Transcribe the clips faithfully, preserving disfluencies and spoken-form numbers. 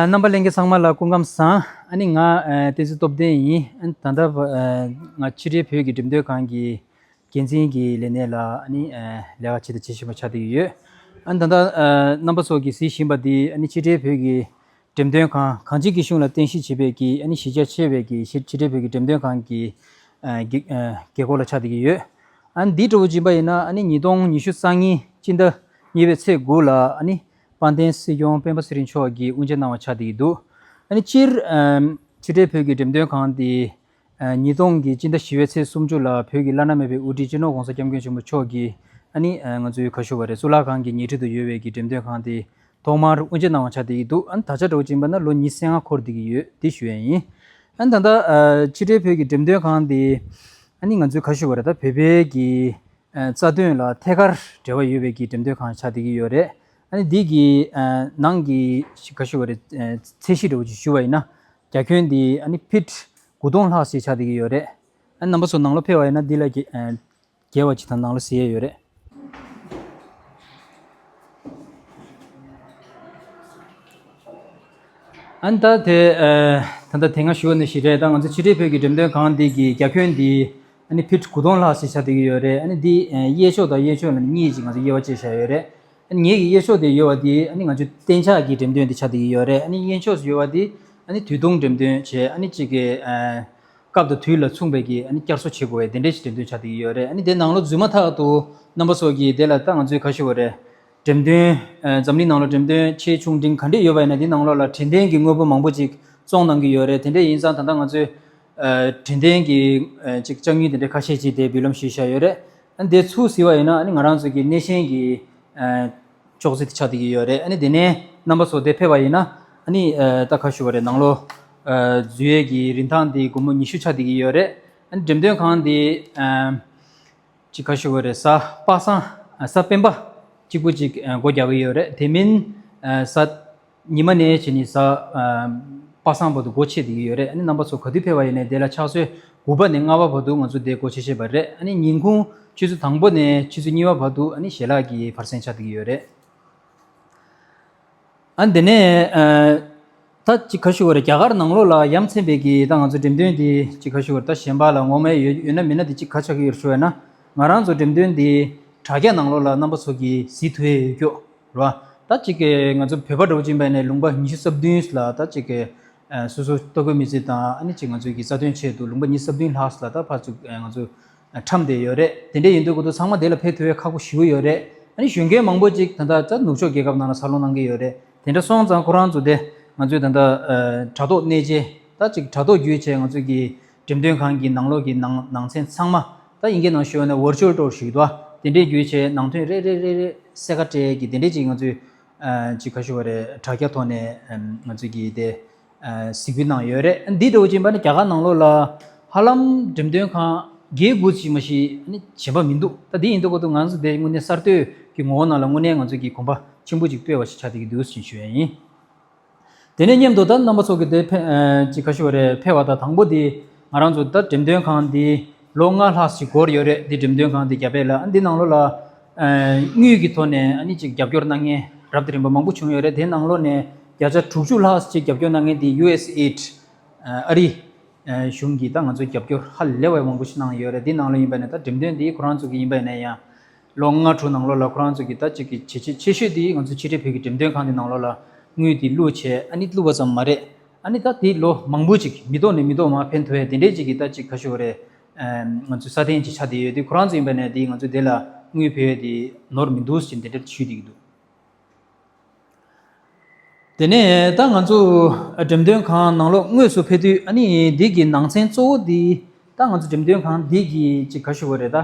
རྣམ་པ་ལྷན་རྒྱས་ཚང་མ་ལ་སྐུ་ཁམས་བཟང་། ཨ་ནི་ང་ཨ་བསྟན་འཛིན་སྟོབས་ལྡན་ཡིན། ཨ་ནི་ད་ལྟ་བ་ཨ་ང་ཕྱི་འབྲེལ་བོད་ཀྱི་འགྲེམས་སྟོན་ཁང་གི་འགན་འཛིན་གྱི་ལས་གནས་ལ་ཨ་ནི་ཨ་ལས་ཀ་བྱེད་དང་བྱེད་བཞིན་པ་ཆགས་བསྡད་ཀྱི་ཡོད། ཨ་ནི་ད་ལྟ་ཨ་རྣམ་པ་ཚོ་གིས་གཟིགས་བཞིན་པ་འདི་ཨ་ནི་ཕྱི་འབྲེལ་བོད་ཀྱི་འགྲེམས་སྟོན་ཁང་གངས་ཅན་སྐྱིད་གཤོངས་ལ་རྟེན་གཞི་བྱས་པའི་གི་ཨ་ནི་གཞི་རྒྱ་ཆེ་བའི་གི་ཕྱི་ཕྱི་འབྲེལ་བོད་ཀྱི་འགྲེམས་སྟོན་ཁང་གི་ཨ་རྒྱལ་ཨ་རྒྱལ་སྒོ་ལ་ཆགས་བསྡད་ཀྱི་ཡོད། ཨ་ནི་འདི་འདྲ་བོ་ཅིག་ཡིན་པ་ཡིན་ན་ཨ་ནི་ཉིས་སྟོང་ཉི་ཤུ་རྩ་གཉིས་སྤྱི་ཟླ་གཉིས་པའི་ཚེས་དགུ་ལ་ཨ་ནི་དཔལ་ལྡན་སྲིད་སྐྱོང་སྤེན་པ་ཚེ་རིང་མཆོག་གིས་དབུ་འབྱེད་གནང་བ་ཆགས་བསྡད་ཀྱི་འདུག་ཨ་ནི་སྤྱིར་ཨ་ཕྱི་འབྲེལ་བོད་ཀྱི་འགྲེམས་སྟོན་ཁང་འདི་ཨ་ཉིས་སྟོང་གི་སྤྱི་ཟླ་བཞི་པའི་ཚེས་སུམ་ཅུ་ལ་བོད་ཀྱི་བླ་ན་མེད་པའི་དབུ་ཁྲིད་སྤྱི་ནོར་༸གོང་ས་༸སྐྱབས་མགོན་ཆེན་པོ་མཆོག་གིས་ཨ་ནི་ཨ་ང་ཚོའི་ག་ཞུ་བ་རེད། གཙུག་ལག་ཁང་གི་ཉེ་འཁྲིས་དུ་ཡོད་པའི་གི་འགྲེམས་སྟོན་ཁང་དེ་ཐོག་མར་དབུ་འབྱེད་གནང་བ་ཆགས་བསྡད་ཀྱི་འདུག་ཨ་ནི་ད་ཆ་འདྲ་བོ་ཅིག་ཡིན་པ་ན་ལོ་ཉི་ཤུ་རྩ་ལྔ་འཁོར་བསྡད་ཀྱི་ཡོད་འདི་ཞུ་ཡ་ཡིན། ཨ་ནི་ད་ལྟ་ཨ་ཕྱི་འབྲེལ་བོད་ཀྱི་འགྲེམས་སྟོན་ཁང་དེ་ཨ་ནི་ང་ཚོའི་ག་ཞུ་བ་རེད། ད་བོད་པའི་གི་ཨ་རྩ་དོན་ལ་ཐད་ཀར་འབྲེལ་བ་ཡོད་པའི་གི་འགྲེམས་སྟོན་ཁང་ཆགས་བསྡད་ཀྱི་ཡོད་རེད། ཨ་ནི་འདི་གི་ཨ་ནང་གི་ག་ཞུ་བ་རེད། ཨ་ཚད་གཞི་འདྲ་བོ་ཅིག་ཞུ་བ་ཡིན་ན་རྒྱ་ཁྱོན་འདི་ཨ་ནི་ཕིཊ་དགུ་སྟོང་ལྷག་ཞིག་ཆགས་བསྡད་ཀྱི་ཡོད་རེད། ཨ་ནི་རྣམ་པ་ཚོ་ནང་ལོགས་ཕེབས་པ་ཡིན་ན་འདི་ལ་གི་ཨ་རྒྱས་པ་ཅིག་དང་ནང་ལོགས་གཟིགས་ཡས་ཡོད་རེད། ཨ་ནི་ད་དེ་ཨ་ད་ལྟ་དེ་སྔ་ཞུས་པ་ནང་བཞིན་རེད། ད་ང་ཚོ་ཕྱི་འབྲེལ་བོད་ཀྱི་འགྲེམས་སྟོན་ཁང་འདི་གི་རྒྱ་ཁྱོན་འདི་ཨ་ནི་ཕིཊ་དགུ་སྟོང་ལྷག་ཞིག་ཆགས་བསྡད་ཀྱི་ཡོད་རེད། ཨ་ནི་འདི་ཨ་གཡས་ཕྱོགས་དང་གཡོན་ཕྱོགས་ལ་ནི་གཉིས་ཅིག་ང་ཚོ་དབྱེ་བ་ཕྱེ་བཞག་ཡོད་རེད། ཨ་ནི་ངེད་ཀྱི་གཡས་ཕྱོགས་དེ་ཡོད་པ་འདི་ཨ་ནི་ང་ཚོ་གཏན་འཇགས་ཀྱི་འགྲེམས་སྟོན་དེ་ཆགས་བསྡད་ཀྱི་ཡོད་རེད། ཨ་ནི་གཡོན་ཕྱོགས་སུ་ཡོད་པ་འདི་ཨ་ནི་དུས་ཐུང་འགྲེམས་སྟོན་བྱས། ཨ་ནི་གཅིག་གི་ཨ་སྐབས་དང་དུས་ལ་མཚུངས་པའི་གི་ཨ་ནི་བསྐྱར་གསོ་བྱེད་དགོས་པའི་དེ་འདྲའི་ཞིག་འགྲེམས་སྟོན་ཆགས་བསྡད་ཀྱི་ཡོད་རེད། ཨ་ནི་དེ་ནང་ལོགས་འཛུལ་མ་ཐག་ཏུ་རྣམ་པ་ཚོ་གིས་དེ་ལ་ད་ང་ཚོས་ག་ཞུ་བ་རེད། འགྲེམས་སྟོན་ཨ་འཛམ་གླིང་ནང་ལ་འགྲེམས་སྟོན་ཆེ་ཆུང་འབྲིང་ག་འདྲས་ཡོད་པ་ཡིན་ན་དེ་ནང་ལོགས་ལ་དྲན་རྟེན་གྱི་དངོས་པོ་མང་པོ་ཅིག་བཙོང་གནང་གི་ཡོད་རེད། དེ་འདྲས་ཡིན་ཙང་ད་ལྟ་ང་ཚོས་ཨ་དྲན་རྟེན་གྱི་ཨ་ཅིག་ལྕགས་དངུལ་དེ་འདྲས་ཁ་ཤས་ཅིག་དེ་འབུལ་ལམ་ཞུས་བཞག་ཡོད་རེད། ཨ་ནི་དེ་ཚུར་གཟིགས་པ་ཡིན་ན་ཨ་ནི་ང་རང་ཚོ་གི་སྣེ་ཤན་གྱི་ཨ་ཅོག་ཙེ་དེ་ཆགས་བསྡད་ཀྱི་ཡོད་རེད། ཨ་ནི་དེ་ནས་རྣམ་པ་ཚོ་དེ་ཕེབས་པ་ཡིན་ན་ཨ་ནི་ཨ་ད་ག་ཞུ་བ་རེད། ནང་ལོགས་ཨ་འཛུལ་ཡས་ཀྱི་རིན་ཐང་དེ་སྒོར་མོ་ཉི་ཤུ་ཆགས་བསྡད་ཀྱི་ཡོད་རེད། ཨ་ནི་འགྲེམས་སྟོན་ཁང་དེ་ཨ་ཅིག་ག་ཞུ་བ་རེད། གཟའ་པ་སངས་ཨ་གཟའ་སྤེན་པ་གཅིག་པུ་ཅིག་ཨ་སྒོ་རྒྱག་གི་ཡོད་རེད། དེ་མིན་ཨ་གཟའ་ཉི་མ་ནས་བྱས་ནས་གཟའ་ཨ་པ་སངས་བར་དུ་སྒོ་ཕྱེ་བསྡད་ཀྱི་ཡོད་རེད། ཨ་ནི་རྣམ་པ་ཚོ་ག་དུས་ཕེབས་པ་ཡིན་ནའི་དེ་ལ་ཕྱག་ཚོད་དགུ་པ་ནས་ལྔ་པ་བར་དུ་ང་ཚོ་དེ་སྒོ་ཕྱེ་ཤེས་པ་རེད། ཨ་ནི་ཉིན་གུང་ཆུ་ཚོད་དང་པོ་ནས་ཆུ་ཚོད་གཉིས་པ་བར་དུ་ཨ་ནི་ཞལ་ལག་གི་བར་གསེང་ཆགས་བསྡད་ཀྱི་ཡོད་རེད། ཨ་ནི་དེ་ནས་ཨ་ད་ཅིག་ག་ཞུ་བ་རེད། རྒྱ་གར་ནང་ལོགས་ལ་ཡ་མཚན་པའི་གི་ད་ང་ཚོ་འགྲེམས་སྟོན་འདི་ཅིག་ག་ཞུ་བ་རེད། ད་གཞན་པ་ལ་ངོ་མ་ཡོད་ཡོད་ན་མེད་ན་འདི་ཅིག་ག་ཆགས་ཀྱི་ཡོད་ཞུ་བ་ན་ང་རང་ཚོ་འགྲེམས་སྟོན་འདི་དྲ་རྒྱ་ནང་ལོགས་ལ་རྣམ་པ་ཚོ་གིས་གཟིགས་ཐུབ་ཡས་ཡོད་རྒྱུ་རེད་བ། ད་ཅིག་གི་ང་ཚོ་བོད་པ་འདྲ་བོ་ཅིག་ཡིན་པ་ཡིན་ནའི་ལུང་པ་ཉི་ཤུ་རྩ་བདུན་ལ་ད་ཅིག་གི་ཨ་སོ་སོ་ལྟོ་གོས་མི་ཚེ་དང་ཨ་ནི་ཅིག་ང་ཚོའི་གི་རྩ་དོན་ཆེད་དུ་ལུང་པ་ཉི་ཤུ་རྩ་བདུན་ལྷག་ལ་ད་ཕར་ཚུར་ཨ་ང་ཚོ་ཨ་འཁྲམ་བསྡད་ཡོད་རེད། དེ་འདྲ་ཡིན་དུས་ཁོ་ཚོ་ཚང་མ་དེ་ལ་ཕེབས་ཐུབ་ཡས་ཁག་པོ་ཞེ་པོ་ཡོད་རེད། ཨ་ནི་གཞོན་སྐྱེས་མང་པོ་ཅིག་ད་ལྟ་ད་ནུབ་ཕྱོགས་རྒྱལ་ཁབ་ནང་ལ་འཚར་ལོངས་གནང་གི་ཡོད་རེད། དེ་འདྲ་སོང་ཙང་ཁོ་རང་ཚོ་དེ་ང་ཚོའི་ད་ལྟ་ཨ་དྲ་ཐོག་གནས་མཇལ་ད་ཅིག་དྲ་ཐོག་བརྒྱུད་བྱས་ང་ཚོའི་གི་འགྲེམས་སྟོན་ཁང་གི་ནང་ལོགས་ཀྱི་ནང་ནང་ཚན་ཚང་མ་ད་དབྱིན་སྐད་ནང་ཞུས་པ་ན་virtual tour་ཞིག་འདུག་ཨ། དེ་འདྲའི་བརྒྱུད་བྱས་ནང་དོན་རེ་རེ་རེ་རེ་གསལ་ཁ་བྲལ་གྱི་དེ་འདྲའི་ཅིག་ང་ཚོའི་ཨ་ཅིག་ག་ཞུ་བ་རེད། དྲ་རྒྱ་ཐོག་ནས་ཨ་ང་ཚོའི་གི་དེ་ཨ་གཟིགས་འབུལ་གནང་ཡོད་རེད། འདི་འདྲ་བོ་ཅིག་ཡིན་པ་ནི་རྒྱ་གར་ནང་ལོགས་ལ་ཧ་ལམ་འགྲེམས་སྟོན་ཁང་བརྒྱད་དགུ་ཅིག་མ་གཞི་ཨ་ནི་གཞན་པ་མི་འདུག་ད་འདི་ཡིན་དུས་ཁོ་ཚོ་ང་ཚོ་དེ་དངོས་གནས་གསར་གཏོད་ཀྱི་ངོ་བོ་ནང་ལ་དངོས་གནས་ང་ཚོ་གི་གོམ་པ་ཆེན་པོ་ཅིག་སྤོས་པ་ཞིག་ཆགས་བསྡད་ཀྱི་འདུག་ཟེར་ཞུ་ཡ་ཡིན། དེ་ནས་མཉམ་དུ་ད་རྣམ་པ་ཚོ་གི་དེ་ཕེ་ཨ་ཅིག་ག་ཞུ་བ་རེད། ཕེབས་པ་དང་དང་པོ་དེ་ང་རང་ཚོ་ད་འགྲེམས་སྟོན་ཁང་འདི་ལོ་ལྔ་ལྷག་ཞིག་འགོར་ཡོད་རེད། འདི་འགྲེམས་སྟོན་ཁང་འདི་རྒྱ་བལ་ལ་འདི་ནང་ལོགས་ལ་ཨ་དངུལ་གྱི་ཐོག་ནས་ཨ་ནི་ཅིག་རྒྱབ་སྐྱོར་གནང་མཁན་རབ་དང་རིམ་པ་མང་པོ་བྱུང་ཡོད་རེད། དེ་ནང་ལོགས་ནས་བརྒྱ་ཆ་དྲུག་ཅུ་ལྷག་ཅིག་རྒྱབ་སྐྱོར་གནང་མཁན་འདི་ཡུ་ཨེས་ཨེ་ཌི་ཨ་རི་གཞུང་གིས་ད་ང་ཚོ་རྒྱབ་སྐྱོར་ཧ་ལས་པ་མང་པོ་ཞིག་གནང་ཡོད་རེད། འདི་ནང་ལོགས་ཡིན་པ་ནས་ད་འགྲེམས་སྟོན་འདི་ཁོ་རང་ཚོ་གི་ཡིན་པ་ཡིན་ན་ཡང་། ལོ་ལྔ་དྲུག་ནང་ལོགས་ལ་ཁོ་རང་ཚོ་གིས་ད་ཅིག་གི་བྱས་རྗེས་ཆེ་ཤོས་དེ་ང་ཚོ་ཕྱི་འབྲེལ་བོད་ཀྱི་འགྲེམས་སྟོན་ཁང་དེ་ནང་ལོགས་ལ་དངུལ་དེ་བླུགས་བྱས་ཨ་ནི་བླུགས་པ་ཙམ་མ་རེད། ཨ་ནི་ད་དེ་ལོ་མང་པོ་ཅིག་མི་ཐོག་ནས་མི་ཐོག་མར་འཕེན་ཐུབ་ཡས་དེ་འདྲས་ཅིག་གི་ད་ཅིག་ག་ཞུ་བ་རེད། ཨ་ང་ཚོའི་སྲ་བརྟན་ཅིག་ཆགས་བསྡད་ཡོད་དུས་ཁོ་རང་ཚོ་ཡིན་པ་ནས་དེ་ང་ཚོ་དེ་ལ་དངུལ་བུད་ཡས་དེ་ནོར་མི་འདུག་ཟེར་དེ་འདྲས་ཞུས་བསྡད་ཀྱི་འདུག་དེ་ནས་ད་ང་ཚོ་འགྲེམས་སྟོན་ཁང་ནང་ལོགས་དངོས་སུ་ཕེབས་དུས་ཨ་ནི་འདི་གི་ནང་ཚན་གཙོ་བོ་འདི་ད་ང་ཚོ་འགྲེམས་སྟོན་ཁང་འདི་གི་ཅིག་ག་ཞུ་བ་རེད། ད་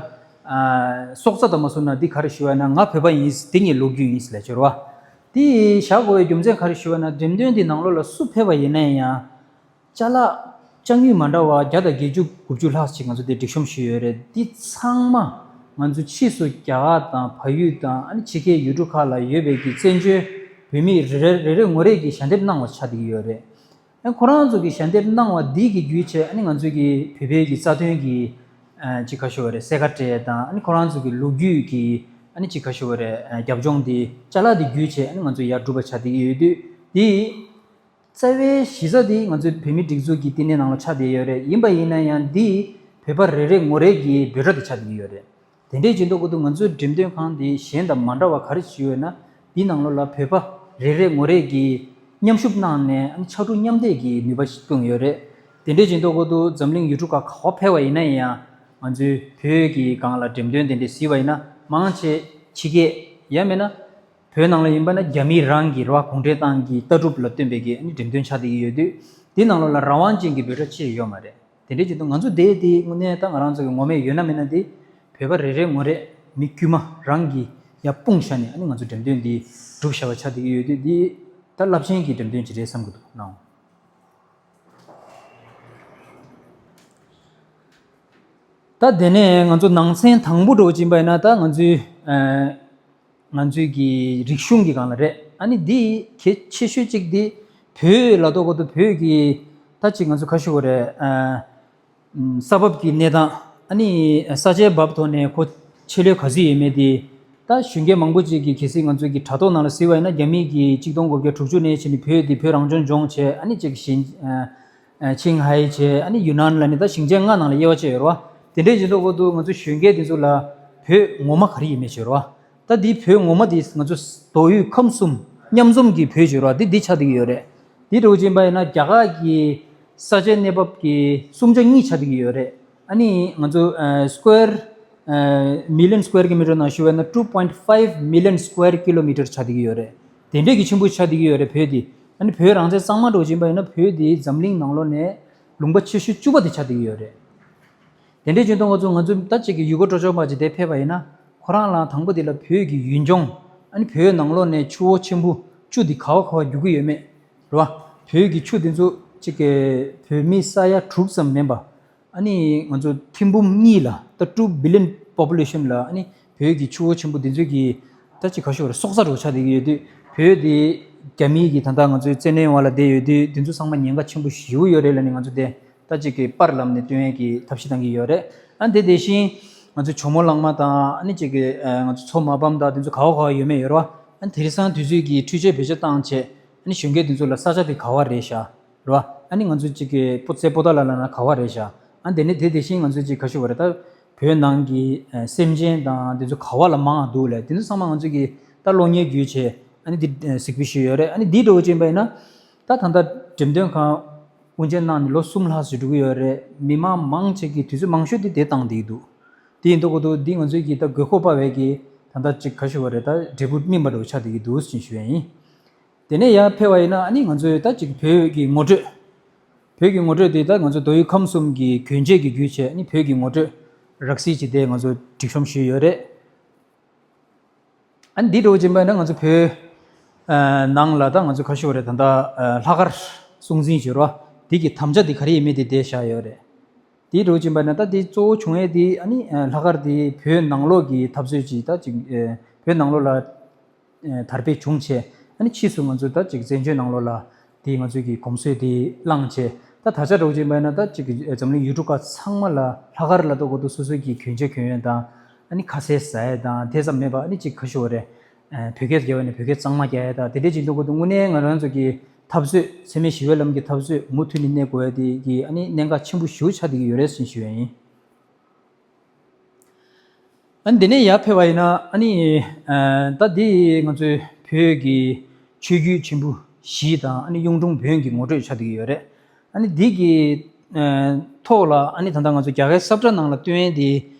ཨ་སྲོག་རྩ་དང་མ་སོང་ན་འདི་ག་རེ་ཞུ་བ་ན་ང་བོད་པ་ཡིན། འདི་ངའི་ལོ་རྒྱུས་ཡིན་ཟེར་ལབ་ཡས་རེད་བ། འདི་བཞག་དགོས་པའི་རྒྱུ་མཚན་ག་རེ་ཞུ་བ་ན་འགྲེམས་སྟོན་འདི་ནང་ལོགས་ལ་སུ་ཕེབས་པ་ཡིན་ན་ཡང་། ཅ་ལག་ཅ་དངོས་མ་འདྲ་བ་བརྒྱ་དང་བརྒྱད་ཅུ་དགུ་བཅུ་ལྷག་ཅིག་ང་ཚོ་དེ་སྒྲིག་གཤོམ་ཞུས་ཡོད་རེད། འདི་ཚང་མ་ང་ཚོ་ཕྱིས་སུ་རྒྱ་གར་དང་བལ་ཡུལ་དང་ཨ་ནི་ཕྱི་རྒྱལ་ཡུལ་གྲུ་ཁག་ལ་ཡོད་པའི་གི་བཙན་བྱོལ་བོད་མི་རེ་རེ་རེ་རེ་ངོ་རེ་གིས་ཞལ་འདེབས་གནང་བ་ཆགས་བསྡད་ཀྱི་ཡོད་རེད། ཨ་ཁོ་རང་ཚོ་གིས་ཞལ་འདེབས་གནང་བ་འདི་གི་བརྒྱུད་བྱས་ཨ་ནི་ང་ཚོ་གི་བོད་པའི་གི་རྩ་དོན་གི་ཨ་ཅིག་ག་ཞུ་བ་རེད། གསལ་ཁ་བྲལ་དང་ཨ་ནི་ཁོ་རང་ཚོ་གི་ལོ་རྒྱུས་གི་ཨ་ནི་ཅིག་ག་ཞུ་བ་རེད། ཨ་རྒྱབ་ལྗོངས་འདི་ཅ་ལག་འདི་བརྒྱུད་བྱས་ཨ་ནི་ང་ཚོ་ཡར་སྒྲུབ་པ་ཆགས་བསྡད་ཀྱི་ཡོད་དུས་འདི། རྩ་བའི་གཞི་རྩ་དེ་ང་ཚོའི་བོད་མིའི་སྒྲིག་འཛུགས་ཀྱི་བསྟི་གནས་ནང་ལ་ཆགས་བསྡད་ཡོད་རེད། ཡིན་པ་ཡིན་ན་ཡང་འདི་བོད་པ་རེ་རེ་ངོ་རེ་གི་འབོད་སྒྲ་དེ་ཆགས་བསྡད་ཀྱི་ཡོད་རེད། དེ་འདྲའི་བྱེད་མདོག་ཁུལ་དུ་ང་ཚོའི་འགྲེམས་སྟོན་ཁང་འདི་གཞན་དང་མ་འདྲ་བ་ག་རེ་བྱས་ཡོད་ན། འདི་ནང་ལོགས་ལ་བོད་པ་རེ་རེ་ངོ་རེ་གིས་མཉམ་ཞུགས་གནང་ནས་ཕྱར་གྲུ་མཉམ་འདེགས་ཀྱི་ནུས་པ་ཞིག་བསྐྲུན་ཡོད་རེད། དེ་འདྲའི་བྱེད་མདོག་ཁུལ་དུ་འཛམ་གླིང་ཡུལ་གྲུ་ཁག་ག་པར་ཕེབས་པ་ཡིན་ན་ཡང་། ང་ཚོའི་བོད་ཀྱི་སྒང་ལ་འགྲེམས་སྟོན་དེ་འདྲ་གཟིགས་པ་ཡིན་ན། མང་ཆེ་ཕྱི་རྒྱལ་ཡང་མིན་ན་བོད་ནང་ལ་ཡིན་པ་ན་རྒྱ་མི་རང་གི་རེད་བ། གུང་ཁྲན་ཏང་གི་ལྟ་གྲུབ་ལ་བསྟུན་པའི་གི་ཨ་ནི་འགྲེམས་སྟོན་ཆགས་བསྡད་ཀྱི་ཡོད་དུས། འདི་ནང་ལོགས་ལ་རང་དབང་ཅན་གྱི་འབོད་སྒྲ་ཅི་ཡང་ཡོད་མ་རེད། དེ་འདྲའི་བྱེད་དུས་ང་ཚོ་དེ་དེ་དངོས་གནས་ད་ང་རང་ཚོ་གི་ངོ་མས་ཡོད་ན་མེད་ན་དེ། བོད་པ་རེ་རེ་ངོ་རེ་མི་དཀྱུས་མ་རང་གིས་ཡར་སྤུངས་བཞག་ནས་ཨ་ནི་ང་ཚོ་འགྲེམས་སྟོན་འདི་སྒྲུབ་བཞག་པ་ཆགས་བསྡད་ཀྱི་ཡོད་དུས། འདི་ད་རླབས་ཆེན་གྱི་འགྲེམས་སྟོན་ཅིག་རེད་བསམ་གྱི་འདུག་ནའང་། ད་དེ་ནས་ང་ཚོ་ནང་ཚན་དང་པོ་འགྲོ་བཞིན་པ་ཡིན་ན། ད་ང་ཚོའི་ཨ་ང་ཚོའི་གི་རིག་གཞུང་གི་སྒང་ལ་རེད། ཨ་ནི་འདི་གལ་ཆེ་ཤོས་གཅིག་འདི་བོད་ལ་གཏོགས་གོ་དུ་བོད་ཀྱི་ད་ཅིག་ང་ཚོ་ཁ་ཤོ་གོ་རེད། ཨ་ས་བབ་ཀྱི་གནས་སྟངས། ཨ་ནི་ས་ཆའི་བབ་ཐོག་ནས་ཁོ་ཆེ་ལོས་ག་ཚོད་ཡོད་མེད་དེ། ད་གཞོན་སྐྱེས་མང་པོ་ཅིག་གིས་གལ་སྲིད་ང་ཚོའི་གི་དྲ་ཐོག་ནང་ལ་གཟིགས་པ་ཡིན་ན། རྒྱ་མིས་གི་གཅིག་སྟོང་དགུ་བརྒྱ་དྲུག་ཅུ་ནས་བྱས་ནས་བོད་འདི་བོད་རང་སྐྱོང་ལྗོངས་བྱས། ཨ་ནི་ཅིག་ཞིང་ཨ་ཆིང་ཧའེ་བྱས། ཨ་ནི་ཡུན་ནན་ལ་ནི་ད་ཞིང་ཆེན་ལྔ་ནང་ལ་དབྱེ་བ་ཕྱེ་ཡོད་རེད་བ། དེ་འདྲའི་བྱེད་མདོག་ཁུལ་དུ་ང་ཚོ་གཞོན་སྐྱེས་དེ་ཚོ་ལ་བོད་ངོ་མ་ག་རེ་ཡིན་མེད་ཤེས་རེད་བ། ད་འདི་བོད་ངོ་མ་འདི་ང་ཚོ་མདོ་དབུས་ཁམས་གསུམ་མཉམ་འཛོམས་ཀྱི་བོད་བརྗོད་ར་འདི་འདི་ཆགས་བསྡད་ཀྱི་ཡོད་རེད། འདི་འདྲ་བོ་ཅིག་ཡིན་པ་ཡིན་ན་རྒྱ་གར་གྱི་ས་ཆའི་གནས་བབ་ཀྱི་གསུམ་ཆ་གཉིས་ཆགས་བསྡད་ཀྱི་ཡོད་རེད། ཨ་ནི་ང་ཚོ་ཨ་square ཨ་million square kilometer ནང་ཞུ་བ་ཡིན་ན་two point five million square kilometer ཆགས་བསྡད་ཀྱི་ཡོད་རེད། དེ་འདྲས་ཀྱི་ཆེན་པོ་ཆགས་བསྡད་ཀྱི་ཡོད་རེད་བོད་འདི། ཨ་ནི་བོད་རང་བཙན་གཙང་མ་འདྲ་བོ་ཅིག་ཡིན་པ་ཡིན་ན་བོད་འདི་འཛམ་གླིང་ནང་ལོགས་ནས་ལུང་པ་ཆེ་ཤོས་བཅུ་པ་དེ་ཆགས་བསྡད་ཀྱི་ཡོད་རེད། དེ་འདྲའི་བྱེད་དུས་ང་ཚོ་ང་ཚོ་ད་ཅིག་གི་ཡུལ་སྐོར་སྤྲོ་འཆམ་པ་ཅིག་དེ་ཕེབས་པ་ཡིན་ན། ཁོ་རང་ལ་དང་པོ་དེ་ལ་བོད་ཀྱི་ཡུལ་ལྗོངས། ཨ་ནི་བོད་ནང་ལོགས་ནས་ཆུ་བོ་ཆེན་པོ་བཅུ་དེ་ག་བ་ག་བ་རྒྱུག་གི་ཡོད་མེད་རེད་བ། བོད་ཀྱི་ཆུ་དེ་ཚོ་ཅིག་གི་བོད་མི་ས་ཡ་དྲུག་ཙམ་མིན་པ། ཨ་ནི་ང་ཚོ་ཐེར་འབུམ་གཉིས་ལ་ད་two billion population ལ་ཨ་ནི་བོད་ཀྱི་ཆུ་བོ་ཆེན་པོ་དེ་ཚོ་གི་ད་ཅིག་ག་ཤོར་སྲོག་རྩ་འགྲོ་ཆགས་བསྡད་ཀྱི་ཡོད་དུས། བོད་དེ་རྒྱ་མིའི་གི་ད་ལྟ་ང་ཚོའི་བཙན་གནོན་འོག་ལ་བསྡད་ཡོད་དུས། དེ་ཚོ་ཚང་མ་ཉེན་ཁ་ཆེན་པོ་ཞེ་པོ་ཡོད་རེད་ལབ་ནས་ང་ཚོ་དེ། ད་ཅིག་གི་པར་ལམ་ནས་སྟོན་ཡས་ཀྱི་ཐབས་ཤེས་བཏང་གི་ཡོད་རེད། ཨ་དེ་དེ་བཞིན་ང་ཚོ་ཇོ་མོ་གླང་མ་དང་། ཨ་ནི་ཅིག་གི་ཨ་ང་ཚོ་མཚོ་མ་ཕམ་དང་། དེ་ཚོ་ག་བ་ག་བ་ཡོད་མེད་ཡོད་རེད་བ། ཨ་དེང་སང་དུས་ཚོད་ཀྱི་འཕྲུལ་ཆས་བེད་སྤྱོད་བཏང་བྱས། ཨ་ནི་གཞོན་སྐྱེས་དེ་ཚོ་ལ་ས་ཆ་དེ་ག་བ་རེད་ཤག་རེད་བ། ཨ་ནི་ང་ཚོ་ཅིག་གི་སྤོ་རྩེ་པོ་ཏཱ་ལ་ལ་ན་ག་བ་རེད་ཤག་ཨ་དེ་ནི་དེ་དེ་བཞིན་ང་ཚོ་ཅིག་ག་ཤོ་བ་རེད། ད་བོད་ནང་གི་ཨ་སེམས་ཅན་དང་དེ་ཚོ་ག་བ་ལ་མང་འདུག་ལས། དེ་ཚོ་ཚང་མ་ང་ཚོ་གི་ད་གློག་བརྙན་བརྒྱུད་བྱས། ཨ་ནི་དེ་ཨ་གཟིགས་འབུལ་ཞུས་ཡོད་རེད། ཨ་ནི་དེ་འདྲ་བོ་ཅིག་ཡིན་པ་ཡིན་ན། ད་ད་ལྟ་འགྲེམས་སྟོན་ཁང་དབུ་འབྱེད་གནང་ནས་ལོ་གསུམ་ལྷག་ཙམ་འགྲོ་གི་ཡོད་རེད། མི་མང་མང་ཆེ་གིས་དུས་ཚོད་མང་ཤོས་དེ་དེ་བཏང་བསྡད་ཀྱི་འདུག་དེ་ཡིན་དུས་ཀོ་དུ་འདི་ང་ཚོའི་གི་ད་དགོས་མཁོ་དཔའ་བའི་གི་ད་ལྟ་ཅིག་ག་ཤོ་བ་རེད། ད་འབྲས་བུ་སྨིན་པ་འདྲ་བོ་ཆགས་བསྡད་ཀྱི་འདུག་ཅེས་ཞུ་ཡ་ཡིན། དེ་ནས་ཡར་ཕེབས་པ་ཡིན་ན། ཨ་ནི་ང་ཚོའི་ད་ཅིག་བོད་ཀྱི་ངོ་སྤྲོད། བོད་ཀྱི་ངོ་སྤྲོད་དེ་ད་ང་ཚོ་མདོ་དབུས་ཁམས་གསུམ་གྱི་གྱོན་ཆས་ཀྱི་བརྒྱུད་བྱས། ཨ་ནི་བོད་ཀྱི་ངོ་སྤྲོད་རགས་རྩིས་ཅིག་དེ་ང་ཚོ་སྒྲིག་གཤོམ་ཞུས་ཡོད་རེད། ཨ་ནི་འདི་འདྲ་བོ་ཅིག་ཡིན་པ་ན་ང་ཚོ་བོད་ཨ་ནང་ལ་ད་ང་ཚོ་ག་ཤོ་རེད། ད་ལྟ་ཨ་ལྷག་དཀར་སྲུང་འཛིན་བྱེད་རོགས་འདི་གི་དམ་བཅའ་འདི་ག་རེ་ཡིན་མིན་དེ་དེ་བཞག་ཡོད་རེད། འདི་འདྲ་བོ་ཅིག་ཡིན་པ་ན་ད་འདི་གཙོ་བོ་བྱུང་ཡས་འདི། ཨ་ནི་ཨ་ལྷག་དཀར་འདི་བོད་ནང་ལོགས་ཀྱི་འཐབ་རྩོད་ཅིག་ད་ཅིག་ཨ་བོད་ནང་ལོགས་ལ་ཨ་དར་སྤེལ་བྱུང་བྱས། ཨ་ནི་ཕྱིས་སུ་ང་ཚོ་ད་ཅིག་བཙན་བྱོལ་ནང་ལོགས་ལ་དེ་ང་ཚོའི་གི་གོམས་སྲོལ་དེ་བླངས་བྱས། ད་ད་ཆ་འདྲ་བོ་ཅིག་ཡིན་པ་ན་ད་ཅིག་གི་འཛམ་གླིང་ཡུལ་གྲུ་ཁག་ཚང་མ་ལ་ལྷག་དཀར་ལ་གཏོགས་གོ་དུ་སོ་སོའི་གི་གྱོན་ཆས་གྱོན་ཡས་དང་། ཨ་ནི་ཁ་ཟས་ཟ་ཡས་དང་དེ་ཙམ་མེད་པ། ཨ་ནི་ཅིག་ག་ཤོ་རེད། ཨ་བོད་སྐད་རྒྱབ་ཡས་ནས་བོད་སྐད་གཙང་མ་རྒྱག་ཡས་དང་དེ་འདྲས་ཅིག་གཏོགས་གོ་དུ་དངོས་གནས་ང་རང་ཚོ་གི་འཐབ་རྩོད། འཚེ་མེད་ཞི་བའི་ལམ་གྱི་འཐབ་རྩོད་མུ་མཐུད་ནས་གནས་དགོས་ཡས་དེ་གི་ཨ་ནི་གནད་འགག་ཆེན་པོ་ཞེ་པོ་ཆགས་བསྡད་ཀྱི་ཡོད་རེད་ཟེར་ཞུ་ཡས་ཡིན། ཨ་ནི་འདི་ནས་ཡར་ཕེབས་པ་ཡིན་ན། ཨ་ནི་ཨ་ད་འདི་ང་ཚོའི་བོད་ཀྱི་ཆོས་བརྒྱུད་ཆེན་པོ་བཞི་དང་། ཨ་ནི་གཡུང་དྲུང་བོན་གྱི་ངོ་སྤྲོད་ཆགས་བསྡད་ཀྱི་ཡོད་རེད། ཨ་ནི་འདི་གི་ཨ་ཐོག་ལ་ཨ་ནི་ད་ལྟ་ང་ཚོ་རྒྱ་གར་ས་བཀྲ་ནང་ལ་སྟོན་ཡས་འདི།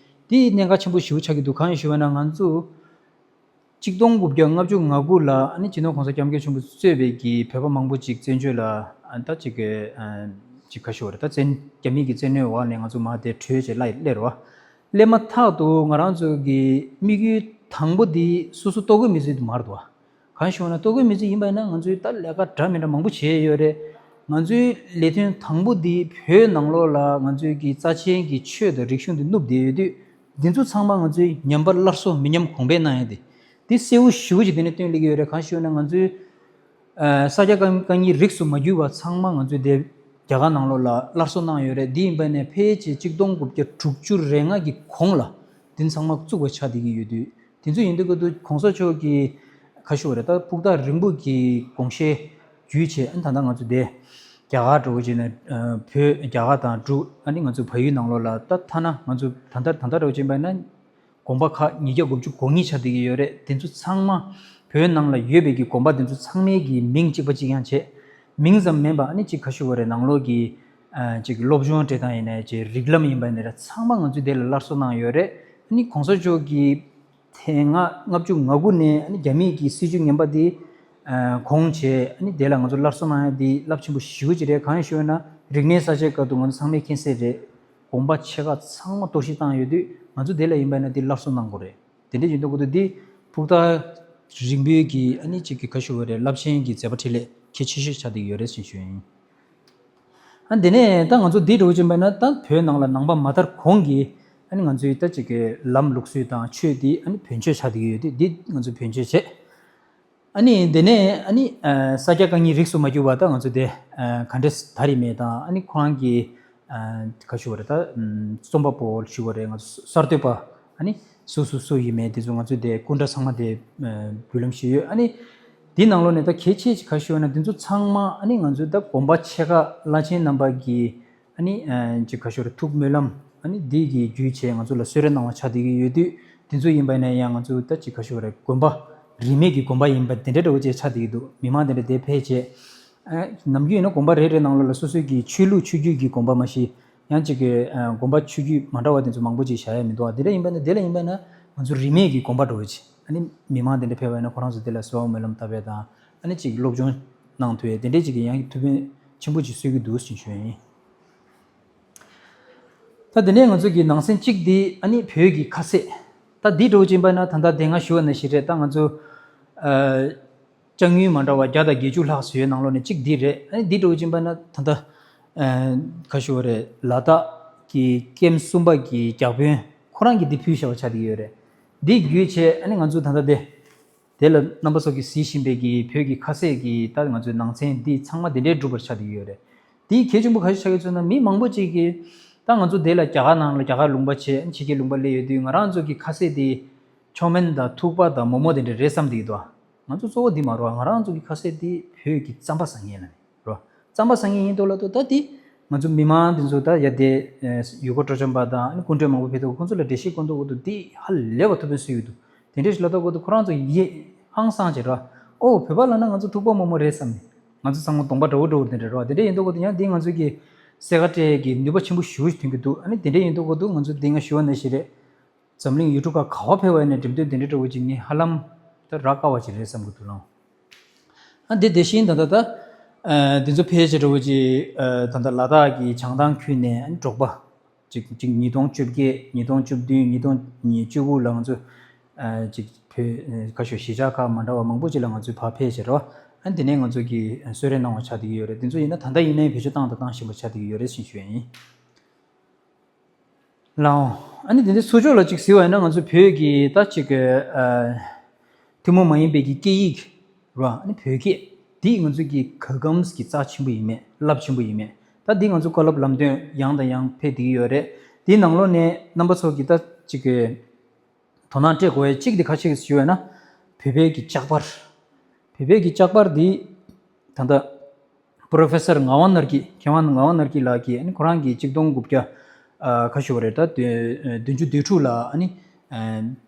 འདི་གནད་འགག་ཆེན་པོ་ཞེ་པོ་ཆགས་ཀྱི་འདུག་གང་ཡིན་ཞུ་བ་ན་ང་ཚོ་གཅིག་སྟོང་དགུ་བརྒྱ་ལྔ་བཅུ་ང་དགུ་ལ་ཨ་ནི་སྤྱི་ནོར་གོང་ས་སྐྱབས་མགོན་ཆེན་པོ་གཙོས་པའི་གི་བོད་པ་མང་པོ་ཅིག་བཙན་བྱོལ་ལ་ཨ་ད་ཅིག་གི་ཨ་ཅིག་ག་ཤོ་རེད། ད་བཙན་རྒྱ་མིའི་གི་བཙན་གནོན་འོག་ནས་ང་ཚོ་མར་དེ་བྲོས་བྱས་སླེབས་རེད་བ། སླེབས་མ་ཐག་ཏུ་ང་རང་ཚོ་གི་དམིགས་ཡུལ་དང་པོ་འདི་སོ་སོ་ལྟོ་གོས་མི་བཟོས་དུ་མར་འདུག་བ། གང་ཞུ་ན་ལྟོ་གོས་མི་བཟོས་ཡིན་པ་ཡིན་ན་ང་ཚོའི་ད་ལས་ཀ་འདྲ་མི་འདྲ་མང་པོ་བྱས་ཡོད་རེད། ང་ཚོའི་ལས་དོན་དང་པོ་འདི་བོད་ནང་ལོགས་ལ་ང་ཚོའི་གི་རྩ་ཆེན་གྱི་ཆོས་དང་རིག་གཞུང་འདི་བསྣུབས་བསྡད་ཡོད་དུས། འདི་ཚོ་ཚང་མ་ང་ཚོའི་ཉམས་པ་སླར་གསོ་མི་ཉམས་གོང་འཕེལ་གནང་ཡ་དེ། འདི་གསལ་བོ་ཞེ་པོ་ཅིག་དེ་ནས་སྟོན་སླེབས་ཀྱི་ཡོད་རེད། གང་ཞུ་ན་ང་ཚོའི་ཨ་ས་སྐྱ་བཀའ་བཀའ་རྙིང་རིས་སུ་མ་གྱུར་པ་ཚང་མ་ང་ཚོས་དེ་རྒྱ་གར་ནང་ལོགས་ལ་སླར་གསོ་གནང་ཡོད་རེད། འདི་ཡིན་པ་ནས་ཕལ་ཆེར་གཅིག་སྟོང་དགུ་བརྒྱ་དྲུག་ཅུ་རེ་ལྔ་གི་གོང་ལ་འདི་ཚང་མ་བཙུགས་པ་ཆགས་བསྡད་ཀྱི་ཡོད་དུས། དེ་ཚོ་ཡིན་དུས་ག་དུས་གོང་ས་མཆོག་གི་ག་ཤོ་རེད། ད་ཕུགས་ཐག་རིང་པོ་གི་དགོངས་བཞེད་ བརྒྱུད་བྱས། ཨ་ནི་ད་ལྟ་ང་ཚོ་དེ་རྒྱ་གར་འགྲོ་བྱས་ནས་བོད་རྒྱ་གར་དང་འབྲུག་ཨ་ནི་ང་ཚོ་བལ་ཡུལ་ནང་ལོགས་ལ། ད་ཐ་ན་ང་ཚོ་ད་ལྟ་ད་ལྟ་འགྲོ་བྱས་པ་ན། དགོན་པ་ཁག་ཉིས་བརྒྱ་དགུ་བཅུ་གོ་གཉིས་ཆགས་བསྡད་ཀྱི་ཡོད་རེད། དེ་ཚོ་ཚང་མ་བོད་ནང་ལ་ཡོད་པའི་གི་དགོན་པ་དེ་ཚོ་ཚང་མའི་གི་མིང་གཅིག་པ་གཅིག་རྐྱང་བྱས། མིང་ཙམ་མིན་པ་ཨ་ནི་ཅིག་ག་ཞུ་བ་རེད། ནང་ལོགས་ཀྱི་ཨ་ཅིག་སློབ་སྦྱོང་སྤྲད་སྟངས་ཡིན་ནའི་ཅིག་རིགས་ལམ་ཡིན་པ་ཡིན་ནའི་ར། ཚང་མ་ང་ཚོས་དེ་ལ་སླར་གསོ་གནང་ཡོད་རེད། ཨ་ནི་གོང་ས་མཆོག་གིས་ཐེངས་ལྔ་ལྔ་བཅུ་ང་དགུ་ནས་ཨ་ནི་རྒྱ་མིའི་གི་སྲིད་བྱུས་ངན་པ་དེ་ཨ་གོང་བྱས། ཨ་ནི་དེ་ལ་ང་ཚོ་སླར་གསོ་གནང་ཡ་དེ་རླབས་ཆེན་པོ་ཞེ་པོ་ཅིག་རེད། གང་ཡིན་ཞུ་ན་རིག་གནས་གསར་བརྗེའི་སྐབས་དུ་ང་ཚོ་ཚང་མས་མཁྱེན་གསལ་རེད། དགོན་པ་ཆེ་ཁག་ཚང་མ་གཏོར་བཤིག་བཏང་ཡོད་དུས། ང་ཚོ་དེ་ལ་ཡིན་པ་ན་དེ་སླར་གསོ་གནང་དགོས་རེད། དེ་འདྲ་ཡིན་དུས་ཀོ་དུ་འདི་ཕུགས་ཐག་རིང་པོའི་གི་ཨ་ནི་ཅིག་གི་ག་ཞུ་བ་རེད། རླབས་ཆེན་གྱི་མཛད་པ་འཕྲིན་ལས་གལ་ཆེ་ཤོས་ཆགས་བསྡད་ཡོད་རེད་ཅེས་ཞུ་ཡིན། ཨ་འདི་ནས་ད་ང་ཚོ་འདི་འགྲོ་བཞིན་པ་ན། ད་བོད་ནང་ལ་ནང་པ་མ་དར་གོང་གི་ཨ་ནི་ང་ཚོའི་ད་ཅིག་གི་ལམ་ལུགས་སྲོལ་དང་ཆོས་འདི་ཨ་ནི་བོན་ཆོས་ཆགས་བསྡད་ཡོད་དུས། འདི་ང་ཚོ་བོན་ཆོས་བྱས། ཨ་ནི་དེ་ནས་ཨ་ནི་ཨ་ས་སྐྱ་བཀའ་རྙིང་རིས་སུ་མ་གྱུར་པ་ད་ང་ཚོ་དེ་ཨ་ག་འདྲས་དར་ཡིན་མིན་དང་། ཨ་ནི་ཁོ་རང་གི་ཨ་ག་ཞུ་བ་རེད། ད་ཨམ་རྩོམ་པ་པོ་ཞུ་བ་རེད། ང་ཚོ་གསར་གཏོད་པ་ཨ་ནི་སུ་སུ་སུ་ཡིན་མིན་དེ་ཚོ་ང་ཚོ་དེ་སྐུ་འདྲ་ཚང་མ་དེ་ཨ་འབུལ་ལམ་ཞུས་ཡོད། ཨ་ནི་དེའི་ནང་ལོགས་ནས་ད་གལ་ཆེ་ཆེ་ག་ཞུ་བ་ན། དེ་ཚོ་ཚང་མ་ཨ་ནི་ང་ཚོའི་ད་དགོན་པ་ཆེ་ཁག་བླ་ཆེན་རྣམ་པ་གི་ཨ་ནི་ཨ་ཅིག་ག་ཞུ་རེད། ཐུགས་སྨོན་ལམ་ཨ་ནི་འདི་གི་བརྒྱུད་བྱས་ང་ཚོ་ལ་གསོལ་རས་གནང་བ་ཆགས་བསྡད་ཀྱི་ཡོད་དུས། དེ་ཚོ་ཡིན་པ་ཡིན་ན་ཡང་ང་ཚོ་ད་ཅིག་ག་ཞུ་རེད། དགོན་པ་རིས་མེད་ཀྱི་དགོན་པ་ཡིན་པ་དེ་འདྲ་འདྲ་བོ་ཅིག་ཆགས་བསྡད་ཀྱི་འདུག་མི་མང་དེ་འདྲ་དེ་ཕེབས་བྱས། ཨ་ནམ་རྒྱུན་ཡིན་ན་དགོན་པ་རེ་རེ་ནང་ལོགས་ལ་སོ་སོའི་གི་ཆོས་ལུགས་ཆོས་བརྒྱུད་ཀྱི་དགོན་པ་མ་གཞི། ཡང་ཅིག་གི་ཨ་དགོན་པ་ཆོས་བརྒྱུད་མ་འདྲ་བ་དེ་ཚོ་མང་པོ་ཅིག་བཞག་ཡ་མི་འདུག་དེ་འདྲ་ཡིན་པ་ན། དེ་འདྲ་ཡིན་པ་ན་ང་ཚོ་རིས་མེད་ཀྱི་དགོན་པ་འདྲ་བོ་ཅིག་ཨ་ནི་མི་མང་དེ་འདྲ་ཕེབས་པ་ཡིན་ན་ཁོ་རང་ཚོ་དེ་ལ་གསོལ་བ་སྨོན་ལམ་བཏབ་པ་དང་། ཨ་ནི་ཅིག་སློབ་སྦྱོང་གནང་ཐུབ་ཡ་དེ་འདྲའི་ཅིག་གི་ཡང་ཐུགས་ཕན་ཆེན་པོ་ཅིག་གསོས་ཀྱི་འདུག་ཅེས་ཞུ་ཡ་ཡིན། ད་དེ་ནས་ང་ཚོ་གི་ནང་ཚན་གཅིག་འདི་ཨ་ནི་བོད་ཀྱི་ཁ་ཟས། ད་འདི་འདྲ་བོ་ཅིག་ཡིན་པ་ན། ད་ལྟ་དེ་སྔ་ཞུ་བ་ནང་བཞིན་རེད། ད་ང་ཚོ་ཨ་ལྕགས་དངུལ་མ་འདྲ་བ་བརྒྱ་དང་བརྒྱད་ཅུ་ལྷག་བཟོས་ཡོད། ནང་ལོགས་ནས་གཅིག་འདི་རེད། ཨ་ནི་འདི་འདྲ་བོ་ཅིག་ཡིན་པ་ན། ད་ལྟ་ཨ་ག་ཞུ་བ་རེད། ལ་དྭགས་ཀྱི་ཀེམ་གསུམ་པ་གི་བརྒྱ་དཔོན་ཁོ་རང་གིས་འདི་ཕུལ་བཞག་པ་ཆགས་བསྡད་ཡོད་རེད། འདི་བརྒྱུད་བྱས་ཨ་ནི་ང་ཚོ་ད་ལྟ་དེ། དེ་ལ་རྣམ་པ་ཚོ་གིས་གཟིགས་བཞིན་པའི་གི་བོད་ཀྱི་ཁ་ཟས་ཀྱི་ད་ང་ཚོའི་ནང་ཚན་འདི་ཚང་མ་དེ་འདྲའི་འགྲུབ་པར་ཆགས་བསྡད་ཡོད་རེད། དེའི་གལ་ཆེན་པོ་ག་རེ་ཆགས་ཀྱི་ཚོད་ན། མི་མང་པོ་ཅིག་གིས་ད་ང་ཚོ་དེ་ལ་རྒྱ་གར་ནང་ལ་རྒྱ་གར་ལུང་པ་བྱས། ཕྱི་རྒྱལ་ལུང་པ་སླེབས་ཡོད་དུས་ང་རང་ཚོ་གི་ཁ་ཟས་དེ་ཆོ་མེན་དང་ཐུག་པ་དང་མོག་མོག་དེ་འདྲ་རེད་བསམ་བསྡད་ཀྱི་འདུག་ང་ཚོ་གཙོ་བོ་འདི་མ་རེད་བ། ང་རང་ཚོ་གི་ཁ་ཟས་དེ་བོད་ཀྱི་རྩམ་པ་ཟ་མཁན་ལ་རོ། རྩམ་པ་ཟ་མཁན་ཡིན་མདོག་ལ་འདུག་ད་དེ་ང་ཚོ་མི་མང་དེ་ཚོ་ད་ཡ་དེ་ཨ་ཡུལ་སྐོར་སྤྲོ་འཆམ་པ་དང་ཨ་ནི་སྐུ་མགྲོན་མང་པོ་ཕེབས་འདུག་ཁོང་ཚོ་ལ་འགྲེལ་བཤད་སྐོར་འདུག་འདི་ཧ་ལས་པ་ཐུགས་ཕན་གསོས་ཡོད་འདུག་དེ་འདྲས་ཞིག་ལབ་དུས་ཁོ་ཚོ་ཁོ་རང་ཚོ་ཡིད་ཧང་སངས་བྱས་ར། ཨོ་བོད་པ་ལབ་ན་ང་ཚོ་ཐུག་པ་མོག་མོག་རེད་བསམ་ནས། ང་ཚོ་ཚང་མ་གདོང་པ་འདྲ་བོ་འདྲ་བོ་དེ་འདྲ་ར། དེ་འདྲས་ཡིན་མདོག་ལ་འདུག་ཡང་འདི་ང་ཚོ་གི་ཟས་ཁ་སྤྲད་ཀྱི་ནུས་པ་ཆེན་པོ་ཞེ་པོ་ཞིག་ཐོན་གྱི་འདུག་ཨ་ནི་དེ་འདྲས་ཡིན་མདོག་ལ་འདུག་ང་ཚོ་འདི་སྔ་ཞུ་བ་ནང་བཞིན་རེད། འཛམ་གླིང་ཡུལ་གྲུ་ཁག་ག་པར་ཕེབས་པ་ཡིན་ནའི་འགྲེམས་སྟོན་དེ་འདྲ་འདྲ་བོ་ཅིག་ངས་ཧ་ལམ་ད་རག་དཀའ་བ་ཅིག་རེད་བསམ་གྱི་འདུག་ལགས། ཨ་འདི་དེ་བཞིན་ད་ལྟ་ད་ཨ་འདི་ཚོ་ཕལ་ཆེར་འདྲ་བོ་ཅིག་ཨ་ད་ལྟ་ལ་དྭགས་ཀྱི་བྱང་ཐང་ཁུལ་ནས་ཨ་ནི་འབྲོག་པ་ཅིག་ཅིག་ཉིས་སྟོང་བཅོ་བརྒྱད། ཉིས་སྟོང་བཅུ་བདུན། ཉིས་སྟོང་ཉི་བཅུ་དགུ་ལ་ང་ཚོ་ཨ་ཅིག་བོད་ཨ་ག་ཞུ་གཞིས་ཆགས་ཁག་མ་འདྲ་བ་མང་པོ་ཅིག་ལ་ང་ཚོས་ཕར་ཕེབས་བྱས་ར། ཨ་འདི་ནས་ང་ཚོ་གིས་གསོལ་རས་གནང་བ་ཆགས་བསྡད་ཀྱི་ཡོད་རེད། འདི་ཚོ་ཡིན་ན་ད་ལྟ་ཡིན་ནའི་བེད་སྤྱོད་བཏང་དང་བཏང་བཞིན་པ་ཆགས་བསྡད་ཀྱི་ཡོད་རེད་ཅེས་ཞུ་ཡ་ཡིན། ལའོ། ཨ་ནི་དེ་འདྲའི་ཚུར་ཕྱོགས་ལ་ཅིག་གཟིགས་པ་ཡིན་ན། ང་ཚོ་བོད་ཀྱི་ད་ཅིག་གི་ཨ་ཐུན་མོང་མ་ཡིན་པའི་གི་སྐད་ཡིག་ར། ཨ་ནི་བོད་སྐད་འདི་ང་ཚོ་གི་ག་གམ་གི་རྩ་ཆེན་པོ་ཡིན་མེད། རླབས་ཆེན་པོ་ཡིན་མེད། ད་འདི་ང་ཚོ་བཀའ་སློབ་ལམ་སྟོན་ཡང་དང་ཡང་ཕེབས་བསྡད་ཀྱི་ཡོད་རེད། འདིའི་ནང་ལོགས་ནས་རྣམ་པ་ཚོ་གི་ད་ཅིག་གི་དོ་སྣང་སྤྲད་དགོས་ཡ་གཅིག་འདི་ག་ཅིག་ཞུ་བ་ཡིན་ན། བོད་པའི་གི་ལྕགས་པར། བོད་པའི་གི་ལྕགས་པར་འདི་ད་ལྟ་པོ་རོ་ཕེ་སར་ངག་དབང་ནོར་གྱི། མཁས་དབང་ངག་དབང་ནོར་གྱི་ལགས་ཀྱིས་ཨ་ནི་ཁོ་རང་གིས་གཅིག་སྟོང་དགུ་བརྒྱ་ཨ་ག་ཞུ་བ་རེད། ད་བདུན་བདུན་ཅུ་དོན་དྲུག་ལ་ཨ་ནི་ཨ་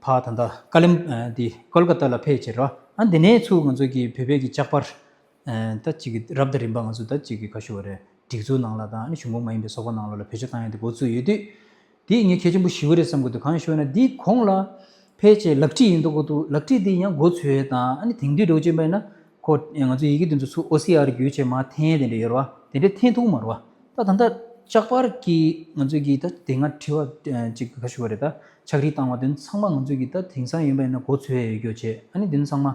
ཕར་ད་ལྟ་ཀ་ལིམ་ཨ་འདི་ཀོལ་ཀ་ཏ་ལ་ཕེབས་བྱས་ར། ཨ་འདི་ནས་ཚུར་ང་ཚོ་གི་བོད་པའི་གི་ལྕགས་པར་ཨ་ད་ཅིག་གི་རབ་དང་རིམ་པ་ང་ཚོ་ད་ཅིག་གི་ག་ཞུ་བ་རེད། སྒྲིག་འཛུགས་ནང་ལ་དང་ཨ་ནི་གཞུང་གོང་མ་ཡིན་པའི་ཚོགས་པ་ནང་ལོགས་ལ་བེད་སྤྱོད་བཏང་ཡ་དེ་འགོ་བཙུགས་ཡོད་དུས། དེ་ངས་གལ་ཆེན་པོ་ཞེ་པོ་རེད་བསམ་གྱི་འདུག་གང་ཞུ་ན་འདིའི་གོང་ལ་ཕལ་ཆེར་ལག་བྲིས་ཡིན་མདོག་གི་འདུག་ལག་བྲིས་འདི་ཡང་འགོ་ཚུགས་ཡས་དང་ཨ་ནི་དེང་དུས་འདྲ་བོ་ཅིག་ཡིན་པ་ཡིན་ན་ཁོ་ང་ཚོ་ཡི་གེ་དེ་ཚོ་ཚུར་ཨོ་སི་ཨར་བརྒྱུད་བྱས་མར་འཐེན་ཡས་དེ་འདྲ་ཡོད་རེད་བ། དེ་འདྲ་འཐེན་ཐུབ་མ་རེད་བ། ད་ད་ལྟ་ལྕགས་པར་གྱི་ང་ཚོ་གི་ད་དེ་སྔ་བྲིས་པ་ཅིག་ག་ཞུ་བ་རེད། ད་ཕྱག་བྲིས་བཏང་བ་དེ་ཚོ་ཚང་མ་ང་ཚོ་གི་ད་དེང་སང་ཡིན་པ་ཡིན་ན་འགོ་ཚུགས་ཡས་ཡོད་རྒྱུ་བྱས། ཨ་ནི་དེ་ཚོ་ཚང་མ་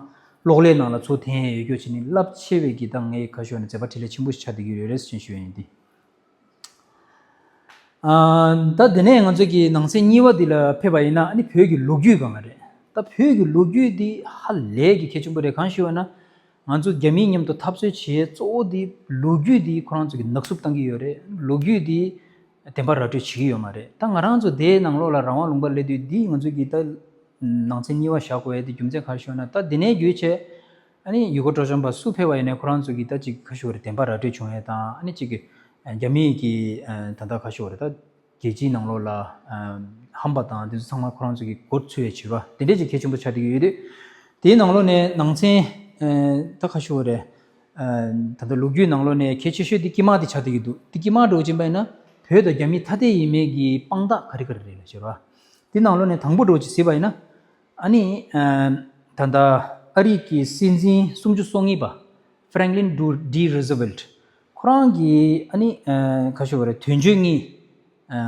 གློག་ཀླད་ནང་ལ་ཚུར་འཐེན་ཡས་ཡོད་རྒྱུ་བྱས་ནས་རླབས་ཆེ་བའི་གི་ད་ངས་ག་ཞུ་བ་ནས་མཛད་པ་འཕྲིན་ལས་ཆེན་པོ་ཞིག་ཆགས་བསྡད་ཀྱི་ཡོད་རེད་ཅེས་ཞུ་ཡ་ཡིན་ཏེ། ཨ་ད་དེ་ནས་ང་ཚོ་གི་ནང་ཚན་གཉིས་པ་འདི་ལ་ཕེབས་པ་ཡིན་ན། ཨ་ནི་བོད་ཀྱི་ལོ་རྒྱུས་སྒང་ལ་རེད། ད་བོད་ཀྱི་ལོ་རྒྱུས་འདི་ཧ་ལས་ཀྱི་གལ་ཆེན་པོ་རེད། གང་ཞུ་བ་ན་ང་ཚོ་རྒྱ་མིའི་མཉམ་དུ་འཐབ་རྩོད་བྱེད་གཙོ་བོ་འདི་ལོ་རྒྱུས་འདི་ཁོ་རང་ཚོ་གི་ནག་བསུབ་བཏང་གི་ཡོད་རེད། ལོ་རྒྱུས་འདི་བདེན་པ་ར་སྤྲོད་བྱེད་ཀྱི་ཡོད་མ་རེད། ད་ང་རང་ཚོ་དེའི་ནང་ལོགས་ལ་རང་དབང་ལུང་པ་སླེབས་དུས་འདི་ང་ཚོ་གི་ད་ནང་ཚན་གཉིས་པ་བཞག་དགོས་ཡ་དེ་རྒྱུ་མཚན་ག་རེ་ཞུ་བ་ན། ད་དེ་ནས་བརྒྱུད་བྱས་ ཨ་ནི་ཡུལ་སྐོར་སྤྲོ་འཆམ་པ་སུ་ཕེབས་པ་ཡིན་ནའི་ཁོ་རང་ཚོ་གི་ད་ཅིག་ཁ་ཤོ་རེ་བདེན་པ་ར་སྤྲོད་བྱུང་ཡས་དང་ཨ་ནི་ཅིག་གི་རྒྱ་མི་གི་ད་ལྟ་ཁ་ཤོ་རེ་ད་རྒྱལ་སྤྱིའི་ནང་ལོགས་ལ་ཧམ་པ་དང་དེ་ཚོ་ཚང་མ་ཁོ་རང་ཚོ་གི་མགོ་ཚོས་ཡས་བྱེད་པ་དེ་འདྲས་ཅིག་གལ་ཆེན་པོ་ཆགས་བསྡད་ཀྱི་ཡོད་དུས། དེའི་ནང་ལོགས་ནས་ནང་ཚན་ད་ཁ་ཤོ་རེ་ད་ལྟ་ལོ་རྒྱུས་ནང་ལོགས་ནས་གལ་ཆེ་ཤོས་དེ་དཀྱིལ་མ་དེ་ཆགས་བསྡད་ཀྱི་འདུག་དེ་དཀྱིལ་མ་འགྲོ་ཕྱིན་པ་ཡིན་ན་བོད་དང་རྒྱ་མི་ཐ་དད་ཡིན་མེད་ཀྱི་དཔང་རྟགས་ག་རེ་ག་རེ་རེད་ལ་ཟེར་བ། དེ་ནང་ལོགས་ནས་དང་པོ་འགྲོ་ཅིག་ཟེར་བ་ཡིན་ན། ཨ་ནི། ད་ལྟ་ཨ་རི་གི་སྲིད་འཛིན་སུམ་ཅུ་སོ་གཉིས་པ། Franklin D Roosevelt། ཁོ་རང་གིས་ཨ་ནི། ཁ་ཤོ་བ་རེ་དོན་གཅོད་གཉིས།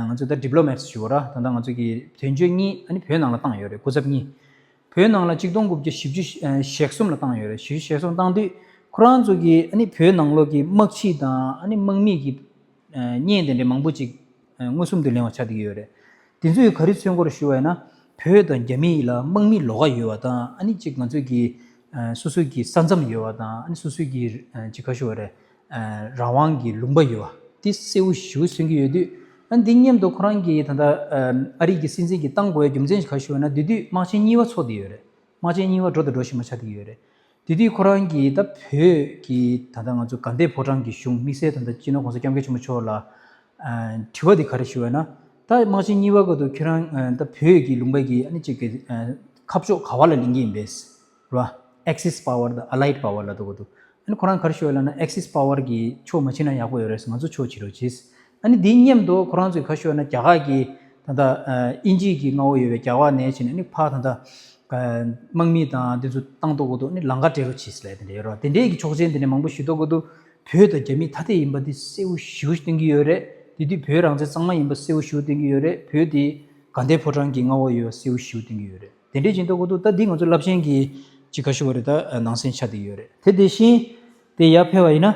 ང་ཚོ་ད་diplomats་ཞུ་བ་ར་ད་ལྟ་ང་ཚོ་གི་དོན་གཅོད་གཉིས་ཨ་ནི་བོད་ནང་ལ་བཏང་ཡོད་རེད། སྐུ་ཚབ་གཉིས། བོད་ནང་ལ་གཅིག་སྟོང་དགུ་བརྒྱ་བཞི་བཅུ་ཞེ་གསུམ་ལ་བཏང་ཡོད་རེད། བཞི་བཅུ་ཞེ་གསུམ་བཏང་དུས་ཁོ་རང་ཚོ་གིས་ཨ་ནི་བོད་ནང་ལོགས་ཀྱི་དམག་སྤྱི་དང་ཨ་ནི་དམག་མི་གི་བརྙན་དེ་འདྲའི་མང་པོ་ཅིག་མངོན་སུམ་དུ་ལེན་པ་ཆགས་བསྡད་ཀྱི་ཡོད་རེད། དེ་ཚོས་ག་རེ་མཚོན་སྐོར་ཞུ་བ་ཡིན་ན། བོད་དང་རྒྱ་མི་ལ་དམག་མི་ལོགས་ཀ་ཡོད་པ་དང་ཨ་ནི་ཅིག་ང་ཚོས་ཀྱི་སོ་སོའི་གི་ས་མཚམས་ཡོད་པ་དང་ཨ་ནི་སོ་སོའི་གི་ཅིག་ཁ་ཤོ་བ་རེད། རང་དབང་གི་ལུང་པ་ཡོད་པ་དེ་གསལ་བོ་ཞེ་པོ་མཚོན་གྱི་ཡོད་དུས། ཨ་ནི་འདི་མཉམ་དུ་ཁོ་རང་གིས་ད་ལྟ་ཨ་རི་གི་སྲིད་འཛིན་གྱིས་བཏང་དགོས་པའི་རྒྱུ་མཚན་ཞིག་ག་ཞུ་བ་ན། དེ་དུས་དམག་ཆེན་གཉིས་པ་ཚོགས་བསྡད་ཡོད་རེད། དམག་ཆེན་གཉིས་པ་འགྲོ་དང་འགྲོ་བཞིན་པ་ཆགས་བསྡད་ཀྱི་ཡོད་རེད། དེ་དུས་ཁོ་རང་གིས་ད་བོད་ཀྱི་ད་ལྟ་ང་ཚོ་དགའ་ལྡན་ཕོ་བྲང་གི་གཞུང་དམིགས་བསལ་ད་ལྟ་སྤྱི་ནོར་༸གོང་ས་༸སྐྱབས་མགོན་ཆེན་པོ་མཆོག་ལ་དྲི་བ་དེ་ག་རེ་ཞུ་བ་ན། ད་དམག་ཆེན་གཉིས་པ་སྐབས་དུ་ཁྱེད་རང་ད་བོད་ཀྱི་ལུང་པ་གི་ཨ་ནི་གཅིག་གི་ཁ་ཕྱོགས་ག་བ་ལ་ལེན་གྱི་ཡིན་པས། ར། Axis power དང་allied power ལ་འདུག་གོ་འདུག་ཨ་ནི་ཁོ་རང་ག་རེ་ཞུ་བ་ལབ་ན། Axis power གི་ཕྱོགས་མ་ཕྱིན་ན་ཡག་པོ་ཡོད་རེད། ང་ཚོ་ཕྱོགས་ཕྱིན་རོགས་བྱེད། ཨ་ནི་འདིའི་མཉམ་དུ་ཁོ་རང་ཚོས་ག་རེ་ཞུ་བ་ན། རྒྱ་གར་གྱི་ད་ལྟ་དབྱིན་ཇི་གི་མངའ་འོག་ཡོད་པའི་རྒྱ་གར་ནས་ཕྱིན་ཨ་ནི་ཕར་ད་ལྟ་དམག་མི་དང་འདི་ཚོ་བཏང་འདུག་གོ་འདུག་ཨ་ནི་ལམ་ཁ་སྤྲད་རོགས་བྱེད་ཟེར་ལབ་དེ་འདྲ་ཡོད་རེད། དེ་འདྲའི་གི་ཆོག་མཆན་དེ་འདྲ་མང་པོ་ཞུ་འདུག་གོ་འདུག་བོད་དང་རྒྱ་མི་ཐ་དད་ཡིན་པ་འདི་གསལ་བོ་ཞེ་པོ་སྟོན་གྱི་ཡོད་རེད། དེ་དུས་བོད་རང་བཙན་གཙང་མ་ཡིན་པ་གསལ་བོ་ཞེ་པོ་སྟོན་གྱི་ཡོད་རེད། བོད་དེ་དགའ་ལྡན་ཕོ་བྲང་གི་མངའ་འོག་ཡོད་པ་གསལ་བོ་ཞེ་པོ་སྟོན་གྱི་ཡོད་རེད། དེ་འདྲས་ཅིག་འདུག་གོ་འདུག་ད་འདི་ང་ཚོ་རླབས་ཆེན་གྱི་ཅིག་ག་ཞུ་བ་རེད། ད་ནང་གསེས་ཆགས་བསྡད་ཡོད་རེད། དེ་དེ་བཞིན་དེ་ཡར་ཕེབས་པ་ཡིན་ན།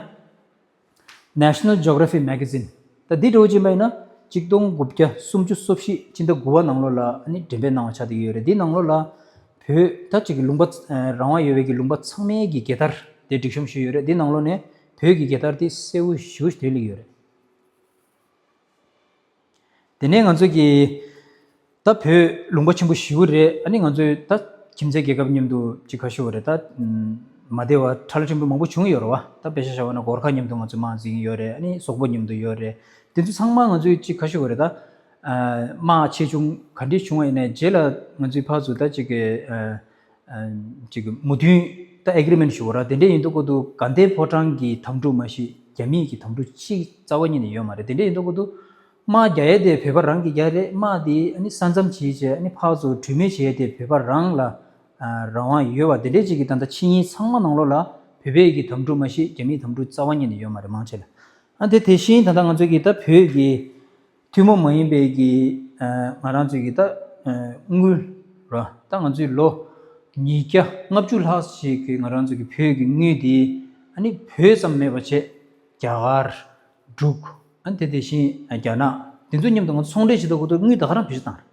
National Geographic Magazine། ད་འདི་འདྲ་བོ་ཅིག་ཡིན་པ་ཡིན་ན། གཅིག་སྟོང་དགུ་བརྒྱ་སུམ་ཅུ་སོ་བཞི་ཕྱི་ཟླ་དགུ་པ་ནང་ལོགས་ལ་ཨ་ནི་འགྲེམས་སྤེལ་གནང་བ་ཆགས་བསྡད་ཡོད་རེད། འདི་ནང་ལོགས་ལ་བོད་ད་ཅིག་གི་ལུང་པ་རང་དབང་ཡོད་པའི་གི་ལུང་པ་ཚང་མའི་གི་རྒྱལ་དར་དེ་སྒྲིག་གཤོམ་ཞུས་ཡོད་རེད། འདི་ནང་ལོགས་ནས་བོད་ཀྱི་རྒྱལ་དར་དེ་གསལ་བོ་ཞེ་པོ་ཞིག་དེ་སླེབས་ཡོད་རེད། དེ་ནས་ང་ཚོ་གི་ད་བོད་ལུང་པ་ཆེན་པོ་ཞེ་པོ་རེད། ཨ་ནི་ང་ཚོའི་ད་ཁྱིམ་མཚེས་རྒྱལ་ཁབ་མཉམ་དུ་ཅིག་ག་ཞུ་བ་རེད། ད་མ་བདེ་བ་ཁྲ་ལ་ཕྲན་བུ་མང་པོ་བྱུང་ཡོད་རེད་བ། ད་དཔེ་ཆ་བཞག་པ་ན་གོར་ཁ་མཉམ་དུ་ང་ཚོས་དམག་འཛིང་ཡོད་རེད། ཨ་ནི་སོག་པོ་མཉམ་དུ་ཡོད་རེད། དེ་ཚོ་ཚང་མ་ང་ཚོས་ཅིག་ག་ཞུ་བ་རེད། ད་དམག་ཆེ་ཆུང་ག་འདྲས་བྱུང་བ་ཡིན་ནའི་རྗེས་ལ་ང་ཚོའི་ཕར་ཚུར་ད་ཅིག་གི་ཅིག་མོས་མཐུན་ད་agreement་ཞུ་བ་ར་དེ་འདྲས་ཡིན་འདུག་གོ་འདུག་དགའ་ལྡན་ཕོ་བྲང་གི་དམ་ཕྲུག་མ་གཞི་རྒྱ་མིའི་གི་དམ་ཕྲུག་གཅིག་རྩ་བ་ཉིད་ནས་ཡོད་མ་རེད། དེ་འདྲས་ཡིན་འདུག་གོ་འདུག་དམག་རྒྱག་ཡས་དེ་བོད་པ་རང་གིས་རྒྱག་རེད། དམག་དེ་ཨ་ནི་ས་མཚམས་བྱས་བྱས་ཨ་ནི་ཕར་ཚུར་གྲོས་མོལ་བྱས་ཏེ་བོད་པ་རང་ལ་རང་དབང་ཡོད་པ་དེ་འདྲས་ཅིག་གི་ད་ལྟ་ཕྱི་ཉིན་ཚང་མ་ནང་ལོགས་ལ་བོད་པའི་གི་དམ་ཕྲུག་མ་གཞི་རྒྱ་མིའི་དམ་ཕྲུག་རྩ་བ་ཉིད་ནས་ཡོད་མ་རེད། མང་ཆེ་ལ། ཨ་དེ་དེ་བཞིན་ད་ལྟ་ང་ཚོ་གི་ད་བོད་ཀྱི་ཐུན་མོང་མ་ཡིན་པའི་གི་ང་རང་ཚོའི་གི་ད་དངུལ་ར་ད་ང་ཚོའི་ལོ་ཉིས་བརྒྱ་ལྔ་བཅུ་ལྷག་ཞིག་གི་ང་རང་ཚོ་གི་བོད་ཀྱི་དངུལ་དེ་ཨ་ནི་བོད་ཙམ་མེད་པ་བྱས་རྒྱ་གར། འབྲུག་ཨ་ནི་དེ་དེ་བཞིན་རྒྱ་ནག་དེ་ཚོ་མཉམ་དུ་ང་ཚོ་ཚོང་འབྲེལ་བྱེད་དུས་ཁོ་ཚོ་དངུལ་ད་ག་རང་བེད་སྤྱོད་བཏང་རེད།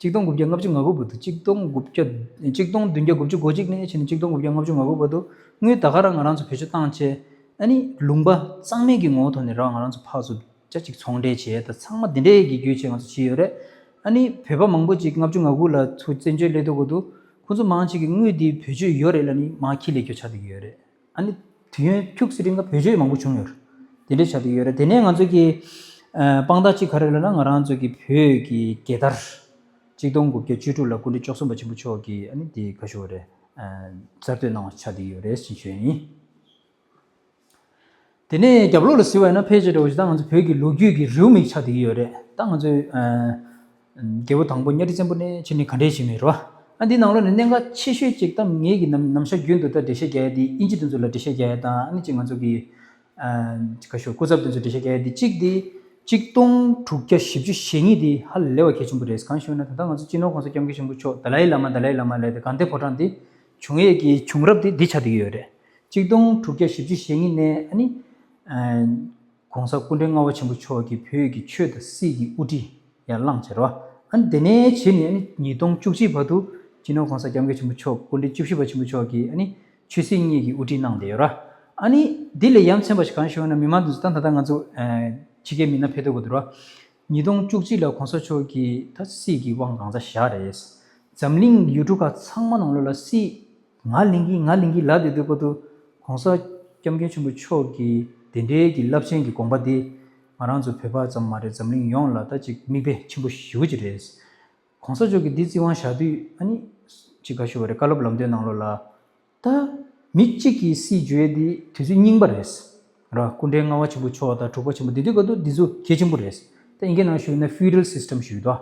གཅིག་སྟོང་དགུ་བརྒྱ་ལྔ་བཅུ་ང་དགུ་བར་དུ་གཅིག་སྟོང་དགུ་བརྒྱ་གཅིག་སྟོང་བདུན་བརྒྱ་དགུ་བཅུ་གོ་གཅིག་ནས་བྱས་ནས་གཅིག་སྟོང་དགུ་བརྒྱ་ལྔ་བཅུ་ང་དགུ་བར་དུ་དངུལ་ད་ག་རང་ང་རང་ཚོ་བེད་སྤྱོད་བཏང་བྱས། ཨ་ནི་ལུང་པ་གཙང་མའི་གི་ངོ་བོ་ཐོག་ནས་རང་ང་རང་ཚོ་ཕར་ཚུར་ཅ་གཅིག་ཚོང་འབྲེལ་བྱས་ད་ཚང་མ་འདི་འདྲའི་གི་རྒྱུ་ཆེ་ང་ཚོ་བྱས་ཡོད་རེད། ཨ་ནི་བོད་པ་མང་པོ་ཅིག་ལྔ་བཅུ་ང་དགུ་ལ་ཚུར་བཙན་བྱོལ་སླེབས་དུས་ཁོ་ཚོ་ཁོ་ཚོ་མང་ཆེ་གི་དངུལ་འདི་བེད་སྤྱོད་ཡོད་རེད་ལབ་ནི་མར་ཁྱི་ལས་སྐྱོ་ཆགས་བསྡད་ཀྱི་ཡོད་རེད། ཨ་ནི་དུས་ཡུན་ཁྱུག་ཙམ་རིང་ལ་བེད་སྤྱོད་མང་པོ་བྱུང་ཡོད་རེད། དེ་འདྲ་ཆགས་བསྡད་ཡོད་རེད། དེ་ནས་ང་ཚོ་གི་ཨ་དཔང་རྟགས་གཅིག་ག་རེ་ལབ་ན་ང་རང་ཚོ་གི་བོད་ཀྱི་རྒྱལ་དར་གཅིག་སྟོང་དགུ་བརྒྱ་བཅུ་དྲུག་ལ་སྐུ་ཕྲེང་བཅུ་གསུམ་པ་ཆེན་པོ་མཆོག་གིས་ཨ་ནི་དེ་ག་ཞུ་བ་རེད། ཨ་གསར་གཏོད་གནང་བ་ཆགས་བསྡད་ཡོད་རེད་ཞེས་ཞུ་ཡ་ཡིན། དེ་ནས་རྒྱབ་ལོགས་ལ་གཟིགས་པ་ཡིན་ན་ཕལ་ཆེར་འདྲ་བོ་ཞིག་ད་ང་ཚོ་བོད་ཀྱི་ལོ་རྒྱུས་ཀྱི་རེའུ་མིག་ཆགས་བསྡད་ཀྱི་ཡོད་རེད། ད་ང་ཚོའི་ཨ་རྒྱལ་པོ་དང་པོ་གཉའ་ཁྲི་བཙན་པོ་ནས་ཕྱིན་ནས་ག་འདྲས་བྱས་མེད་རོ། ཨ་འདི་ནང་ལོགས་ནས་གནད་འགག་ཆེ་ཤོས་གཅིག་ད་ངེད་ཀྱི་ནམ་ནམ་ཞག་རྒྱུན་དུ་ད་འགྲེལ་བཤད་རྒྱག་ཡ་འདི་དབྱིན་ཇི་དེ་ཚོ་ལ་འགྲེལ་བཤད་རྒྱག་ཡ་དང་ཨ་ནི་གཅིག་ང་ཚོ་གི་ཨ་ག་ཞུ་སྐུ་ཚབ་དེ་ཚོ་འགྲེལ་བཤད་རྒྱག་ཡ་འདི་གཅིག་འདི་གཅིག་སྟོང་དྲུག་བརྒྱ་བཞི་བཅུ་ཞེ་གཉིས་འདི་ཧ་ལས་པ་གལ་ཆེན་པོ་རེད། གང་ཞུ་ན་ད་ལྟ་ང་ཚོ་སྤྱི་ནོར་གོང་ས་སྐྱབས་མགོན་ཆེན་པོ་མཆོག་དཱ་ལའི་བླ་མ་དཱ་ལའི་བླ་མ་ལབ་དེ་དགའ་ལྡན་ཕོ་བྲང་འདི་བྱུང་ཡས་ཀྱི་བྱུང་རབས་འདི་འདི་ཆགས་བསྡད་ཀྱི་ཡོད་རེད། གཅིག་སྟོང་དྲུག་བརྒྱ་བཞི་བཅུ་ཞེ་གཉིས་ནས་ཨ་ནི། ཨ་༸གོང་ས་སྐུ་ཕྲེང་ལྔ་པ་ཆེན་པོ་མཆོག་གིས་བོད་ཀྱི་ཆོས་དང་སྲིད་ཀྱི་དབུ་ཁྲིད་ཡར་བླངས་བྱས་རོ། ཨ་ནི་དེ་ནས་བྱས་ནས་ཨ་ནི་ཉིས་སྟོང་བཅུ་གཅིག་བར་དུ་སྤྱི་ནོར་༸གོང་ས་༸སྐྱབས་མགོན་ཆེན་པོ་མཆོག་སྐུ་ཕྲེང་བཅུ་བཞི་པ་ཆེན་པོ་མཆོག་གིས་ཨ་ནི་ཆོས་སྲིད་གཉིས་ཀྱི་དབུ་ཁྲིད་གནང་བསྡད་ཡོད་ར། ཨ་ནི་འདི་ལས་ཡ་མཚན་པ་ཞིག་གང་ཞུ་བ་ན་མི་མང་དེ་ཚོ་ད་ད་ལྟ་ང་ཚོ་ཕྱི་རྒྱལ་མི་སྣ་ཕེབས་ཐུབ་ཀྱི་འདུག་ར། ཉིས་སྟོང་བཅུ་གཅིག་ལ་༸གོང་ས་མཆོག་གིས་ད་སྲིད་ཀྱི་དབང་གང་ཚ་བཞག་རེད། འཛམ་གླིང་ཡུལ་གྲུ་ཁག་ཚང་མ་ནང་ལོགས་ལ་སྲིད་ ང་ལེན་གྱིན་ང་ལེན་གྱིན་ལབ་བསྡད་དུས་སྐབས་དུ་༸གོང་ས་༸སྐྱབས་མགོན་ཆེན་པོ་མཆོག་གི་དེ་འདྲའི་གི་རླབས་ཆེན་གྱི་དགོངས་པ་དེ་ང་རང་ཚོ་བོད་པ་ཙམ་མ་རེད། འཛམ་གླིང་ཡོངས་ལ་ད་ཅིག་མིག་དཔེ་ཆེན་པོ་ཞེ་པོ་ཅིག་རེད། ༸གོང་ས་མཆོག་གིས་འདི་བརྩི་དབང་བཞག་དུས་ཨ་ནི་ཅིག་ག་ཞུ་བ་རེད། བཀའ་སློབ་ལམ་སྟོན་ནང་ལོགས་ལ། ད་མི་གཅིག་གིས་སྲིད་བྱུས་དེ་དུས་ཚོད་རྙིང་པ་རེད། ར། སྐུ་ཕྲེང་ལྔ་པ་ཆེན་པོ་མཆོག་དང་དྲུག་པ་ཆེན་པོ་འདི་དུས་སྐབས་དུ་འདི་ཚོ་གལ་ཆེན་པོ་རེད། ད་ཨིན་སྐད་ནང་ཞུས་ན་feudal system ཞུས་དོ།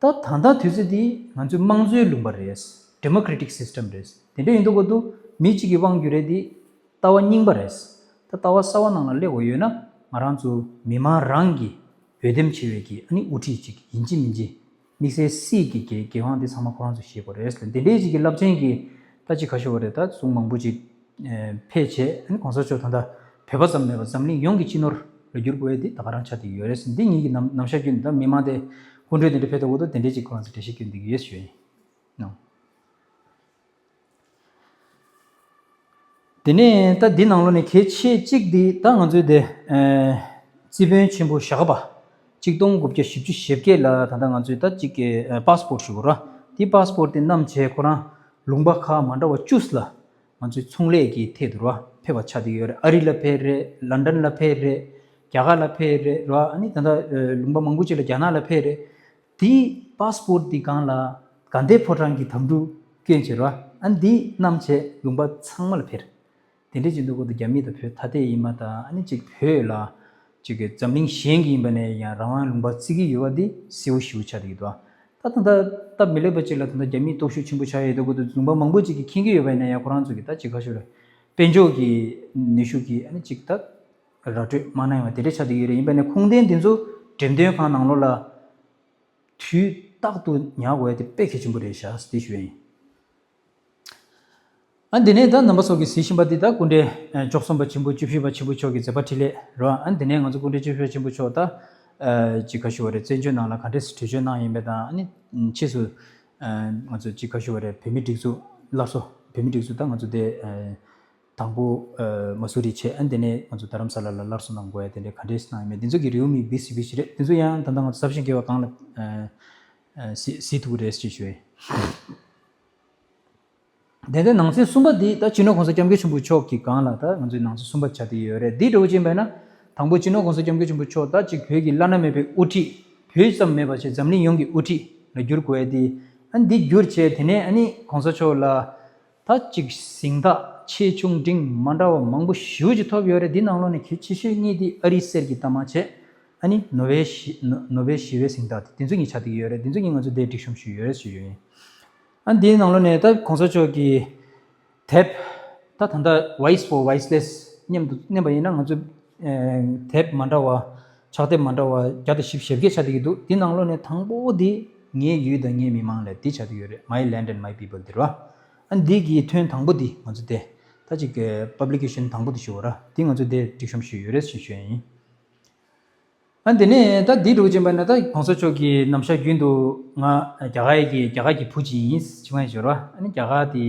ད་ད་ལྟ་དུས་ཚོད་འདི་ང་ཚོའི་དམངས་གཙོའི་ལུང་པ་རེད། democratic system རེད། དེ་འདྲ་ཡིན་དུས་སྐབས་དུ་མི་གཅིག་གི་དབང་སྒྱུར་རེད་འདི་ལྟ་བ་རྙིང་པ་རེད། ད་ལྟ་བ་གསར་བ་ནང་ལ་སླེབས་དགོས་ཡོད་ན་ང་རང་ཚོ་མི་མང་རང་གི་འོས་འདེམས་བྱས་པའི་གི་ཨ་ནི་དབུ་ཁྲིད་ཅིག་ཡིན་གཅིག་མིན་གཅིག་དམིགས་བསལ་སྲིད་ཀྱི་འགན་འགན་དབང་དེ་ཚང་མ་ཁོ་རང་ཚོ་བཞེས་དགོས་རེད་ཟེར། འདི་འདྲའི་ཅིག་གི་རླབས་ཆེན་གྱི་ད་ཅིག་ག་ཞུ་བ་རེད། ད་གསུང་མང་པོ་ཅིག་ཕེབས་བྱས། ཨ་ནི་༸གོང་ས་མཆོག་ད་ལྟ་བོད་པ་ཙམ་མེད་པར་འཛམ་གླིང་ཡོངས་ཀྱི་སྤྱི་ནོར་ལ་བསྒྱུར་དགོས་ཡ་དེ་ད་ག་རང་ཆགས་བསྡད་ཀྱི་ཡོད་རེད་ཟེར། འདི་ངེད་ཀྱི་ནམ་ནམ་ཞག་རྒྱུན་དུ་ད་མི་མང་དེ་སྐུ་མགྲོན་དེ་འདྲ་ཕེབས་ཐུབ་དགོས་འདུག་དེ་འདྲའི་ཅིག་ཁོ་རང་ཚོ་འགྲེལ་བཤད་སྐྱོན་འདི་གི་ཡོད་ཞུ་ཡིན་ནོ། དེ་ནས་ད་འདི་ནང་ལོགས་ནས་གལ་ཆེ་གཅིག་འདི་ད་ང་ཚོའི་དེ་ཨ་རྩིས་དཔོན་ཆེན་པོ་ཞྭ་སྒབ་པ་གཅིག་སྟོང་དགུ་བརྒྱ་བཞི་བཅུ་ཞེ་བརྒྱད་ལ་ད་ལྟ་ང་ཚོའི་ད་གཅིག་གི་ཨ་པཱ་སི་པོར་ཊི་ཞུ་དགོས་ར། དེ་པཱ་སི་པོར་ཊི་དེ་བསྣམས་བྱས་ཁོ་རང་ལུང་པ་ཁག་མ་འདྲ་བ་བཅུ་ལ་ང་ཚོའི་ཚོང་ལས་ཀྱི་ཐད་དུ་ར་ཕེབས་པ་ཆགས་བསྡད་ཡོད་རེད། ཨ་རི་ལ་ཕེབས་རེད། ལན་ཌན་ལ་ཕེབས་རེད། རྒྱ་གར་ལ་ཕེབས་རེད་ར། ཨ་ནི་ད་ལྟ་ཨ་ལུང་པ་མང་པོ་ཅིག་ལ་རྒྱ་ནག་ལ་ཕེབས་རེད། དེའི་པཱ་སི་པོར་ཊི་འདི་སྒང་ལ་དགའ་ལྡན་ཕོ་བྲང་གི་དམ་ཕྲུག་སྐྱོན་བྱེད་རོགས། ཨ་འདི་བསྣམས་བྱས་ལུང་པ་ཚང་མ་ལ་ཕེབས། དེ་འདྲའི་ཅིག་འདུག་གོ། དུ་རྒྱ་མི་དང་བོད་ཐ་དད་ཡིན་པ་དང་ཨ་ནི་ཅིག་བོད་ལ་ཅིག་གི་འཛམ་གླིང་གཞན་གྱི་ཡིན་པ་ནས་ཡང་རང་དབང་ལུང་པ་བརྩི་གི་ཡོད་པ་འདི་གསལ་པོ་ཞེ་པོ་ཆགས་བསྡད་ཀྱི་འདུག་ད་ད་ལྟ་སྟབས་མི་ལེགས་པ་ཅིག་ལ་ད་ལྟ་རྒྱ་མིས་སྟོབས་ཤུགས་ཆེན་པོ་ཆགས་ཡོད་འདུག་གོ། དུ་ལུང་པ་མང་པོ་ཅིག་གིས་མཁྱེན་གྱི་ཡོད་པ་ཡིན་ན་ཡང་ཁོ་རང་ཚོ་གི་ད་ཅིག་ག་ཞུ་རེད། དཔལ་འབྱོར་གྱི་ནུས་ཤུགས་ཀྱིས་ཨ་ནི་ཅིག་ད་ར་སྤྲོད་མ་གནང་བ་དེ་འདྲ་ཆགས་བསྡད་ཡོད་རེད། ཡིན་པ་ནས་ཁུངས་ལྡན་དེ་ཚོ་འགྲེམས་སྟོན་ཁང་ནང་ལོགས་ལ་དུས་རྟག་ཏུ་ཉར་དགོས་ཡ་དེ་དཔེ་གལ་ཆེན་པོ་རེད་ཤག་ཟེར་ཞུ་ཡ་ཡིན། ཨ་འདི་ནས་ད་རྣམ་པ་ཚོ་གིས་གཟིགས་བཞིན་པ་འདི་ད་སྐུ་ཕྲེང་ཨ་བཅུ་གསུམ་པ་ཆེན་པོ་བཅུ་བཞི་པ་ཆེན་པོ་མཆོག་གི་མཛད་པ་འཕྲིན་ལས་རེད་བ། ཨ་འདི་ནས་ང་ཚོ་སྐུ་ཕྲེང་བཅུ་བཞི་པ་ཆེན་པོ་མཆོག་ད་ཨ་ཅིག་ག་ཞུ་བ་རེད། བཙན་བྱོལ་ནང་ལ་ག་འདྲས་སེ་བྲོས་བྱོལ་གནང་ཡིན་པ་དང་། ཨ་ནི་ཕྱིས་སུ་ཨ་ང་ཚོ་ཅིག་ག་ཞུ་བ་རེད། བོད་མི་སྒྲིག་འཛུགས་སླར་གསོ། བོད་མི་སྒྲིག་འཛུགས་ད་ང་ཚོ་དེ་ཨ་དང་པོ་ཨ་མ་སུ་རི་བྱས། ཨ་འདི་ནས་ང་ཚོ་རྡ་རམ་ས་ལ་ལ་སླར་གསོ་གནང་དགོས་ཡ་དེ་འདྲའི་ག་འདྲས་གནང་ཡོད་མེད་འདི་ཚོ་གི་རེའུ་མིག་བི་སི་བི་ཞིག་རེད། འདི་ཚོ་ཡང་ད་ལྟ་ང་ཚོ་ཟབ་ཞིང་རྒྱས་པ་སྒང་ལ་ཨ་ཨ་གཟིགས་གཟིགས་ཐུབ་ཀྱི་རེད་ཅེས་ཞུ་ཡིན། དེ་ནས་ནང་ཚན་གསུམ་པ་འདི་ད་སྤྱི་ནོར་༸གོང་ས་༸སྐྱབས་མགོན་ཆེན་པོ་མཆོག་གི་སྒང་ལ་ད་ང་ཚོའི་ནང་ཚན་གསུམ་པ་ཆགས་བསྡད་ཡོད་རེད། འདི་འདྲ་བོ་ཅིག་ཡིན་པ་ཡིན་ན་དང་པོ་སྤྱི་ནོར་༸གོང་ས་༸སྐྱབས་མགོན་ཆེན་པོ་མཆོག་ད་ཅིག་བོད་ཀྱི་བླ་ན་མེད་པའི་དབུ་ཁྲིད། བོད་ཙམ་མེད་པ་བྱས་འཛམ་གླིང་ཡོངས་ཀྱི་དབུ་ཁྲིད་ལ་གྱུར་དགོས་ཡ་དེ། ཨ་འདི་གྱུར་བྱས་དེ་ནས་ཨ་ནི་༸གོང་ས་མཆོག་ལ་ད་ཅིག་གཟེངས་རྟགས་ཆེ་ཆུང་འབྲིང་མ་འདྲ་བ་མང་པོ་ཞེ་པོ་ཅིག་ཐོབ་ཡོད་རེད། འདི་ནང་ལོགས་ནས་གལ་ཆེ་ཤོས་གཉིས་དེ་ཨ་རིའི་གསེར་གྱི་རྟགས་མ་བྱས། ཨ་ནི་ནོ་བེལ་ཞི་ནོ་ནོ་བེལ་ཞི་བའི་གཟེངས་རྟགས་དེ་དེ་ཚོ་གཉིས་ཆགས་བསྡད་ཀྱི་ཡོད་རེད། དེ་ཚོ་གཉིས་ང་ཚོ་དེ་སྒྲིག་གཤོམ་ཞུས་ཡོད་རེད་ཞུ་ཡོད་ཡིན། ཨ་འདིའི་ནང་ལོགས་ནས་ད་༸གོང་ས་མཆོག་གི་དེབ་ད་ད་ལྟ་Wise for Viceless མཉམ་དུ་མནན་པ་ཡིན་ན་ང་ཚོ་ཨ་དེབ་མ་འདྲ་བ། ཕྱག་དེབ་མ་འདྲ་བ་བརྒྱ་དང་བཞི་བཅུ་ཞེ་བརྒྱད་ཆགས་བསྡད་ཀྱི་འདུག་འདི་ནང་ལོགས་ནས་དང་པོ་འདི་ངའི་ཡུལ་དང་ངའི་མི་མང་ལ་འདི་ཆགས་བསྡད་ཡོད་རེད། My Land and My People འདི་རེད་བ། ཨ་འདི་གི་ཐོན་དང་པོ་འདི་ང་ཚོ་དེ་ད་ཅིག་པབ་ལི་ཀེ་ཤན་དང་པོ་འདི་ཞུ་བ་ར། འདི་ང་ཚོ་དེ་སྒྲིག་གཤོམ་ཞུས་ཡོད་རེད་ཞུ་ཞུ་ཡ་ཡིན། ཨ་དེ་ནས་ད་འདི་འདྲ་བོ་ཅིག་ཡིན་པ་ན་ད་༸གོང་ས་མཆོག་གིས་ནམ་ཞག་རྒྱུན་དུ་ང་རྒྱ་གར་གྱི་རྒྱ་གར་གྱི་བུ་ཅིག་ཡིན་ཅིག་མ་ཡིན་ཞོར་བ། ཨ་ནི་རྒྱ་གར་དེ་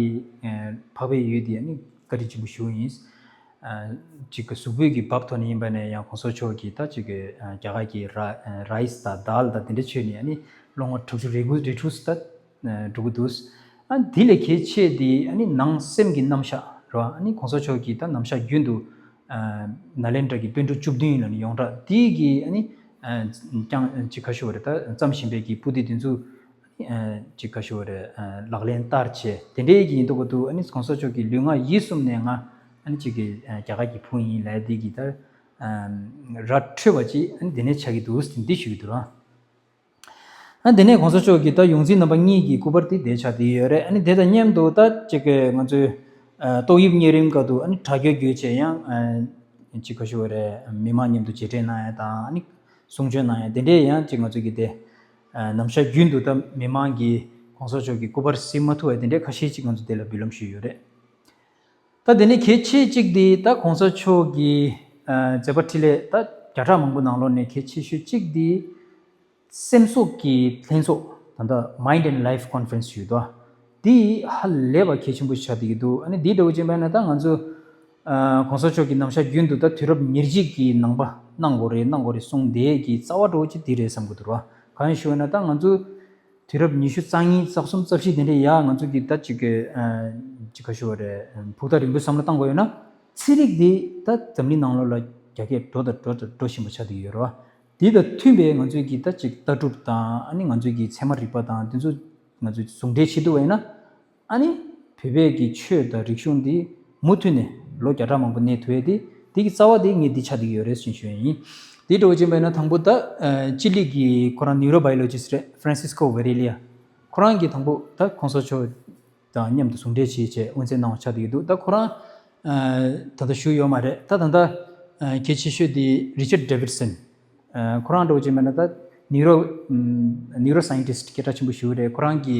ཨ་འཕགས་པའི་ཡུལ་དེ་ཨ་ནི་བཀའ་དྲིན་ཆེན་པོ་ཞུ་ཡིན། ཨ་ཅིག་གི་གཟུགས་པོའི་གི་བབ་ཐོག་ནས་ཡིན་པ་ནས་ཡང་༸གོང་ས་མཆོག་གིས་ད་ཅིག་གི་ཨ་རྒྱ་གར་གྱི་ར་ར་ཡིས་དང་དཱལ་དང་དེ་འདྲ་མཆོད་ནས་ཨ་ནི་སློབ་མ་དྲུག་ཅུ་རེ་དགུ་རེ་དྲུག་ཙམ་ད་འགྲོ་གི་འདུག་ཨ་དེ་ལས་གལ་ཆེ་དེ་ཨ་ནི་ནང་སེམས་ཀྱི་རྣམ་གཞག་རེད་བ། ཨ་ནི་༸གོང་ས་མཆོག་གིས་ད་ནམ་ཞག་རྒྱུན་དུ་ཨ་ནཱ་ལེནྡྲ་གི་པཎ་གྲུབ་བཅུ་བདུན་ལ་ནི་ཡོངས་གྲགས་དེ་གི་ཨ་ནི་ཨ་ཀྱང་ཅིག་ག་ཞུ་བ་རེད། ད་བརྩམས་བཞིན་པའི་གི་པོ་ཏི་དེ་ཚོ་ཨ་ཅིག་ག་ཞུ་བ་རེད། ཨ་ལག་ལེན་བསྟར་བྱས་དེ་འདྲའི་གི་ཡིན་མདོག་ག་འདུག་ཨ་ནི་༸གོང་ས་མཆོག་གི་ལུས་ངག་ཡིད་གསུམ་ནས་ང་ཨ་ནི་ཅིག་གི་ཨ་རྒྱ་གར་གྱི་བུ་ཡིན་ལབ་དེ་གི་ད་ཨ་ར་འཕྲོད་པ་ཅིག་ཨ་ནི་དེ་ནས་ཆགས་ཀྱི་འདུག་ཟེར་འདི་ཞུ་གི་འདུག་ར། ཨ་དེ་ནས་༸གོང་ས་མཆོག་གི་ད་ཡོངས་འཛིན་རྣམ་པ་གཉིས་ཀྱི་སྐུ་པར་དེ་དེ་ཆགས་བསྡད་ཡོད་རེད། ཨ་ནི་དེ་དང་མཉམ་དུ་ད་ཅིག་གི་ང་ཚོའི་ཨ་ཏོག་དབྱིབས་གཉན་རིམས་སྐབས་དུ་ཨ་ནི་དྲག་སྐྱེད་བརྒྱུད་བྱས་ཡང་ཨ་ཅིག་ག་ཞུ་བ་རེད། མི་མང་མཉམ་དུ་མཇལ་འཕྲད་གནང་ཡ་དང་ཨ་ནི་གསུང་ཆོས་གནང་ཡ་དེ་འདྲའི་ཡང་ཅིག་ང་ཚོ་གི་དེ་ཨ་ནམ་ཞག་རྒྱུན་དུ་ད་མི་མང་གིས་༸གོང་ས་མཆོག་གི་སྐུ་པར་གཟིགས་མ་ཐུབ་པ་དེ་འདྲའི་ཁ་ཤས་ཅིག་ང་ཚོ་དེ་ལ་འབུལ་ལམ་ཞུས་ཡོད་རེད། ད་དེ་ནས་གལ་ཆེ་གཅིག་དེ་ད་༸གོང་ས་མཆོག་གི་ཨ་མཛད་པ་འཕྲིན་ལས་ད་བརྒྱ་ཕྲག་མང་པོ་ནང་ལོགས་ནས་གལ་ཆེ་ཤོས་གཅིག་དེ་སེམས་གསོ་གི་ལྷན་ཚོགས་ད་ལྟ་Mind and Life Conference ཞུས་དོ། དེ་ཧ་ལས་པ་གལ་ཆེན་པོ་ཆགས་བསྡད་ཀྱི་འདུག་ཨ་ནི་དེ་འདྲ་བོ་ཅན་པ་ན་ད་ང་ཚོ་ཨ་༸གོང་ས་མཆོག་གི་ནམ་ཞག་རྒྱུན་དུ་ད་དུས་རབས་ཉེར་གཅིག་གི་ནང་པ་གནང་དགོས་རེད་གནང་དགོས་རེད་གསུངས་དེ་གི་རྩ་བ་འདྲ་བོ་ཅིག་དེ་རེད་བསམ་གྱི་འདུག་ར། གང་ཡིན་ཞུས་ན་ད་ང་ཚོ་ དུས་རབས་ཉི་ཤུ་རྩ་གཉིས་རྩ་གསུམ་རྩ་བཞི་དེ་འདྲའི་ཡ་ང་ཚོ་གི་ད་ཅིག་གི་ཅིག་ག་ཞུ་བ་རེད། ཕུགས་ཐག་རིང་པོའི་བསམ་བློ་བཏང་དགོས་ཡོད་ན། ཚན་རིག་འདི་ད་འཛམ་གླིང་ནང་ལོགས་ལ་རྒྱ་སྐྱེད་འགྲོ་དང་འགྲོ་དང་འགྲོ་བཞིན་པ་ཆགས་བསྡད་ཡོད་རེད་བ། འདི་དང་མཐུན་པའི་ང་ཚོའི་གི་ད་ཅིག་ལྟ་གྲུབ་དང་ཨ་ནི་ང་ཚོའི་གི་ཚད་མ་རིག་པ་དང་དེ་ཚོ་ང་ཚོས་ཟུང་འབྲེལ་བྱེད་ཐུབ་པ་ཡིན་ན། ཨ་ནི་བོད་པའི་གི་ཆོས་དང་རིག་གཞུང་འདི་མུ་མཐུད་ནས་ལོ་བརྒྱ་ཕྲག་མང་པོ་གནས་ཐུབ་ཡས་དེ་དེ་གི་རྩ་བ་དེ་ངས་འདི་ཆགས་བསྡད་ཀྱི་ཡོད་རེད་ཞེས་ཞུ་ཡས་ཡིན། དེ་འདྲ་བོ་ཅིག་ཡིན་པ་ཡིན་ན་དང་པོ་ད་ཅི་ལི་གི་ཁོ་རང་ནིའུ་རོ་བྷའི་ལོ་ཇི་སི་རེད། ཧྥ་རན་སིས་ཀོ་ཝེ་རེ་ལི་ཡ། ཁོ་རང་གིས་དང་པོ་ད་གོང་ས་མཆོག་དང་མཉམ་དུ་ཟུང་འབྲེལ་བྱས་བྱས་དབུ་འཛིན་གནང་བ་ཆགས་བསྡད་ཀྱི་འདུག་ད་ཁོ་རང་ད་ལྟ་བཞུགས་ཡོད་མ་རེད། ད་ད་ལྟ་གལ་ཆེ་ཤོས་དེ་རི་ཆར་ཌེ་ཝིད་སན། ཁོ་རང་འདྲ་བོ་ཅིག་མེད་ན་ད་ནིའུ་རོ་ནིའུ་རོ་སའེན་ཊིསི་སྐད་གྲགས་ཆེན་པོ་ཞིག་རེད། ཁོ་རང་གི་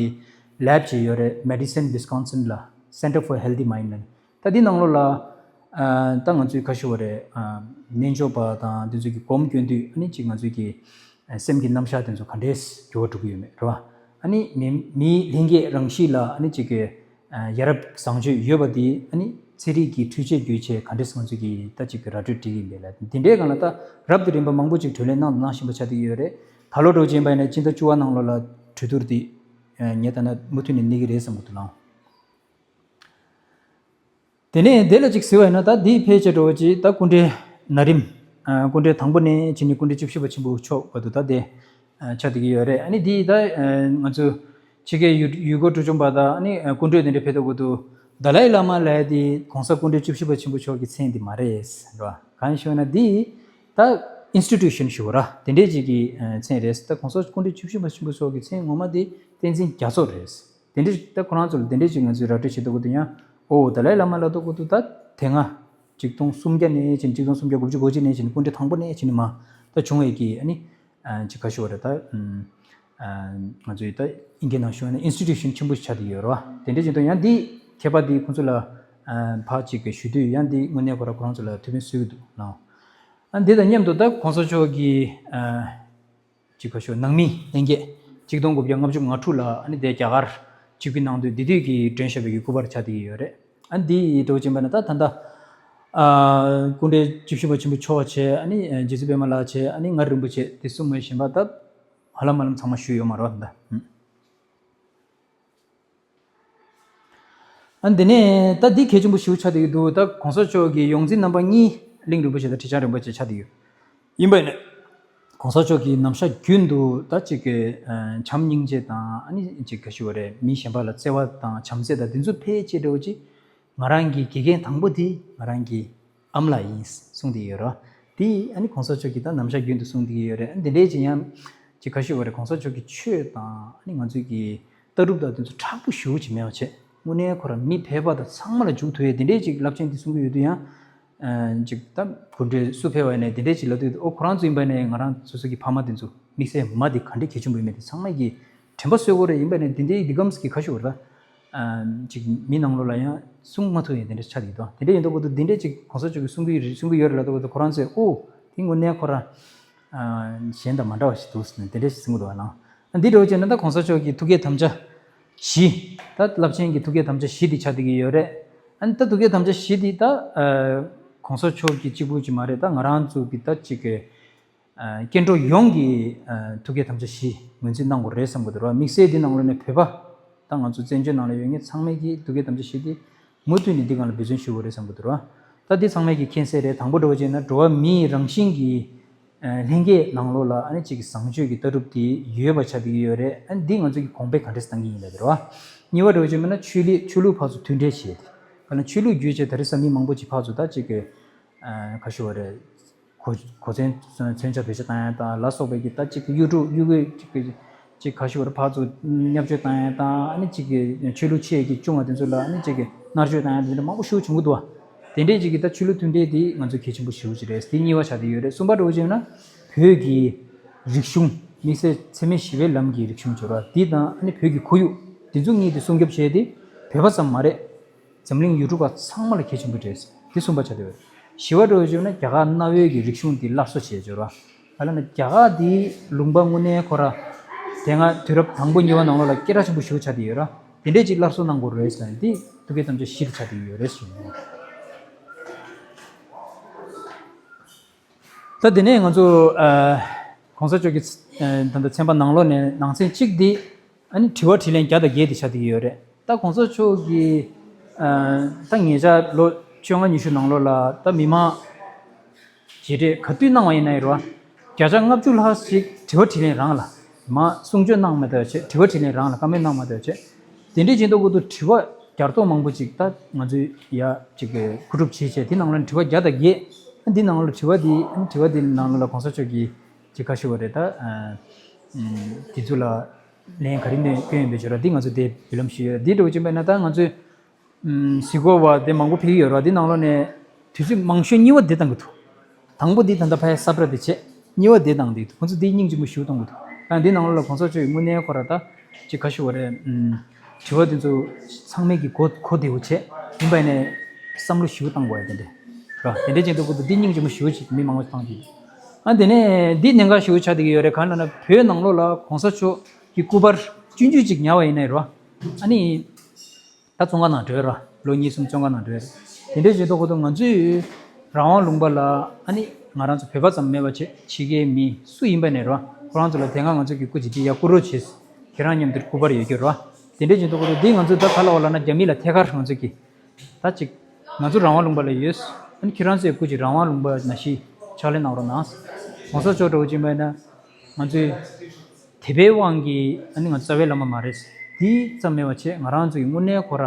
ལེབ་ཅིག་ཡོད་རེད། Madison Wisconsin ལ་Center for Healthy Mind ལ། ད་འདི་ནང་ལོགས་ལ་ད་ང་ཚོའི་ཁ་ཤོ་བ་རེད། རྣལ་འབྱོར་པ་དང་དེ་ཚོ་གི་སྒོམ་སྐྱོན་དུས་ཨ་ནི་ཅིག་ང་ཚོའི་གི་སེམས་ཀྱི་རྣམ་གཞག་དེ་ཚོ་ག་འདྲས་འགྱུར་བ་འགྲོ་གི་ཡོད་མེད་རེད་བ། ཨ་ནི་མི་མིའི་ལྷན་སྐྱེས་རང་གཤིས་ལ་ཨ་ནི་ཅིག་གི་ཡ་རབས་བཟང་སྤྱོད་ཡོད་པ་དེ་ཨ་ནི་ཚན་རིག་གི་འཕྲུལ་ཆས་བརྒྱུད་བྱས་ག་འདྲས་ང་ཚོ་གིས་ད་ཅིག་ར་སྤྲོད་བསྒྲིགས་ཡིན་པས་ལ། འདི་འདྲའི་སྒང་ལ་ད་རབ་དང་རིམ་པ་མང་པོ་ཅིག་གྲོས་གླེང་གནང་དང་གནང་བཞིན་པ་ཆགས་བསྡད་ཡོད་རེད། ད་ལོ་འགྲོ་བྱས་པ་ཡིན་ན་སྤྱི་ཟླ་བཅུ་པ་ནང་ལོགས་ལ་གྲོས་བསྡུར་འདི་ངས་ལྟ་ན་མུ་མཐུད་ནས་གནས་ཀྱི་རེད་བསམ་གྱི་འདུག་ལགས། དེ་ནས་དེ་ལ་ཅིག་ཟེར་བ་ཡིན་ན་ད་འདིའི་ཕལ་ཆེར་འགྲོ་བ་ཅིག་ད་སྐུ་ཕྲེང་ན་རིམ། སྐུ་ཕྲེང་དང་པོ་ནས་བྱས་ནས་སྐུ་ཕྲེང་བཅུ་བཞི་པ་ཆེན་པོ་མཆོག་བར་དུ་ད་དེ་ཆགས་བསྡད་ཀྱི་ཡོད་རེད། ཨ་ནི་འདི་ད་ང་ཚོ་ཕྱི་རྒྱལ་ཡུལ་ཡུལ་སྐོར་བྲོ་བཅོམ་པ་དང་ཨ་ནི་སྐུ་མགྲོན་དེ་འདྲ་ཕེབས་དུས་སྐབས་སུ་དཱ་ལའི་བླ་མ་ལབ་ཡ་དེ་གོང་ས་སྐུ་ཕྲེང་བཅུ་བཞི་པ་ཆེན་པོ་མཆོག་གི་མཚན་དེ་མ་རེད་རེད་བ། གང་ཞུ་ན་འདི་ད་ཨིན་སི་ཊི་ཊུ་ཤན་ཞུ་བ་ར་དེ་འདྲས་ཅིག་གི་མཚན་རེད། ད་གོང་ས་སྐུ་ཕྲེང་བཅུ་བཞི་པ་ཆེན་པོ་མཆོག་གི་མཚན་ངོ་མ་དེ་བསྟན་འཛིན་རྒྱ་མཚོ་རེད། དེ་འདྲས་ད་ཁོ་རང་ཚོ་ལ་དེ་འདྲས་ཅིག་ང་ཚོས་ར་སྤྲོད་བྱེད་དུས་སྐབས་སུ་ཡང་ཨོ་དཱ་ལའི་བླ་མ་ལབ་དུས་སྐབས་སུ་ད་དེ་སྔ་ཆིག་སྟོང་སུམ་བརྒྱ་ནས་བྱས་ནས་ཆིག་སྟོང་སུམ་བརྒྱ་དགུ་བཅུ་གོ་གཅིག་ནས་བྱས་ནས་སྐུ་ཕྲེང་དང་པོ་ནས་བྱས་ནས་མར་ད་བྱུང་བའི་གི་ཨ་ནི་ཅིག་ག་ཞུ་བ་རེད། ད་ང་ཚོའི་ད་ཨིན་སྐད་ནང་ཞུ་བ་ན་ཨིན་སི་ཊི་ཊུ་ཤན་ཆེན་པོ་ཞིག་ཆགས་བསྡད་ཡོད་རེད་བ། དེ་འདྲས་ཅིག་ད་ཡང་འདི་མཁས་པ་འདི་ཁོང་ཚོ་ལ་ཕར་ཅིག་གི་ཞུ་དུས་ཡང་འདི་དངོས་གནས་ཁོ་ར་ཁོ་རང་ཚོ་ལ་ཐུགས་ཕན་གསོས་ཀྱི་འདུག་ལགས། ཨ་འདི་དང་མཉམ་དུ་ད་གོང་ས་མཆོག་གི་ཅིག་ག་ཞུ་ནང་མི་ལྷན་རྒྱས་ཆིག་སྟོང་དགུ་བརྒྱ་ལྔ་བཅུ་ང་དྲུག་ལ་ཨ་ནི་དེ་རྒྱ་གར་ཆིབས་བསྒྱུར་གནང་དུས་འདི་དུས་ཀྱི་མགྲོན་ཞབས་པའི་གི་སྐུ་པར་ཆགས་བསྡད་ཀྱི་ཡོད་རེད། ཨ་འདི་ཡི་འགྲོ་ཅན་པ་ན་ད་ད་ལྟ་སྐུ་ཕྲེང་བཅུ་བཞི་པ་ཆེན་པོ་མཆོག་བྱས་ཨ་ནི་རྗེ་བཙུན་པད་མ་ལགས་བྱས་ཨ་ནི་ང་རིན་པོ་ཆེ་དེ་གསུམ་མ་གཞན་པ་ད་ཧ་ལམ་ཧ་ལམ་ཚང་མ་ཞུས་ཡོད་མ་རེད་ད། ཨ་འདི་ནས་ད་འདི་གལ་ཆེན་པོ་ཞིག་ཆགས་བསྡད་ཀྱི་འདུག་ད་གོང་ས་མཆོག་གི་ཡོངས་འཛིན་རྣམ་པ་གཉིས་གླིང་རིན་པོ་ཆེ་དང་ཁྲི་བྱང་རིན་པོ་ཆེ་ཆགས་བསྡད་ཡོད། ཡིན་པ་ནི་གོང་ས་མཆོག་གི་རྣམ་གཞག་རྒྱུན་དུ་ད་ཅིག་གི་བྱམས་སྙིང་རྗེ་དང་ཨ་ནི་ཅིག་ག་ཞུ་བ་རེད། མི་གཞན་པ་ལ་བརྩེ་བ་དང་བྱམས་བརྩེ་དང་འདི་ཚོ་ཕལ་ཆེར་འདྲ་བོ་ཅིག་ང་རང་གི་དགེ་རྒན་དང་པོ་དེ་ང་རང་གི་ཨ་མ་ལགས་ཡིན་གསུངས་བསྡད་ཡོད་རེད། དེ་ཨ་ནི་གོང་ས་མཆོག་གིས་ད་རྣམ་གཞག་རྒྱུན་དུ་གསུངས་བསྡད་ཡོད་རེད། ཨ་ནི་འདི་འདྲའི་ཅིག་ཡང་ཅིག་ག་ཞུ་བ་རེད། གོང་ས་མཆོག་གི་ཆོས་དང་ཨ་ནི་ང་ཚོའི་གི་ལྟ་གྲུབ་དང་དེ་ཚོ་མཁྲེགས་པོ་ཞེ་པོ་ཅིག་མེད་པ་བྱས་དངོས་གནས་ཁོ་རང་མི་ཕལ་པ་དང་ཚང་མ་ལ་འཇུག་ཐུབ་ཡས་དེ་འདྲའི་ཅིག་རླབས་ཆེན་དེ་གསུང་གི་ཡོད་དུས་ཡང་ཅིག་ད་གོ་འདྲེ་སུ་ཕལ་བ་ཡིན་ནའི་དེ་འདྲའི་ཅིག་ལབ་དུས་ཨོ་ཁོ་རང་ཚོ་ཡིན་པ་ནས་ང་རང་སོ་སོ་གི་ཕ་མ་དེ་ཚོ་དམིགས་བསལ་མ་དེ་ག་འདྲའི་གལ་ཆེན་པོ་ཡིན་མིན་དེ་ཚང་མ་གི་དྲན་པ་གསོས་དགོས་རེད། ཡིན་པ་ནས་འདི་འདྲའི་འདི་གམ་གི་ཁ་ཤོར་ད་ཅིག་མི་ནང་ལོགས་ལ་ཡང་གསུང་མ་ཐུབ་ཡས་དེ་འདྲ་ཆགས་ཀྱི་འདུག་དེ་འདྲ་ཡིན་དུས་སྐབས་སུ་འདི་འདྲ་ཅིག་གོང་ས་མཆོག་གིས་གསུང་གི་རེད་གསུང་གི་ཡོད་རེད་ལབ་དུས་སྐབས་སུ་ཁོ་རང་ཚོས་ཨོ་དེ་དངོས་གནས་ཁོ་རང་གཞན་དང་མ་འདྲ་བ་ཞིག་འདུག་ཟེར་ནས་དེ་འདྲ་ཞིག་གསུང་གི་འདུག་བ་ལང་། འདི་འདྲ་བོ་བྱས་ན་ད་གོང་ས་མཆོག་གི་ཐུགས་བསྐྱེད་དམ་བཅའ་བཞི། ད་རླབས་ཆེན་གྱི་ཐུགས་བསྐྱེད་དམ་བཅའ་བཞི་འདི་ཆགས་བསྡད་ཀྱི་ཡོད་རེད། ཨ་ནི་ད་ཐུགས་བསྐྱེད་དམ་བཅའ་བཞི་འདི་ད་གོང་ས་མཆོག་གི་གཅིག་པུ་ཅིག་མ་རེད། ད་ང་རང་ཚོ་གི་ད་ཅིག་གི་སྐྱེ་འགྲོ་ཡོངས་ཀྱི་ཐུགས་བསྐྱེད་དམ་བཅའ་བཞི་ངོས་འཛིན་གནང་དགོས་རེད་བསམ་གྱི་འདུག་ར། དམིགས་བསལ་འདི་ནང་ལོགས་ནས་བོད་པ་ད་ང་ཚོ་བཙན་བྱོལ་ནང་ལ་ཡོད་མཁན་ཚང་མས་ཀྱི་ཐུགས་བསྐྱེད་དམ་བཅའ་བཞི་འདི་མུ་མཐུད་ནས་འདི་སྒང་ལ་འབད་བརྩོན་ཞུ་དགོས་རེད་བསམ་གྱི་འདུག་ར། ད་འདི་ཚང་མས་ཀྱི་མཁྱེན་གསལ་རེད། དང་པོ་འདྲ་བོ་བྱས་ན་འགྲོ་བ་མིའི་རང་བཞིན་གྱི་ལྷན་སྐྱེས་ནང་ལོགས་ལ་ཨ་ནི་གཅིག་གི་བཟང་སྤྱོད་ཀྱི་ལྟ་གྲུབ་དེ་ཡོད་པ་ཆགས་བསྡད་ཀྱི་ཡོད་རེད། ཨ་ནི་འདི་ང་ཚོ་གི་གོང་འཕེལ་ག་འདྲས་བཏང་གི་ཡིན་ལབ་དེ་རེད་བ། གཉིས་པ་འདྲ་བོ་བྱས་མིན་ན་ཆོས་ལུགས་ཆོས་ལུགས་ཕར་ཚུར་མཐུན་འབྲེལ་བྱས་ཏེ་ག་ན་ཆོས་ལུགས་བརྒྱུད་བྱས་ད་རེས་ས་མི་མང་པོ་ཅིག་ཕར་ཚུར་ད་གཅིག་གི་ག་ཞུ་བ་རེད། གོ་གོ་མཚོན་མཚོན་ཆ་བེད་སྤྱོད་བཏང་ཡ་དང་ལ་སོགས་པའི་གི་ད་གཅིག་གི་གཡུ་འབྲུག་གཡུ་གུ་གཅིག་གི་གཅིག་ག་ཞུ་བ་རེད། ཕར་ཚུར་བརྙས་བཅོས་བཏང་ཡ་དང་ཨ་ནི་གཅིག་གི་ཆོས་ལུགས་ཆེ་གི་སྐྱོང་བ་དེ་ཚོ་ལ་ཨ་ནི་གཅིག་གི་མནར་གཅོད་བཏང་ཡ་དེ་འདྲ་མང་པོ་ཞེ་པོ་བྱུང་གི་འདུག་བ། དེ་འདྲའི་གཅིག་གི་ད་ཆོས་ལུགས་མཐུན་འབྲེལ་དེ་ང་ཚོ་གལ་ཆེན་པོ་ཞེ་པོ་ཅིག་རེད། དེ་གཉིས་པ་ཆགས་བསྡད་ཡོད་རེད། གསུམ་པ་འདྲ་བོ་བྱས་ན་བོད་ཀྱི་རིག་གཞུང་དམིགས་བསལ་འཚེ་མེད་ཞི་བའི་ལམ་གྱི་རིག་གཞུང་ཅིག་རེད་བ། དེ་དང་ཨ་ནི་བོད་ཀྱི་ཁོར་ཡུག་དེ་ཚོ་གཉིས་དེ་སྲུང་སྐྱོབ་བྱས་ཏེ་བོད་པ་ཙམ་མ་རེད། འཛམ་གླིང་ཡུལ་གྲུ་པ་ཚང་མ་ལ་གལ་ཆེན་པོ་རེད། འདི་གསུམ་པ་ཆགས་བསྡད་ཡོད། བཞི་པ་འདྲ་བོ་བྱས་ན་རྒྱ་གར་གནའ་བོའི་གི་རིག་གཞུང་འདི་སླར་གསོ་བྱས་ཡོད་ར། ག་ལ་ན་རྒྱ་གར་འདི་ལུང་པ་དངོས་གནས་ཁོ་ར་དེ་སྔ་དུས་རབས་དང་པོ་གཉིས་པ་ནང་ལོགས་ལ་སྐད་གྲགས་ཆེན་པོ་ཞིག་ཆགས་བསྡད་ཡོད་ར། དེ་འདྲས་ཅིག་སླར་གསོ་གནང་དགོས་རེད་ཟེར་ནས་འདི་ཐུགས་བསྐྱེད་དམ་བཅའ་བཞི་དེ་ཆགས་བསྡད་ཡོད་རེད་ཟེར། ད་དེ་ནས་ང་ཚོ་གོང་ས་མཆོག་གི་ད་ལྟ་ཚན་པ་ནང་ལོགས་ནས་ནང་ཚན་གཅིག་འདི། ཨ་ནི་དྲི་བ་དྲིས་ལན་བརྒྱ་དང་བརྒྱད་དེ་ཆགས་བསྡད་ཀྱི་ཡོད་རེད། ད་གོང་ས་མཆོག་གིས་ད་ཉེ་ཆར་ལོ་བཅོ་ལྔ་ཉི་ཤུ་ནང་ལོགས་ལ་ད་མི་མང་རྗེས་འབྲེལ་ག་དུས་གནང་བ་ཡིན་ན་ཡང་རེད་བ། བརྒྱ་ཆ་ལྔ་བཅུ་ལྷག་ཞིག་དྲི་བ་དྲིས་ལན་རང་ལ་མ་གསུང་ཆོས་གནང་མ་ཐུབ་བྱས། དྲི་བ་དྲིས་ལན་རང་ལ་བཀའ་མོལ་གནང་མ་ཐུབ་བྱས། དེ་འདྲའི་ཆེད་དུ་ཁོ་ཚོ་དྲི་བ་བརྒྱ་སྟོང་མང་པོ་ཅིག་ད་ང་ཚོས་ཡ་ཅིག་མཁོ་སྒྲུབ་བྱས་བྱས། དེ་ནང་ལ་དྲི་བ་བརྒྱ་དང་བརྒྱད། འདི་ནང་ལ་དྲི་བ་འདི་དྲི་བ་འདི་ནང་ལ་གོང་ས་མཆོག་གིས་ཅིག་ག་ཞུ་བ་རེད། ད་དེ་ཚོ་ལ་ལན་ག་རེ་གནང་གི་ཡོད་པའི་ཆོས་ར་འདི་ང་ཚོ་དེ་བརྒྱུད་ལམ་ཞུས་ཡོད། འདི་འདྲ་བོ་ཅིག་མེད་ན་ད་ང་ཚོས་གཟིགས་སྐོར་བ་དེ་མང་པོ་ཕེབས་ཀྱི་ཡོད་རེད་བ། འདི་ནང་ལོགས་ནས་དུས་ཚོད་མང་ཤོས་གཉིས་པ་འདི་བཏང་གི་འདུག་དང་པོ་འདི་ད་ལྟ་ཕར་ས་བཀྲ་དེ་བྱས། གཉིས་པ་འདི་བཏང་འདུག་ཁོ་ཚོ་འདི་སྙིང་རྗེ་མོ་ཞེ་པོ་གཏོང་གི་འདུག་ཨ་འདི་ནང་ལོགས་ལ་གོང་ས་མཆོག་གིས་དངོས་གནས་ཁོ་ར་ད་ཅིག་ག་ཞུ་བ་རེད། ཨམ། དྲི་བ་འདི་ཚོ་ཚང་མས་ཀྱི་གོ་གོ་བདེ་བོ་བྱས། ཡིན་པ་ནས་བསམ་བློ་ཞེ་པོ་བཏང་དགོས་ཡ་དེ་འདྲ་ར། དེ་འདྲའི་ཆེད་དུ་ཁོ་ཚོ་འདི་སྙིང་རྗེ་མོ་ཞེ་པོ་ཅིག་མི་མང་པོ་བཏང་གི་ཡོད། ཨ་འདི་ནས་འདི་གནད་འགག་ཞེ་པོ་ཆགས་བསྡད་ཀྱི་ཡོད་རེད། གང་ལབ་ན་བོད་ནང་ལོགས་ལ་གོང་ས་མཆོག་གི་སྐུ་པར་སྤྱོད་འཇུག་ཅིག་ཉར་བ་ཡིན་ནའི་ར། ཨ་ནི། ད་བཙོན་ཁང་ནང་འགྲོ་ཡ་ར། ལོ་གཉིས་གསུམ་བཙོན་ཁང་ནང་འགྲོ་ཡ་ར། དེ་འདྲའི་བྱེད་དུས་ཁོ་ཚོ་ང་ཚོས་རང་དབང་ལུང་པ་ལ་ཨ་ནི་ང་རང་ཚོ་བོད་པ་ཙམ་མེད་པ་བྱས་ཕྱི་རྒྱལ་མི་སུ་ཡིན་པ་ནས་ར། ཁོ་རང་ཚོ་ལ་དེ་སྔ་ང་ཚོ་གི་སྐུ་མཁྱེན་འདི་ཡར་བསྐུར་རོགས་བྱས། ཁྱེད་རང་མཉམ་དུ་སྐུ་པར་ཡོད་རྒྱུ་ར། དེ་འདྲའི་བྱེད་དུས་ཁོ་ཚོ་འདི་ང་ཚོས་ད་ག་ལབ་པ་ལབ་ན་རྒྱ་མི་ལ་ཐད་ཀར་ང་ཚོ་གི་ད་ཅིག་ང་ཚོ་རང་དབང་ལུང་པ་ལ་ཡོད། ཨ་ནི་ཁྱེད་རང་ཚོའི་སྐུ་མཁྱེན་རང་དབང་ལུང་པ་ནང་བཞིན་ཕྱག་ལས་གནང་རོགས་གནང་། གོང་ས་མཆོག་འདྲ་བོ་ཅིག་མེད་ན་ང་ཚོའི་དད་པའི་དབང་གིས་ཨ་ནི་ང་ཚོ་རྩ་བའི་བླ་མ་མ་རེད། དེ་ཙམ་མེད་པ་བྱས་ང་རང་ཚོ་ཡི་དངོས་གནས་ཁོ་ར་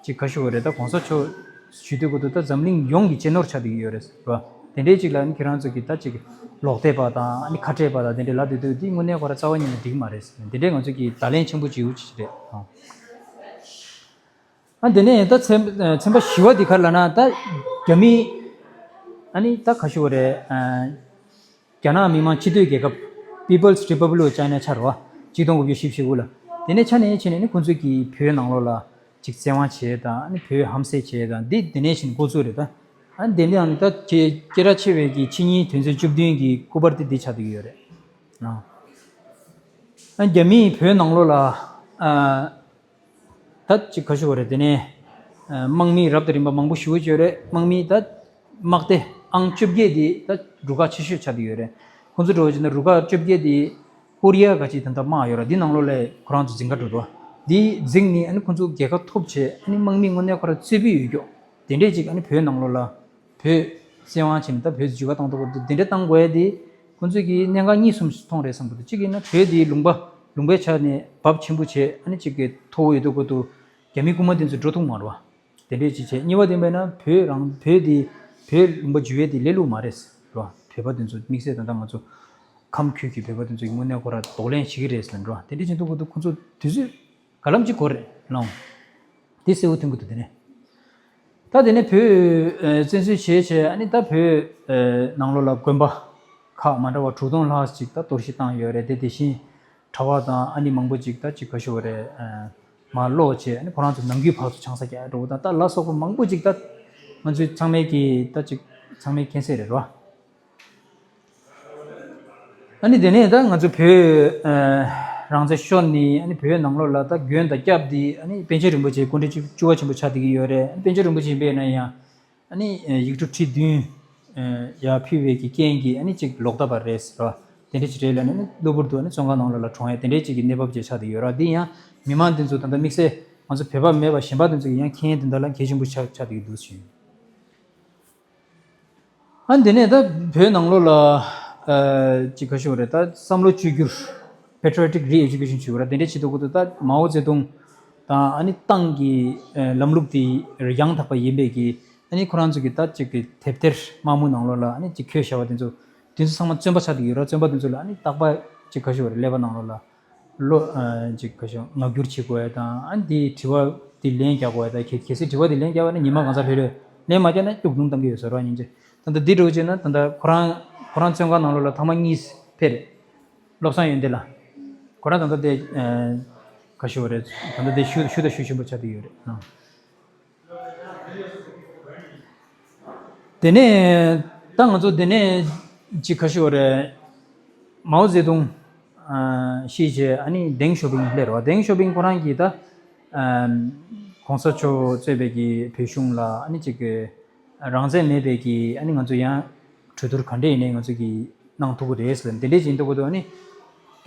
ཅིག་ག་ཞུ་བ་རེད། ད་གོང་ས་མཆོག་ཞུ་དུས་ཁོ་ཚོ་ད་འཛམ་གླིང་ཡོངས་ཀྱི་གཅེས་ནོར་ཆགས་བསྡད་ཀྱི་ཡོད་རེད་བ། དེ་འདྲའི་ཅིག་ལ་ཨ་ནི་ཁྱེད་རང་ཚོ་གི་ད་ཅིག་ལོག་དད་པ་དང་ཨ་ནི་ཁ་བྲལ་པ་དང་དེ་འདྲའི་ལབ་བསྡད་དུས་དེ་དངོས་གནས་ཁོ་ར་རྩ་བ་ཉིད་ནས་འགྲིག་གི་མ་རེད། དེ་འདྲའི་ང་ཚོ་གི་བརྡ་ལན་ཆེན་པོ་ཅིག་ཡོད་ཅིག་རེད་ཨང་། ཨ་དེ་ནས་ད་ཚན་ཚན་པ་བཞི་པ་འདི་ག་རེ་ལབ་ན་ད་རྒྱ་མི་ཨ་ནི་ད་ག་ཞུ་བ་རེད། རྒྱ་ནག་མི་དམངས་སྤྱི་མཐུན་རྒྱལ་ཁབ་People's Republic of China ཆགས་རེད་བ། གཅིག་སྟོང་དགུ་བརྒྱ་བཞི་བཅུ་ཞེ་དགུ་ལ། དེ་ནས་ཆ་ནས་ཕྱིན་ནས་ནི་ཁོང་ཚོས་ཀྱིས་བོད་ནང་ལོགས་ལ་ཅིག་བཙན་དབང་བྱས་དང་ཨ་ནི་བོད་ཧམ་བཤད་བྱས་དང་འདི་དེ་ནས་ཕྱིན་འགོ་བཙུགས་རེད་ད། ཨ་ནི་དེ་འདི་ཡང་ནི་ད་ཁྱེད་སྐད་གྲགས་ཆེ་བའི་གི་ཕྱི་ཉིན་དོན་ཚན་བཅུ་བདུན་གྱི་སྐུ་པར་དེ་འདི་ཆགས་བསྡད་ཀྱི་ཡོད་རེད། ཨ་རྒྱ་མིས་བོད་ནང་ལོགས་ལ་ཨ། ད་ཅིག་ག་ཞུ་བ་རེད། དེ་ནས་ཨ་དམག་མི་རབ་དང་རིམ་པ་མང་པོ་ཞེ་པོ་ཅིག་ཡོད་རེད། དམག་མི་ད་དམག་སྡེ་ཨང་བཅོ་བརྒྱད་དེ་ད་རུ་ཁག་ཆེ་ཤོས་ཆགས་བསྡད་ཡོད་རེད། ཁོང་ཚོ་འགྲོ་བ་ཅིག་ན་རུ་ཁག་བཅོ་བརྒྱད་དེ་ཀོ་རི་ཡ་ག་ཅིག་ད་ལྟ་དམག་ཡོད་རེད། འདི་ནང་ལོགས་ལ་ཁོ་རང་ཚོ་འཛིང་ག་འགྲོ་འགྲོ། འདི་འཛིང་ནས་ཨ་ནི་ཁོང་ཚོ་རྒྱལ་ཁ་ཐོབ་བྱས་ཨ་ནི་དམག་མི་དངོས་གནས་ཁོ་རང་རྩོད་པའི་ཡོད་ཀྱོག་དེ་འདྲས་ཅིག་ཨ་ནི་བོད་ནང་ལོགས་ལ་བོད་བཙན་དབང་བྱས་ནས་ད་བོད་འཇིགས་པ་བཏང་ཐུབ་པ་དེ་འདྲས་བཏང་དགོས་ཡ་དེ་ཁོང་ཚོས་ཀྱི་གནད་འགག་གཉིས་གསུམ་མཐོང་རེད་བསམ་གི་འདུག་གཅིག་ཡིན་ན་བོད་དེ་ལུང་པ་ལུང་པའི་ཆ་ནས་བབ་ཆེན་པོ་བྱས་ཨ་ནི་གཅིག་གི་མཐོ་བོ་ཡོད་དུས་སྐབས་དུ་རྒྱ་མི་རྐུན་མ་དེ་ཚོ་འགྲོ་ཐུབ་མ་རེད་བ། དེ་འདྲས་ཅིག་བྱས། གཉིས་པ་དེ་མེད་ན་བོད་རང་བོད་དེ་བོད་ལུང་པ་འཇུ་བའི་དེ་ལས་སླ་པོ་མ་རེད་རེད་བ། བོད་པ་དེ་ཚོ་དམིགས་བསལ་ད་ལྟ་ང་ཚོ་ཁམས་ཁུལ་གྱི་བོད་པ་དེ་ཚོ་ཡིན་དངོས་གནས་ཁོ་ར་གདོང་ལེན་བྱེད་ཀྱི་རེད་ཟེར་ལབ་རེད་བ། དེ་འདྲས་བྱེད་དུས་སྐབས་དུ་ཁོང་ཚོ་དུས་ཚོད་ག་ལམ་གཅིག་གོ་རེད་ལོང་། དེ་གསལ་པོ་ཐོན་གྱི་འདུག་དེ་ནས། ད་དེ་ནས་བོད་ཨ་བཙན་འཛུལ་བྱས་བྱས་ཨ་ནི་ད་བོད་ཨ་ནང་ལོགས་ལ་དགོན་པ་ཁག་མ་འདྲ་བ་དྲུག་སྟོང་ལྷག་ཅིག་ད་གཏོར་བཤིག་བཏང་ཡོད་རེད། དེ་དེ་བཞིན་གྲྭ་པ་དང་ཨ་ནི་མང་པོ་ཅིག་ད་ཅིག་ག་ཞུ་བ་རེད། ཨ་མར་ལོག་བྱས་ཨ་ནི་ཁོ་རང་ཚོ་ནམ་རྒྱུན་ཕར་ཚུར་ཆང་ས་རྒྱག་འགྲོ་བ་དང་ད་ལ་སོགས་པ་མང་པོ་ཅིག་ད་ང་ཚོའི་ཚང་མས་ཀྱི་ད་ཅིག་ཚང་མས་མཁྱེན་གསལ་རེད་རོ། ཨ་ནི་དེ་ནས་ད་ང་ཚོ་བོད་ཨ་རང་བཙན་ཤོར་ནས་ཨ་ནི་བོད་ནང་ལོགས་ལ་ད་དགོན་དང་སྐྱབས་འདི་ཨ་ནི་པཎ་ཆེན་རིན་པོ་ཆེ་སྐུ་ཕྲེང་བཅུ་བཅུ་བ་ཆེན་པོ་ཆགས་བསྡད་ཀྱི་ཡོད་རེད། ཨ་ནི་པཎ་ཆེན་རིན་པོ་ཆེ་ཡིན་པས་ན་ཡང་ཨ་ནི་ཡིག་འབྲུ་ཁྲི་བདུན་ཡར་ཕུལ་བའི་གི་རྐྱེན་གྱིས་ཨ་ནི་ཅིག་ལོག་ལྟ་བ་རེད་ཟེར་བ་དེ་འདྲ་ཅིག་རེད་ལབ་ནས་ཨ་ནི་གློ་བུར་དུ་ཨ་ནི་བཙོན་ཁང་ནང་ལོགས་ལ་གྲོངས་ཡ་དེ་འདྲ་ཅིག་གི་གནས་བབ་ཅིག་ཆགས་བསྡད་ཡོད་རེད། འདི་ཡང་མི་མང་འདི་ཚོ་ད་ལྟ་དམིགས་བསལ་ང་ཚོ་བོད་པ་མེད་པ་གཞན་པ་འདི་ཚོ་ཡང་མཁྱེན་ཡ་དེ་འདྲ་ལ་གལ་ཆེན་པོ་ཆགས་ཆགས་བསྡད་ཀྱི་འདུག་ཟེར། ཨ་འདི་ནས་ད་བོད་ནང་ལོགས་ལ་ཨ་ཅིག་ག་ཞུ་བ་རེད། ད་བསམ་བློ་བཅོས་བསྒྱུར་Patriotic Re-Education ཞུ་བ་རེད། དེ་འདྲ་བྱེད་དུས་སྐབས་དུ་ད་མའོ་ཙེ་ཏུང་དང་ཨ་ནི་ཏང་གི་ཨ་ལམ་ལུགས་དེ་ཡང་དག་པ་ཡིན་པའི་གི་ཨ་ནི་ཁོ་རང་ཚོ་གི་ད་ཅིག་གི་དེབ་ཐེར་དམར་མོ་ནང་ལོགས་ལ་ཨ་ནི་ཅིག་འཁོད་བཞག་པ་དེ་ཚོ་དེ་ཚོ་ཚང་མ་བཙོན་པ་ཆགས་བསྡད་ཡོད་རེད། བཙོན་པ་དེ་ཚོ་ལ་ཨ་ནི་རྟག་པར་ཅིག་ག་ཞུ་བ་རེད། ཀླད་པ་ནང་ལོགས་ལ། ལོ་ཨ་ཅིག་ག་ཞུ་ངག་སྒྱུར་བྱེད་དགོས་ཡ་དང་ཨ་འདི་དྲི་བ་འདི་ལན་རྒྱག་དགོས་ཡ་དང་གལ་གལ་སྲིད་དྲི་བ་འདི་ལན་རྒྱག་པ་ན་ཉི་མ་གང་ཟག་ལྷོད་ལྷོད་ལན་མ་རྒྱག་ན་སྐྱུག་བརྡུང་བཏང་གི་ཡོད་ཟེར་བ་སྙིང་རྗེ། ད་ལྟ་འདི་འདྲ་བོ་བྱས་ན་ད་ལྟ་ཁོ་རང་ཁོ་རང་བཙོན་ཁང་ནང་ལོགས་ལ་ཐེངས་མ་གཉིས་ཕེབས་རེད། བློ་བཟང་ཡོན་ཏན་ལགས། ཁོ་རང་ད་ལྟ་དེ་ཨ་ག་ཞུ་བ་རེད། ད་ལྟ་དེ་ཞུ་ཞུ་དང་ཞུ་བཞིན་པ་ཆགས་བསྡད་ཡོད་རེད་ཨ། དེ་ནས་ད་ང་ཚོ་དེ་ནས་ཅིག་ག་ཞུ་བ་རེད། མའོ་ཙེ་ཏུང་ཨ་ཤི་རྗེས་ཨ་ནི་ཏེང་ཞའོ་ཕིང་སླེབས་རེད་བ། ཏེང་ཞའོ་ཕིང་ཁོ་རང་གིས་ད་ཨ་གོང་ས་མཆོག་གཙོས་པའི་གི་བོད་གཞུང་ལ་ཨ་ནི་ཅིག་གི་རང་བཙན་མེད་པའི་གི་ཨ་ནི་ང་ཚོ་ཡང་གྲོས་བསྡུར་ག་འདྲས་ཡིན་ནའི་ང་ཚོ་གིས་གནང་ཐུབ་ཀྱི་རེད་ཟེར་དེ་འདྲས་ཡིན་འདུག་གི་འདུག་ཨ་ནི་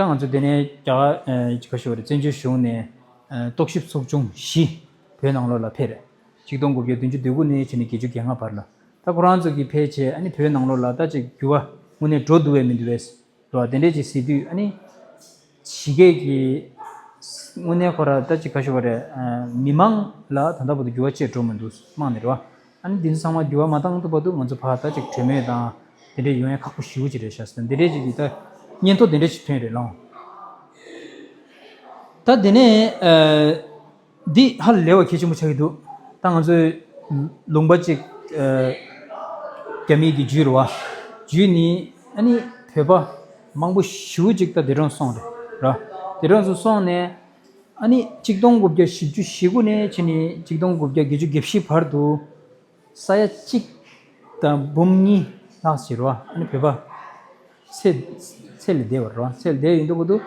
ད་ང་ཚོ་དེ་ནས་རྒྱ་གར་ག་ཞུ་བ་རེད། བཙན་བྱོལ་གཞུང་ནས་རྟོག་ཞིབ་ཚོགས་ཆུང་བཞི་བོད་ནང་ལོགས་ལ་ཕེབས་རེད། ཆིག་སྟོང་དགུ་བརྒྱ་བདུན་ཅུ་དོན་དགུ་ནས་བྱས་ནས་བརྒྱད་ཅུ་གྱ་ལྔ་བར་ལ། ད་ཁོ་རང་ཚོ་གིས་ཕེབས་བྱས་ཨ་ནི་བོད་ནང་ལོགས་ལ་ད་ཅིག་འགྱུར་བ་དངོས་གནས་འགྲོ་འདུག་བས་མི་འདུག་བས། རེད་བ། དེ་འདྲས་ཅིག་ཟེར་དུས་ཨ་ནི་ཕྱི་རྒྱལ་གྱི་དངོས་གནས་ཁོ་ར་ད་ཅིག་ག་ཞུ་བ་རེད། མི་མང་ལ་ད་ལྟ་བར་དུ་འགྱུར་བ་ཅིག་འགྲོ་མི་འདུག་དམངས་ནས་རེད་བ། ཨ་ནི་འདི་ཚོ་ཚང་མ་འགྱུར་བ་མ་བཏང་ཐུབ་བར་དུ་ང་ཚོ་ཕར་ད་ཅིག་གྲོས་མོལ་དང་དེ་འདྲས་ཡོང་ཡ་ཁག་པོ་ཞེ་པོ་ཅིག་རེད་ཤག་ཟེར། དེ་འདྲས་ཅིག་གི་ད་སྙན་ཐོ་དེ་འདྲས་ཅིག་ཐོན་རེད་ལགས། ད་དེ་ནས་འདི་ཧ་ལས་པ་གལ་ཆེན་པོ་ཆགས་ཀྱི་འདུག་ད་ང་ཚོའི་ལུང་པ་ཅིག་རྒྱ་མི་གིས་འཇུས་རེད་བ། འཇུས་ནི་ཨ་ནི་བོད་པ་མང་པོ་ཞེ་པོ་ཅིག་ད་འདས་གྲོངས་སོང་རེད་ར། འདས་གྲོངས་སུ་སོང་ནས་ཨ་ནི་ཆིག་སྟོང་དགུ་བརྒྱ་བཞི་བཅུ་ཞེ་དགུ་ནས་ཕྱིན་ནས་ཆིག་སྟོང་དགུ་བརྒྱ་བརྒྱད་ཅུ་གྱ་བཞི་བར་དུ་ས་ཡ་གཅིག་དང་འབུམ་གཉིས་ལྷག་ཅིག་རེད་བ། ཨ་ནི་བོད་པ་ཚེ་ཚེ་ལས་འདས་པ་རེད་བ། ཚེ་ལས་འདས་ཡིན་འདུག་གོ་འདུག་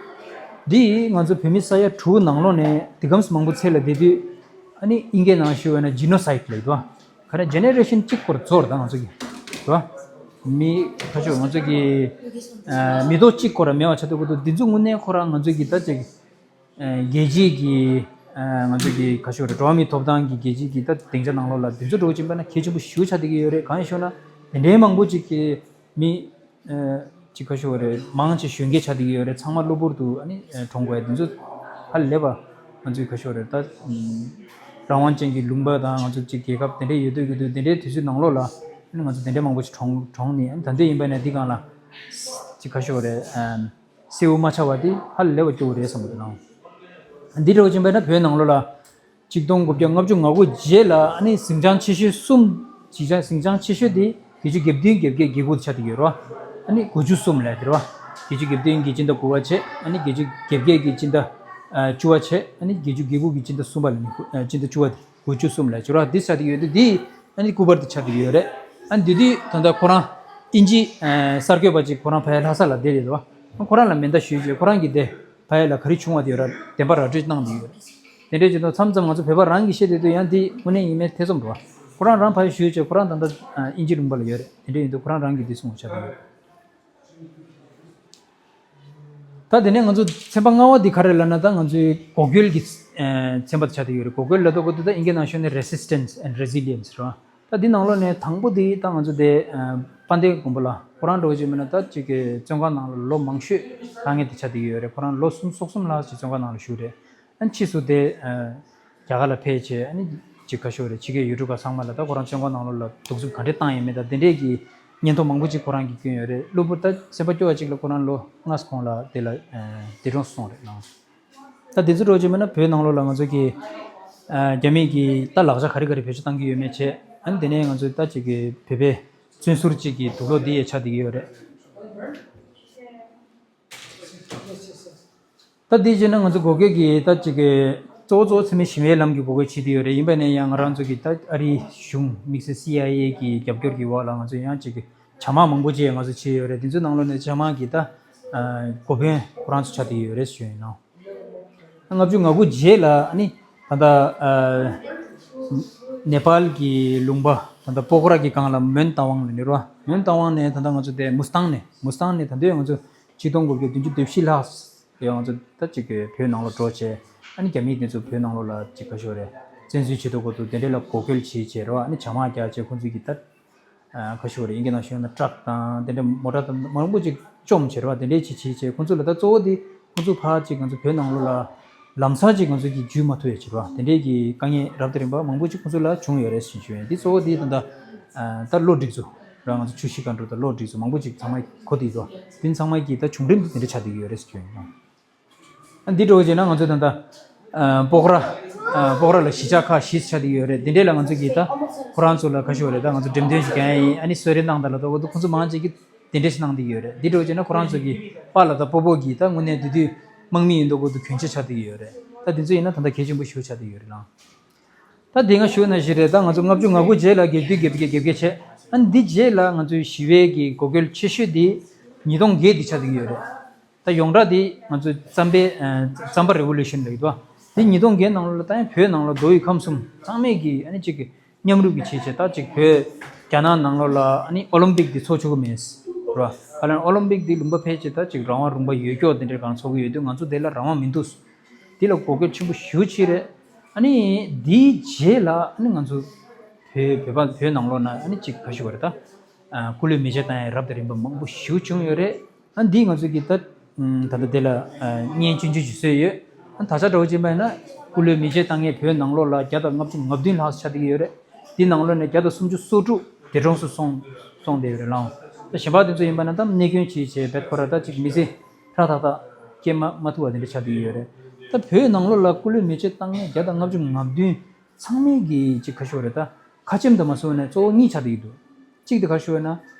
འདི་ང་ཚོ་བོད་མི་ས་ཡ་དྲུག་ནང་ལོགས་ནས་དེ་གམ་སུ་མང་པོ་ཚེ་ལས་འདས་དུས་ཨ་ནི་ཨིན་སྐད་ནང་ཞུ་བ་ན་ཇི་ནོ་སའིཌ་ལབ་འདུག་བ། ག་རེ་ཇེ་ནེ་རེ་ཤན་གཅིག་སྐོར་རྫོགས་རེད་ད་ང་ཚོ་གི་རེད་བ། མི་ཁ་ཤོ་ང་ཚོ་གི་མི་ཐོག་གཅིག་སྐོར་ར་མེད་པ་ཆགས་འདུག་གོ་འདུག་འདི་ཚོ་དངོས་གནས་ཁོ་རང་ང་ཚོ་གི་ད་ཅིག་རྒྱལ་སྤྱིའི་གི་ང་ཚོ་གི་ག་ཞུ་རེད། འགྲོ་བ་མིའི་ཐོབ་ཐང་གི་རྒྱལ་སྤྱིའི་གི་ད་སྡིངས་ཆ་ནང་ལོགས་ལ་འདི་ཚོ་འགྲོ་བཞིན་པ་ན་གལ་ཆེན་པོ་ཞེ་པོ་ཆགས་བསྡད་ཀྱི་ཡོད་རེད། གང་ཡིན་ཞུ་ན་དེ་འདྲའི་མང་པོ་ཅིག་གི་མི་ཅིག་ག་ཞུ་རེད། མང་ཆེ་གཞོན་སྐྱེས་ཆགས་བསྡད་ཀྱི་ཡོད་རེད། ཚང་མ་གློ་བུར་དུ་ཨ་ནི་གྲོངས་དགོས་ཡ་འདི་ཚོ་ཧ་ལས་པ་ང་ཚོའི་ག་ཞུ་རེད། ད་རང་དབང་ཅན་གྱི་ལུང་པ་དང་ང་ཚོ་ཅིག་རྒྱལ་ཁབ་དེ་འདྲའི་ཡོད་དུས་ཡོད་དུས་དེ་འདྲའི་དུས་ཚོད་ནང་ལོགས་ལ་ཨ་ནི་ང་ཚོ་དེ་འདྲའི་མང་པོ་ཞིག་གྲོངས་གྲོངས་ནས་ཨ་ནི་ད་ལྟ་ཡིན་པ་ན་འདི་སྒང་ལ་ཅིག་ག་ཞུ་རེད། སེའུ་མ་ཆགས་པ་དེ་ཧ་ལས་པ་སྐྱོ་བོ་རེད་བསམ་གྱི་འདུག་ལགས། འདི་འདྲ་བ་ཕྱིན་པ་ན་བོད་ནང་ལོགས་ལ་ཆིག་སྟོང་དགུ་བརྒྱ་ལྔ་བཅུ་ང་དགུ་རྗེས་ལ་ཨ་ནི་ཟིང་ཆ་ཆེ་ཤོས་གསུམ། ཟིང་ཆ་ཟིང་ཆ་ཆེ་ཤོས་དེ་བརྒྱད་ཅུ་གྱ་བདུན་གྱ་བརྒྱད་གྱ་དགུ་དེ་ཆགས་བསྡད་ཡོད་རེད་བ། ཨ་ནི་དགུ་བཅུ་གསུམ་ལབ་དེ་རེད་བ། བརྒྱད་ཅུ་གྱ་བདུན་གྱི་སྤྱི་ཟླ་དགུ་པ་བྱས། ཨ་ནི་བརྒྱད་ཅུ་གྱ་བརྒྱད་ཀྱི་སྤྱི་ཟླ་བཅུ་པ་བྱས། ཨ་ནི་བརྒྱད་ཅུ་གྱ་དགུ་གི་སྤྱི་ཟླ་གསུམ་པ་ལ་ནི་སྤྱི་ཟླ་བཅུ་པ་དེ། དགུ་བཅུ་གསུམ་ལ་བཅུ་ར་འདི་ཆགས་བསྡད་ཡོད་དུས་འདི་ཨ་ནི་སྐུ་པར་དུ་ཆགས་བསྡད་ཡོད་རེད། ཨ་ནི་དེ་དུས་ད་ལྟ་ཁོ་རང་ཨིན་ཇི་གསར་འགོད་པ་ཅིག་ཁོ་རང་ཕ་ཡ་ལྷ་ས་ལ་བསྡད་ཡོད་རེད་བ། ཁོ་རང་ལ་མེ་མདའ་ཞུས་བྱས་ཁོ་རང་གིས་དེ་ཕ་ཡ་ལ་ག་རེ་བྱུང་བ་དེ་ཡོད་ར་བདེན་པ་ར་སྤྲོད་གནང་བསྡད་ཡོད་རེད། དེ་འདྲས་བྱས་ན་མཚམས་མཚམས་ང་ཚོ་བོད་པ་རང་གིས་བཤད་བསྡད་དུས་ཡང་འདི་དངོས་གནས་ཡིན་མིན་ཐེ་ཚོམ་འགྲོ་བ། ཁོ་རང་རང་ཕ་ཡ་ཞུས་བྱས་ཁོ་རང་ད་ལྟ་ཨིན་ཇི་ལུང་པ་ལ་ཡོད་རེད། དེ་འདྲས་ཡིན་དུས་ཁོ་རང་རང་གིས་འདི་གསུངས་པ་ཆགས་བསྡད་ཡོད་རེད། ད་དེ་ནས་ང་ཚོ་ཚན་པ་ལྔ་པ་འདི་ག་རེ་ལབ་ན་ད་ང་ཚོའི་འགོག་རྒོལ་གྱི་ཚན་པ་དེ་ཆགས་བསྡད་ཡོད་རེད། འགོག་རྒོལ་ལབ་དུས་གོ་དུས་ད་ཨིན་སྐད་ནང་ཞུས་ན་resistance and resilience རེད་བ། ད་འདི་ནང་ལོགས་ནས་དང་པོ་འདི་ད་ང་ཚོ་དེ་དཔལ་ལྡན་མགོན་པོ་ལགས་ཁོ་རང་འདྲ་བོ་ཅིག་མིན་ན་ད་ཅིག་གི་བཙོན་ཁང་ནང་ལ་ལོ་མང་ཤོས་ལྷག་མཁན་དེ་ཆགས་བསྡད་ཡོད་རེད། ཁོ་རང་ལོ་སུམ་ཅུ་སོ་གསུམ་ལྷག་ཅིག་བཙོན་ཁང་ནང་ལ་བཞུགས་རེད། ཨ་ནི་ཕྱིས་སུ་དེ་རྒྱ་གར་ལ་ཕེབས་བྱས་ཨ་ནི་ཅིག་ག་ཞུ་རེད། ཕྱི་རྒྱལ་ཡུལ་གྲུ་ཁག་ཚང་མ་ལ་ད་ཁོ་རང་བཙོན་ཁང་ནང་ལོགས་ལ་གདུག་རྩུབ་ག་འདྲས་བཏང་ཡོད་མེད་ད་དེ་འདྲས་ཀྱི་སྙན་ཐོ་མང་པོ་ཅིག་ཁོ་རང་གིས་བསྐྱོན་ཡོད་རེད། གློ་བུར་ད་སེམས་པ་སྐྱོ་བ་ཅིག་ལ་ཁོ་རང་ལོ་ལྔ་གོང་ལ་དེ་ལ་འདས་གྲོངས་སོང་རེད་ནང་། ད་དེ་ཚོ་འགྲོ་ཅིག་མིན་ན་བོད་ནང་ལོགས་ལ་ང་ཚོ་གི་རྒྱ་མི་གི་ད་ལག་ཆ་ག་རེ་ག་རེ་བེད་སྤྱོད་བཏང་གི་ཡོད་མེད་བྱས། ཨ་ནི་དེ་ནས་ང་ཚོ་ད་ཅིག་གི་བོད་པའི་བཙོན་ཟུར་ཅིག་གི་དུག་ལོག་འདི་ཡས་ཆགས་བསྡད་ཀྱི་ཡོད་རེད། ད་འདི་བྱས་ན་ང་ཚོ་འགོག་རྒོལ་གྱི་ད་ཅིག་གི་གཙོ་བོ་གཙོ་བོ་འཚེ་མེད་ཞི་བའི་ལམ་གྱི་འགོག་རྒོལ་བྱེད་ཀྱི་ཡོད་རེད། ཡིན་པ་ནས་ཡང་ང་རང་ཚོ་གི་ད་ཨ་རིའི་གཞུང་དམིགས་བསལ་སི་ཨའི་ཨེ་གི་རྒྱབ་སྐྱོར་གྱི་འོག་ལ་ང་ཚོ་ཡང་ཅིག་གི་ཇ་དམག་མང་པོ་ཅིག་ང་ཚོ་བྱས་ཡོད་རེད། དེ་ཚོའི་ནང་ལོགས་ནས་ཇ་དམག་གི་ད་འགོ་དཔོན་ཁོ་རང་ཚོ་ཆགས་བསྡད་ཡོད་རེད་ཞུ་ཡིན་ནོ། ལྔ་བཅུ་ང་དགུ་རྗེས་ལ་ཨ་ནི་ད་ལྟ་ནེ་པཱལ་གྱི་ལུང་པ་ད་ལྟ་པོ་ཁ་ར་གི་སྒང་ལ་མོན་རྟ་དབང་ལ་ནི་རོ། མོན་རྟ་དབང་ནས་ད་ལྟ་ང་ཚོ་དེ་མུ་སི་ཏང་ནས་མུ་སི་ཏང་ནས་ད་ལྟ་ང་ཚོ་ཆིག་སྟོང་དགུ་བརྒྱ་བདུན་ཅུ་དོན་བཞི་ལྷག་ཡང་ང་ཚོ་ད་ཅིག་གི་བོད་ནང་ལ་འགྲོ་བྱས། ཨ་ནི་རྒྱ་མིས་དེ་ཚོ་བོད་ནང་ལོགས་ལ་ཅིག་ག་ཞོར་རེ་བཙན་འཛུལ་བྱེད་དུ་གོ་དུ་དེ་འདྲས་ལ་འགོག་རྒོལ་བྱེད་བྱས་རོ། ཨ་ནི་ཇ་དམག་རྒྱག་བྱས་ཁོང་ཚོས་ཀྱི་ད་ཁ་ཤོར་རེ་ཨིན་སྐད་ནང་ཞུས་ན་ཊག་དང་དེ་འདྲ་མོ་ཊ་དང་མང་པོ་ཅིག་བཅོམ་བྱས་རོ། དེ་འདྲས་ཅིག་བྱེད་བྱས་ཁོང་ཚོ་ལ་ད་གཙོ་བོ་དེ་ཁོང་ཚོ་ཕར་ཅིག་ང་ཚོ་བོད་ནང་ལོགས་ལ་ལམ་སང་ཅིག་ང་ཚོ་གིས་འཇུས་མ་ཐུབ་ཡ་བྱས་རོ། དེ་འདྲས་ཀྱི་དཀའ་ངལ་རབ་དང་རིམ་པ་མང་པོ་ཅིག་ཁོང་ཚོ་ལ་བྱུང་ཡོད་རེད་ཟེར་ཞུ་ཡ་ཡིན། འདི་གཙོ་བོ་དེ་ད་ལྟ་ད་བློ་སྒྲིག་ཚུལ་ར་ང་ཚོ་ཆུ་བཞི་སྒང་དྲུག་དང་བློ་སྒྲིག་ཚུལ་མང་པོ་ཅིག་ཚང་མ་གོ་དེ་ཡོད། དེ་ཚང་མ་གི་ད་བྱུང་རིམ་དེ་འདྲ་ཆགས་བསྡད་ཀྱི་ཡོད་རེད་ཟེར་ཞུ་ཡ་ཡིན། འདི་འདྲ་བོ་བྱས་ན་ང་ཚོ་ད་ལྟ་ཨ་པོ་ཁ་ར་ཨ་པོ་ཁ་ར་ལ་གཞིས་ཆགས་ཁག་བཞི་ཆགས་བསྡད་ཡོད་རེད། འདི་འདྲས་ལ་ང་ཚོ་གིས་ད་ཁོ་རང་ཚོ་ལ་ཁ་ཤོར་རེད། ད་ང་ཚོ་འགྲེམས་སྟོན་ཞིག་རྒྱག་ཡ་ཡིན། ཨ་ནི་གསོལ་རས་གནང་དང་ལབ་དུས་ཁོ་ཚོ་མང་ཆེ་གིས་དེ་འདྲས་ཞིག་གནང་བསྡད་ཡོད་རེད། འདི་འདྲ་བོ་བྱས་ན་ཁོ་རང་ཚོ་གིས་པཱ་ལགས་དང་སྤོ་བོ་གིས་ད་དངོས་གནས་དེ་དུས་དམག་མི་ཡིན་མདོག་གོ་དུ་གྱོན་ཆས་ཆགས་བསྡད་ཡོད་རེད། ད་དེ་ཚོ་ཡིན་ན་ད་ལྟ་གལ་ཆེན་པོ་ཞེ་པོ་ཆགས་བསྡད་ཡོད་རེད་ལགས། ད་དེ་སྔ་ཞུས་ནང་བཞིན་རེད། ད་ང་ཚོ་ལྔ་བཅུ་ང་དགུ་རྗེས་ལ་དགེ་འདུན་དགེ་བརྒྱད་དགེ་བརྒྱད་བྱས། ཨ་ནི་འདི་རྗེས་ལ་ང་ཚོའི་ཞི་བའི་གི་འགོག་རྒོལ་ཆེ་ཤོས་དེ་ཉིས་སྟོང་བརྒྱད་དེ་ཆགས་བསྡད་ཀྱི་ཡོད་རེད། ད་ཡོངས་གྲགས་དེ་ང་ཚོའི་རྩམ་པའི་ཨ་རྩམ་པ་རི་ཝོ་ལུ་ཤན་ལབ་ཀྱི་འདུག་དེ་ཉིས་སྟོང་བརྒྱད་ནང་ལོགས་ལ་ད་ཡང་བོད་ནང་ལ་མདོ་དབུས་ཁམས་གསུམ་ཚང་མས་ཀྱི་ཨ་ནི་གཅིག་གི་མཉམ་རུབ་ཀྱི་བྱས་བྱས་ད་གཅིག་བོད་རྒྱ་ནག་ནང་ལོགས་ལ་ཨ་ནི་ཨོ་ལིམ་པིག་དེ་ཚོགས་ཆོག་གི་མེད་ར། ཨ་ལན་ཨོ་ལིམ་པིག་འདི་ལུང་པ་ཕལ་ཆེར་ད་ཅིག་རང་དབང་རུང་པ་ཡོད་ཀྱོག་དེ་འདྲའི་སྒང་ཚོགས་ཀྱི་ཡོད་དུས་ང་ཚོ་དེ་ལ་རང་དབང་མི་འདུག་འདི་ལ་འགོག་རྒོལ་ཆེན་པོ་ཞེ་པོ་ཅིག་རེད། ཨ་ནི་འདིའི་རྗེས་ལ་ཨ་ནི་ང་ཚོ་བོད་བོད་པ་བོད་ནང་ལོགས་ན་ཨ་ནི་ཅིག་ག་ཞུ་བ་རེད་ད། སྐུ་ལུས་མེ་མཆོད་བཏང་ཡ་རབ་དང་རིམ་པ་མང་པོ་ཞེ་པོ་བྱུང་ཡོད་རེད། ཨ་འདིས་ང་ཚོ་གི་ད་ད་ལྟ་དེ་ལ་བརྙན་སྤྱོད་འཇུག་ཞུ་སྲོལ་ཡོད། ཨ་ད་ཆ་འདྲ་བོ་ཅིག་ཡིན་པ་ཡིན་ན་སྐུ་ལུས་མེ་མཆོད་བཏང་མཁན་བོད་ནང་ལོགས་ལ་བརྒྱ་དང་ལྔ་བཅུ་ང་བདུན་ལྷག་ཙམ་ཆགས་བསྡད་ཀྱི་ཡོད་རེད། འདི་ནང་ལོགས་ནས་བརྒྱ་དང་སུམ་ཅུ་སོ་དྲུག་འདས་གྲོངས་སུ་སོང་སོང་བསྡད་ཡོད་རེད་ལགས། ད་གཞན་པ་དེ་ཚོ་ཡིན་པ་ན་ད་གནས་སྐྱོན་བྱས་བྱས་བེད་ཁོ་ར་ད་ཅིག་མི་ཚེ་ཧྲ་ཐག་ཐག་སྐྱེལ་མ་མ་ཐུབ་པ་དེ་འདྲ་ཆགས་བསྡད་ཀྱི་ཡོད་རེད། ད་བོད་ནང་ལོགས་ལ་སྐུ་ལུས་མེ་མཆོད་བཏང་མཁན་བརྒྱ་དང་ལྔ་བཅུ་ང་བདུན་ཚང་མས་ཀྱི་ཅིག་ག་ཞུ་བ་རེད་ད། ཁ་ཆེམས་དང་མ་སོང་ནས་གཙོ་བོ་གཉིས་ཆགས་བསྡད་ཀྱི་འདུག་གཅིག་དེ་ག་ཞུ་བ་ན།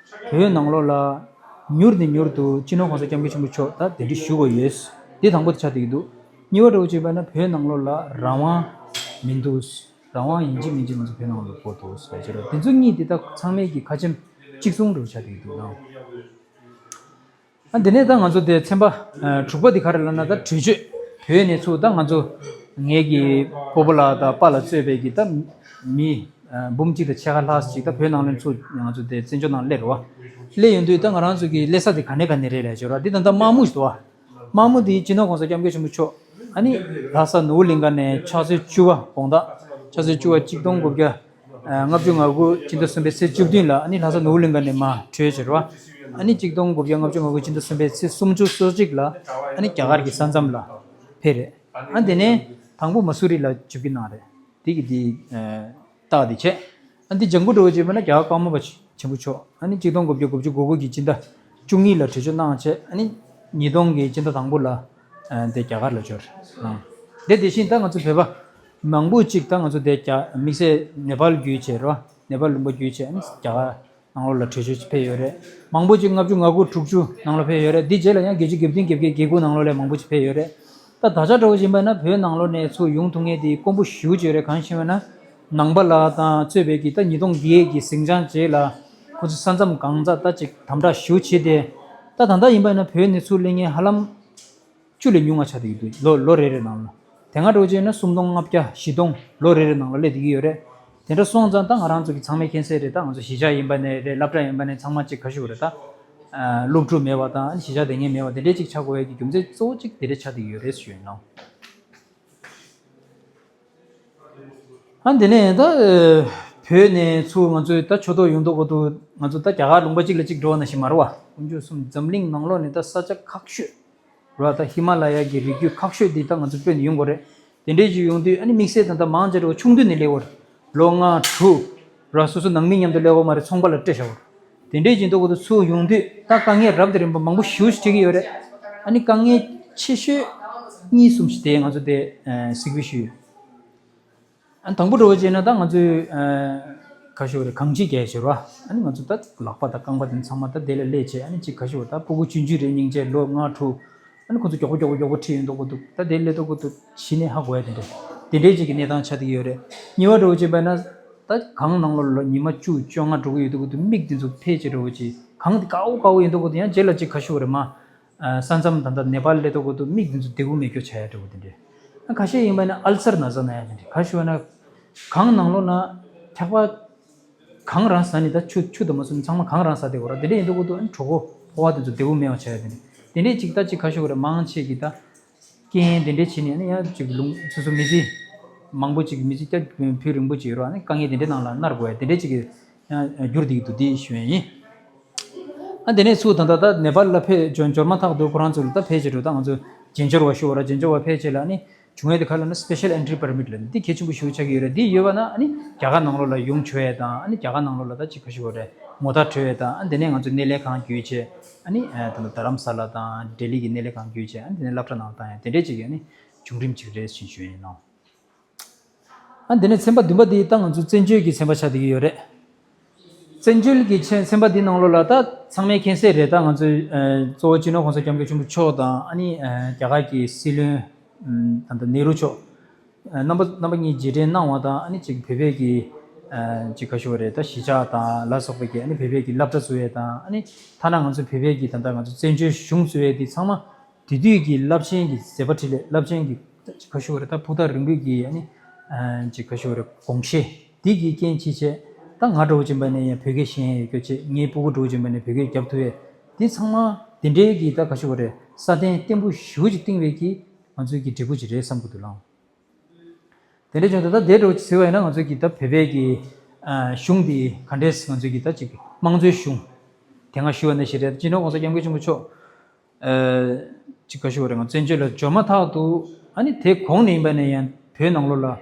བོད་ནང་ལོགས་ལ་མྱུར་ནས་མྱུར་དུ་སྤྱི་ནོར་༸གོང་ས་༸སྐྱབས་མགོན་ཆེན་པོ་མཆོག་ད་གདན་འདྲེན་ཞུ་དགོས་ཡོད། འདི་དང་པོ་དེ་ཆགས་བསྡད་ཀྱི་འདུག་གཉིས་པ་འདྲ་བོ་བྱས་པ་ན་བོད་ནང་ལོགས་ལ་རང་དབང་མི་འདུག་རང་དབང་ཡིན་གཅིག་མིན་གཅིག་ང་ཚོ་བོད་ནང་ལོགས་ལ་དགོས་འདུག་ཟེར་བྱས་རོགས་དེ་ཚོ་གཉིས་དེ་ད་ཚང་མས་ཀྱི་ཁ་ཆེམས་གཅིག་མཚུངས་འདྲ་བོ་ཆགས་བསྡད་ཀྱི་འདུག་ལགས། ཨ་འདི་ནས་ད་ང་ཚོ་དེ་ཚན་པ་ཨ་དྲུག་པ་འདི་ག་རེ་ལབ་ན་ད་གྲོས་ཆོད་བོད་ནས་ཚུར་ད་ང་ཚོ་ངེད་ཀྱི་སྤོ་བོ་ལགས་དང་པཱ་ལགས་གཙོས་པའི་གི་ད་མི་ཨ་འབུམ་གཅིག་དང་ཕྱེད་ཀ་ལྷག་ཅིག་ད་བོད་ནང་ལ་ཚུར་ང་ཚོ་དེ་བཙན་བྱོལ་ནང་སླེབས་རེད་བ། སླེབས་ཡོང་དུས་ད་ང་རང་ཚོ་གི་སླེབས་ས་དེ་ག་ནས་ག་ནས་རེད་ལབ་བྱས་རོགས་འདི་ད་ད་དམག་མུ་ཞིག་འདུག་བ། དམག་མུ་དེ་སྤྱི་ནོར་༸གོང་ས་༸སྐྱབས་མགོན་ཆེན་པོ་མཆོག་ཨ་ནི་ལྷ་ས་ནོར་བུ་གླིང་ག་ནས་ཕྱག་ཚོད་བཅུ་པ་དགོང་དག་ཕྱག་ཚོད་བཅུ་པ་གཅིག་སྟོང་དགུ་བརྒྱ་ལྔ་བཅུ་ང་དགུ་ཕྱི་ཟླ་གསུམ་པའི་ཚེས་བཅུ་བདུན་ལ་ཨ་ནི་ལྷ་ས་ནོར་བུ་གླིང་ག་ནས་མར་བྲོས་བྱས་རེད་བ། ཨ་ནི་གཅིག་སྟོང་དགུ་བརྒྱ་ལྔ་བཅུ་ང་དགུ་ཕྱི་ཟླ་གསུམ་པའི་ཚེས་སུམ་ཅུ་སོ་གཅིག་ལ་ཨ་ནི་རྒྱ་གར་གྱི་ས་མཚམས་ལ་ཕེབས་རེད། ཨ་དེ་ནས་དང་པོ་མ་སུ་རི་ལ་མཇུག་སྐྱེལ་གནང་རེད། དེ་གི་དེ་རྟགས་དེ་བྱས། ཨ་འདི་ལྗང་གུ་འདྲ་བོ་བྱས་པ་ན་རྒྱ་གར་བཀའ་མོལ་པ་ཆེན་པོ་མཆོག་ཨ་ནི་གཅིག་སྟོང་དགུ་བརྒྱ་དགུ་བཅུ་གོ་དགུ་གི་སྤྱི་ཟླ་བཅུ་གཉིས་ལ་གྲོས་ཆོད་གནང་བྱས་ཨ་ནི་ཉིས་སྟོང་གི་སྤྱི་ཟླ་དང་པོ་ལ་ཨ་དེ་རྒྱ་གར་ལ་འབྱོར། ཨ་དེ་དེ་བཞིན་ད་ང་ཚོ་བོད་པ་མང་པོ་ཅིག་ད་ང་ཚོ་དེ་རྒྱ་དམིགས་བསལ་ནེ་པཱལ་བརྒྱུད་བྱས་རོ་ནེ་པཱལ་ལུང་པ་བརྒྱུད་བྱས་ཨ་ནི་རྒྱ་གར་ནང་ལོགས་ལ་བྲོས་བྱོལ་ཕེབས་ཡོད་རེད། མང་པོ་ཅིག་ལྔ་བཅུ་ང་དགུ་དྲུག་ཅུ་ནང་ལ་ཕེབས་ཡོད་རེད། འདི་རྗེས་ལ་ཡང་བརྒྱད་ཅུ་གྱ་བདུན་གྱ་བརྒྱད་གྱ་དགུ་ནང་ལོགས་ལ་མང་པོ་ཅིག་ཕེབས་ཡོད་རེད། ད་ད་ཆ་འདྲ་བོ་ཡིན་པ་ན་བོད་ནང་ལོགས་ནས་ཚུར་ཡོང་ཐུབ་མཁན་དེ་དཀོན་པོ་ཞེ་པོ་ཅིག་ཡོད་རེད། གང་ཞེས་པ་ན་ནང་པ་ལགས་དང་གཙོས་པའི་གི་ད་ཉིས་སྟོང་བརྒྱད་ཀྱི་ཟིང་ཆ་རྗེས་ལ་ཁོ་ཚོ་ས་མཚམས་གང་ཟག་ད་ཅིག་དམ་དྲག་ཞེ་པོ་བྱས་ཏེ་ད་ད་ལྟ་ཡིན་པ་ན་བོད་ནས་ཚུར་སླེབས་མཁན་ཧ་ལམ་བཅུ་ལས་ཉུང་བ་ཆགས་བསྡད་ཀྱི་འདུག་ལོ་ལོ་རེ་རེ་ནང་ལ། དེ་སྔ་འདྲ་བོ་བྱས་ན་སུམ་སྟོང་ལྔ་བརྒྱ་བཞི་སྟོང་ལོ་རེ་རེ་ནང་ལ་སླེབས་བསྡད་ཀྱི་ཡོད་རེད། དེ་འདྲ་སོང་ཙང་ད་ང་རང་ཚོ་གི་ཚང་མས་མཁྱེན་གསལ་རེད། ད་ང་ཚོ་གཞིས་ཆགས་ཡིན་པ་ནས་རེད། སློབ་གྲྭ་ཡིན་པ་ནས་ཚང་མ་གཅིག་ག་ཞུ་དགོས་རེད་ད། སློབ་ཕྲུག་མེད་པ་དང་གཞིས་ཆགས་དེ་སྔ་མེད་པ་དེ་འདྲས་ཅིག་ཆགས་དགོས་ཡས་ཀྱི་རྒྱུ་མཚན་གཙོ་བོ་གཅིག་དེ་འདྲས་ཆགས་བསྡད་ཀྱི་ཡོད་རེད་ཞུ་ཡིན་ནོ། ཨ་འདི་ནས་ད་བོད་ནས་ཚུར་ང་ཚོའི་ད་ཆོས་ཐོག་ཡོང་མདོག་གོ་འདུག་ང་ཚོ་ད་རྒྱ་གར་ལུང་པ་གཅིག་ལ་གཅིག་འགྲོ་བ་ནང་བཞིན་མ་རེད་བ། དཀོན་མཆོག་གསུམ་འཛམ་གླིང་ནང་ལོགས་ནས་ད་ས་ཆ་ཁག་ཤོས་ར་ད་ཧི་མ་ལ་ཡ་གི་རི་རྒྱུད་ཁག་ཤོས་འདི་ད་ང་ཚོ་སྤོས་ནས་ཡོང་དགོས་རེད། དེ་འདྲས་ཅིག་ཡོང་དུས་ཨ་ནི་དམིགས་བསལ་ད་ལྟ་མང་ཆེ་རུ་ཆུང་དུས་ནས་སླེབས་ཡོད་རེད། ལོ་ལྔ་དྲུག་ར་སོ་སོ་ནང་མི་མཉམ་དུ་སླེབས་ཡོད་མ་རེད། ཚོང་པ་ལ་སྤྲད་བཞག་ཡོད་རེད། དེ་འདྲས་ཅིག་མདོག་གོ་འདུག་ཚུར་ཡོང་དུས་ད་དཀའ་ངལ་རབ་དང་རིམ་པ་མང་པོ་ཞེ་པོ་ཞིག་འཕྲད་ཀྱི་ཡོད་རེད། ཨ་ནི་དཀའ་ངལ་ཆེ་ཤོས་གཉིས་གསུམ་ཞིག་དེ་ང་ཚོ་དེ་གཟིགས་འབུལ་ཞུས་ཡོད། ཨ་དང་པོ་འདྲ་བོ་བྱས་ན་ད་ང་ཚོས་ཨ་ག་ཞུ་རེད། གངས་སྐྱིད་རྒྱལ་ཞེས་ར། ཨ་ནི་ང་ཚོ་ད་ལག་པ་དང་རྐང་པ་དེ་ཚང་མ་ད་དེ་ལ་སླེབས་བྱས་ཨ་ནི་ཅིག་ག་ཞུ་ད་ཕྲུ་གུ་ཆུང་ཆུང་རེད། སྙིང་རྗེ་ལོ་ལྔ་དྲུག་ཨ་ནི་ཁོ་ཚོ་མགྱོགས་པོ་མགྱོགས་པོ་མགྱོགས་པོ་ཁྲིད་ཡོང་མདོག་གོ་འདུག་ད་དེ་སླེབས་མདོག་གོ་འདུག་གཞི་ནས་ཧ་གོ་ཡ་དེ་འདྲ་དེ་འདྲའི་ཅིག་གི་གནས་སྟངས་ཆགས་བསྡད་ཀྱི་ཡོད་རེད། གཉིས་པ་འདྲ་བོ་བྱས་པ་ན་ད་གངས་ནང་ལོགས་ལ་ཉི་མ་བཅུ་བཅོ་ལྔ་འགྲོ་གི་ཡོད་མདོག་གོ་འདུག་མིག་དེ་ཚོ་ཕལ་ཆེར་འདྲ་བོ་ཅིག་གངས་དེ་དཀར་པོ་དཀར་པོ་ཡོད་མདོག་གོ་འདུག་ཡང་རྗེས་ལ་ཅིག་ག་ཞུ་རེད་མ། ས་མཚམས་ད་ལྟ་ནེ་པཱལ་སླེབས་མདོག་གོ་འདུག་མིག་འདི་ཚོ་བདེ་པོ་མེད་སྐྱོ་ཆགས་ཡ་འདྲ་བོ་དེ་འདྲས། ཁ་ཤས་ཡིན་པ་ནི་ཨལ་སར་ན་ཚ་ན་ཡ་དེ་འདྲས། ག་ཞུ་བ་ན་གངས་ནང་ལོགས་ན་ཐེག་པ་གངས་རང་ཟ་ནི་ད་ཆུ་ཆུ་དང་མ་སུ་ནི་ཚང་མ་གངས་རང་ཟ་དེ་གོ་ར་དེ་འདྲས་ཡིན་མདོག་གོ་འདུག་ཨ་ནི་གྲོད་ཁོག་ཕོ་བ་དེ་ཚོ་བདེ་པོ་མེད་པ་ཆགས་ཡ་དེ་འདྲས། དེ་འདྲས་ཅིག་ད་ཅིག་ག་ཞུ་བ་རེད་མང་ཆེ་གི་ད་རྐྱེན་དེ་འདྲས་བྱས་ནས་ཨ་ནི་ཡང་ཅིག་ལུང་སོ་སོ་མི་ཚེ་མང་པོ་ཅིག་མི་ཚེ་སྐྱ་ཕུད་རིང་པོ་ཅིག་ཡོད་ར་ཨ་ནི་དཀའ་ངལ་དེ་འདྲས་ནང་ལ་མནར་དགོས་ཡ་དེ་འདྲས་ཅིག་གི་ཡང་འགྱུར་བསྡད་ཀྱི་འདུག་འདི་ཞུ་ཡ་ཡིན། ཨ་དེ་ནས་ཚུར་ད་ལྟ་ད་ནེ་པཱལ་ལ་ཕེབས་འབྱོར་འབྱོར་མ་ཐག་ཏུ་ཁོ་རང་ཚོ་ལ་ད་ཕེབས་བྱས་འགྲོ་ད་ང་ཚོ་རྒྱན་འབྱོར་བ་ཞུ་བ་ར་རྒྱན་འབྱོར་བ་ཕེབས་བྱས་ལ་ནི་བྱུང་ཡས་དེ་ག་ལ་ན་སི་པེ་ཤལ་ཨེན་ཊི་པར་མིཊ་ལ་འདི་གལ་ཆེན་པོ་ཞེ་པོ་ཆགས་ཀྱི་ཡོད་རེད། འདི་ཡོད་པ་ན་ཨ་ནི་རྒྱ་གར་ནང་ལོགས་ལ་ཡོང་ཆོག་ཡས་དང་ཨ་ནི་རྒྱ་གར་ནང་ལོགས་ལ་ད་ཅིག་ག་ཞུ་བ་རེད་ངོ་རྟགས་སྤྲོད་ཡས་དང་ཨ་དེ་ནས་ང་ཚོ་སྣེ་ལེན་ཁང་བརྒྱུད་བྱས་ཨ་ནི་ད་ལྟ་རྡ་རམ་ས་ལ་དང་ལྡི་ལི་གི་སྣེ་ལེན་ཁང་བརྒྱུད་བྱས་ཨ་ནི་དེ་ནས་སློབ་གྲྭ་ནང་བཏང་ཡས་དེ་འདྲས་ཅིག་ཨ་ནི་བྱུང་རིམ་ཅིག་རེད་ཅེས་ཞུ་ཡིན་ནོ། ཨ་འདི་ནས་ཚན་པ་བདུན་པ་འདི་ད་ང་ཚོ་བཙན་བྱོལ་གྱི་ཚན་པ་ཆགས་བསྡད་ཀྱི་ཡོད་རེད། བཙན་བྱོལ་གྱི་ཚན་ཚན་པ་འདི་ནང་ལོགས་ལ་ད་ཚང་མས་མཁྱེན་གསལ་རེད། ད་ང་ཚོའི་ཨ་གཙོ་བོ་སྤྱི་ནོར་༸གོང་ས་༸སྐྱབས་མགོན་ཆེན་པོ་མཆོག་དང་ཨ་ནི་ཨ་རྒྱ་གར་གྱི་སྲིད་བློན་ཨམ་ད་ལྟ་ནེ་རུ་མཆོག་ཨ་རྣམ་པ་རྣམ་པ་གཉིས་མཇལ་འཕྲད་གནང་བ་དང་ཨ་ནི་ཅིག་བོད་པའི་གི་ཨ་ཅིག་ག་ཞུ་བ་རེད་ད་གཞིས་ཆགས་དང་ལ་སོགས་པའི་གི་ཨ་ནི་བོད་པའི་གི་སློབ་གྲྭ་བཙུགས་ཡས་དང་ཨ་ནི་ཐ་ན་ང་ཚོ་བོད་པའི་གི་ད་ལྟ་ང་ཚོ་བཙན་བྱོལ་གཞུང་བཙུགས་ཡས་འདི་ཚང་མ། དེ་དུས་ཀྱི་རླབས་ཆེན་གྱི་མཛད་པ་འཕྲིན་ལས་རླབས་ཆེན་གྱི་ཅིག་ག་ཞུ་བ་རེད་ད་ཕུགས་ཐག་རིང་པོའི་གི་ཨ་ནི་ཅིག་ག་ཞུ་བ་རེད་དགོངས་བཞེས་འདི་གི་རྐྱེན་གྱིས་བྱས་ད་ང་འདྲ་བོ་ཅིག་ཡིན་པ་ནས་ཡང་བོད་སྐད་ཤེས་ཡ་ཡོད་རྒྱུ་བྱས་ངའི་སྤུ་གུ་འདྲ་བོ་ཅིག་ཡིན་པ་ནས་བོད་སྐད་རྒྱབ་ཐུབ་ཡས་ འདི་ཚང་མ་དེ་འདྲའི་གི་ད་ག་ཞུ་བ་རེད། ས་གདན་བརྟན་པོ་ཞེ་པོ་ཅིག་བཏིང་བའི་གི་ང་ཚོའི་གི་འབྲས་བུ་ཅིག་རེད་བསམ་གི་འདུག་ལགས། དེ་འདྲའི་བྱུང་ད་ལྟ་དེ་འདྲ་བོ་ཅིག་ཟེར་བ་ཡིན་ན། ང་ཚོའི་གི་ད་བོད་པའི་གི་ཨ་གཞུང་འདི་ག་འདྲས་ང་ཚོའི་གི་ད་ཅིག་དམངས་གཙོའི་གཞུང་དེ་སྔ་ཞུ་བ་ནང་བཞིན་རེད། སྤྱི་ནོར་གོང་ས་སྐྱབས་མགོན་ཆེན་པོ་མཆོག་ཨ་ཅིག་ག་ཞུ་བ་རེད། ང་བཙན་བྱོལ་ལ་འབྱོར་མ་ཐག་ཏུ་ཨ་ནི་དེ་གོང་ནས་ཡིན་པ་ནས་ཡང་བོད་ནང་ལོགས་ལ་ཨ་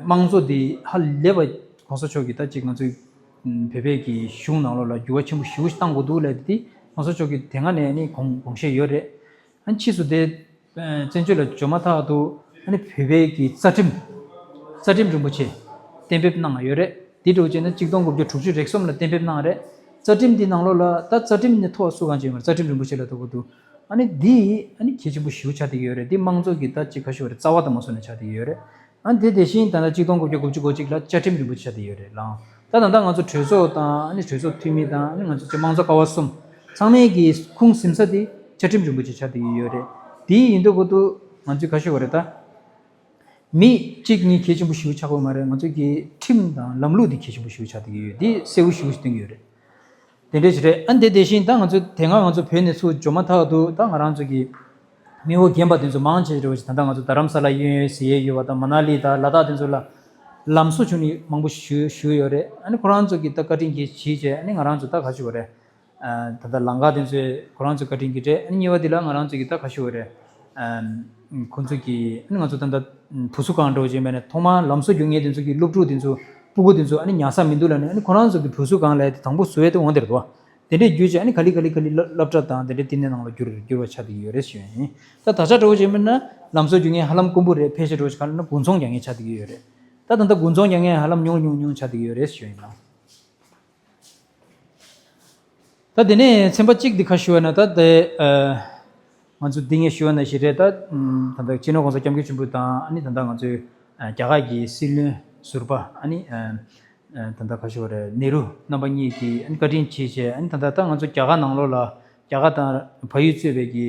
དམངས་གཙོ་འདི་ཧ་ལས་པ་གོང་ས་མཆོག་གིས་ད་ཅིག་ང་ཚོའི་བོད་པའི་གི་གཞུང་ནང་ལོགས་ལ་འགྱུར་བ་ཆེན་པོ་ཞེ་པོ་ཞིག་བཏང་དགོས་འདུག་ལབ་དེ་གོང་ས་མཆོག་གིས་དེ་སྔ་ནས་ཨ་ནི་དགོངས་དགོངས་བཞེས་ཡོད་རེད། ཨ་ནི་ཕྱིས་སུ་དེ་ཨ་བཙན་བྱོལ་ལ་འབྱོར་མ་ཐག་ཏུ་ཨ་ནི་བོད་པའི་གི་རྩ་ཁྲིམས་རྩ་ཁྲིམས་རིན་པོ་ཆེ་གཏན་འབེབས་གནང་ཡོད་རེད། དེ་འདྲ་བོ་བྱས་ན་གཅིག་སྟོང་དགུ་བརྒྱ་དྲུག་ཅུ་རེ་གསུམ་ལ་གཏན་འབེབས་གནང་རེད། རྩ་ཁྲིམས་འདི་ནང་ལོགས་ལ་ད་རྩ་ཁྲིམས་ནས་མཐོ་བ་སུ་གང་ཅིག་ཡོད་མ་རེད། རྩ་ཁྲིམས་རིན་པོ་ཆེ་ལ་ཐུག་གི་འདུག་ཨ་ནི་འདི་ཨ་ནི་གལ་ཆེན་པོ་ཞེ་པོ་ཆགས་བསྡད་ཀྱི་ཡོད་རེད། འདི་དམངས་གཙོ་གི་ད་ཅིག་ག་ཞུ་བ་རེད། རྩ་བ་དང་མ་སོ་ནས་ཆགས་བསྡད་ཀྱི་ཡོད་རེད། ཨ་ནི་དེ་དེ་བཞིན་ད་ལྟ་གཅིག་སྟོང་དགུ་བརྒྱ་དགུ་བཅུ་གོ་གཅིག་ལ་བཅའ་ཁྲིམས་རིན་པོ་ཆེ་ཆགས་བསྡད་ཀྱི་ཡོད་རེད་ལགས། ད་ད་ལྟ་ང་ཚོ་གྲོས་ཚོགས་དང་ཨ་ནི་གྲོས་ཚོགས་འཐུས་མི་དང་ཨ་ནི་ང་ཚོ་ཅིག་དམངས་གཙོ་ཀ་བ་གསུམ་ཚང་མའི་གི་ཁུངས་ཟིན་ས་དེ་བཅའ་ཁྲིམས་རིན་པོ་ཆེ་ཆགས་བསྡད་ཀྱི་ཡོད་རེད། དེ་ཡིན་དུས་གོ་ཏུ་ང་ཚོས་ག་ཞུ་བ་རེད། ད་མི་གཅིག་གཉིས་གལ་ཆེན་པོ་ཞེ་པོ་ཆགས་ཀྱི་ཡོད་མ་རེད། ང་ཚོ་གི་ཁྲིམས་དང་ལམ་ལུགས་དེ་གལ་ཆེན་པོ་ཞེ་པོ་ཆགས་བསྡད་ཀྱི་ཡོད། དེ་གསལ་པོ་ཞེ་པོ་ཞིག་སྟོན་གྱི་ཡོད་རེད། དེ་འདྲ་ཞིག་རེད། ཨ་འདི་དེ་བཞིན་ད་ང་ཚོ་དེ་སྔ་ང་ཚོ་བོད་ནས་ཚུར་འབྱོར་མ་ཐག་ཏུ་ད་ང་རང་ཚོ་གི་མི་དབང་རྒན་པ་དེ་ཚོ་མང་ཆེ་རེད་བ་ཞིག་ད་ལྟ་ང་ཚོ་རྡ་རམ་ས་ལ་གཡས་གཡོན་ཟེར་ཡས་ཡོད་པ་དང་མ་ན་ལི་དང་ལ་དྭགས་དེ་ཚོ་ལ་ལམ་བཟོ་བྱུང་ནི་མང་པོ་ཞུ་ཞུ་ཡོད་རེད། ཨ་ནི་ཁོ་རང་ཚོ་གི་ད་བཀའ་དྲིན་གྱིས་བྱས་བྱས་ཨ་ནི་ང་རང་ཚོ་ད་ག་ཞུ་བ་རེད། ཨ་ད་ལྟ་ལམ་ཁ་དེ་ཚོས་ཁོ་རང་ཚོའི་བཀའ་དྲིན་གྱིས་རེད། ཨ་ནི་གཉིས་པ་དེ་ལ་ང་རང་ཚོ་གི་ད་ག་ཞུ་བ་རེད། ཨ་ཁོ་ཚོ་གི་ཨ་ནི་ང་ཚོ་ད་ལྟ་བུ་གསོ་ཁང་འདྲ་བོ་ཅིག་ཡིན་པ་ནས་ཐོག་མར་ལམ་བཟོ་རྒྱུ་མཁན་དེ་ཚོ་གི་སློབ་ཕྲུག་དེ་ཚོ་སྤུ་གུ་དེ་ཚོ་ཨ་ནི་ཉར་ས་མི་འདུག་ལབ་ནས། ཨ་ནི་ཁོ་རང་ཚོ་གི་བུ་གསོ་ཁང་ལབ་ཡ་དེ་དང་པོ་བཟོ་ཡ་དེ་འོང་དེ་རེད་དོ། དེ་འདྲས་བརྒྱུད་བྱས་ཨ་ནི་ག་ལེ་ག་ལེ་ག་ལེ་སློབ་སློབ་གྲྭ་དང་དེ་འདྲས་དེ་འདྲའི་ནང་ལ་འགྱུར་འགྱུར་བ་ཆགས་བསྡད་ཀྱི་ཡོད་རེད་ཞུ་ཡ་ཡིན། ད་ད་ཆ་འདྲ་བོ་ཅིག་ཡིན་ན་ལམ་བཟོ་རྒྱུ་མཁན་ཧ་ལམ་དཀོན་པོ་རེད། ཕལ་ཆེར་འདྲ་བོ་ཅིག་ག་ལབ་ན་དགུན་ཚོང་རྒྱག་མཁན་ཆགས་བསྡད་ཀྱི་ཡོད་རེད། ད་ད་ལྟ་དགུན་ཚོང་རྒྱག་མཁན་ཧ་ལམ་ཉུང་ཉུང་ཉུང་ཆགས་བསྡད་ཀྱི་ཡོད་རེད་ཞུ་ཡ་ཡིན་ལགས། ད་དེ་ནས་ཚན་པ་གཅིག་འདི་ག་ཞུ་བ་ན། ད་དེ་ཨ་ང་ཚོ་འདི་ངས་ཞུ་བ་ནང་བཞིན་རེད། ད་ཨམ་ད་ལྟ་སྤྱི་ནོར་གོང་ས་སྐྱབས་མགོན་ཆེན་པོ་དང་ཨ་ནི་ད་ལྟ་ང་ཚོའི་ཨ་རྒྱ་གར་གྱི་སྲིད་བློན་ཟུར་པ་ཨ་ནི་ཨ་ཨ་ད་ལྟ་ག་ཞུ་བ་རེད། ནེ་རུ་རྣམ་པ་གཉིས་ཀྱིས་ཨ་ནི་བཀའ་དྲིན་ཆེ་བྱས། ཨ་ནི་ད་ལྟ་ད་ང་ཚོ་རྒྱ་གར་ནང་ལོགས་ལ་རྒྱ་གར་དང་བལ་ཡུལ་གཙོས་པའི་གི་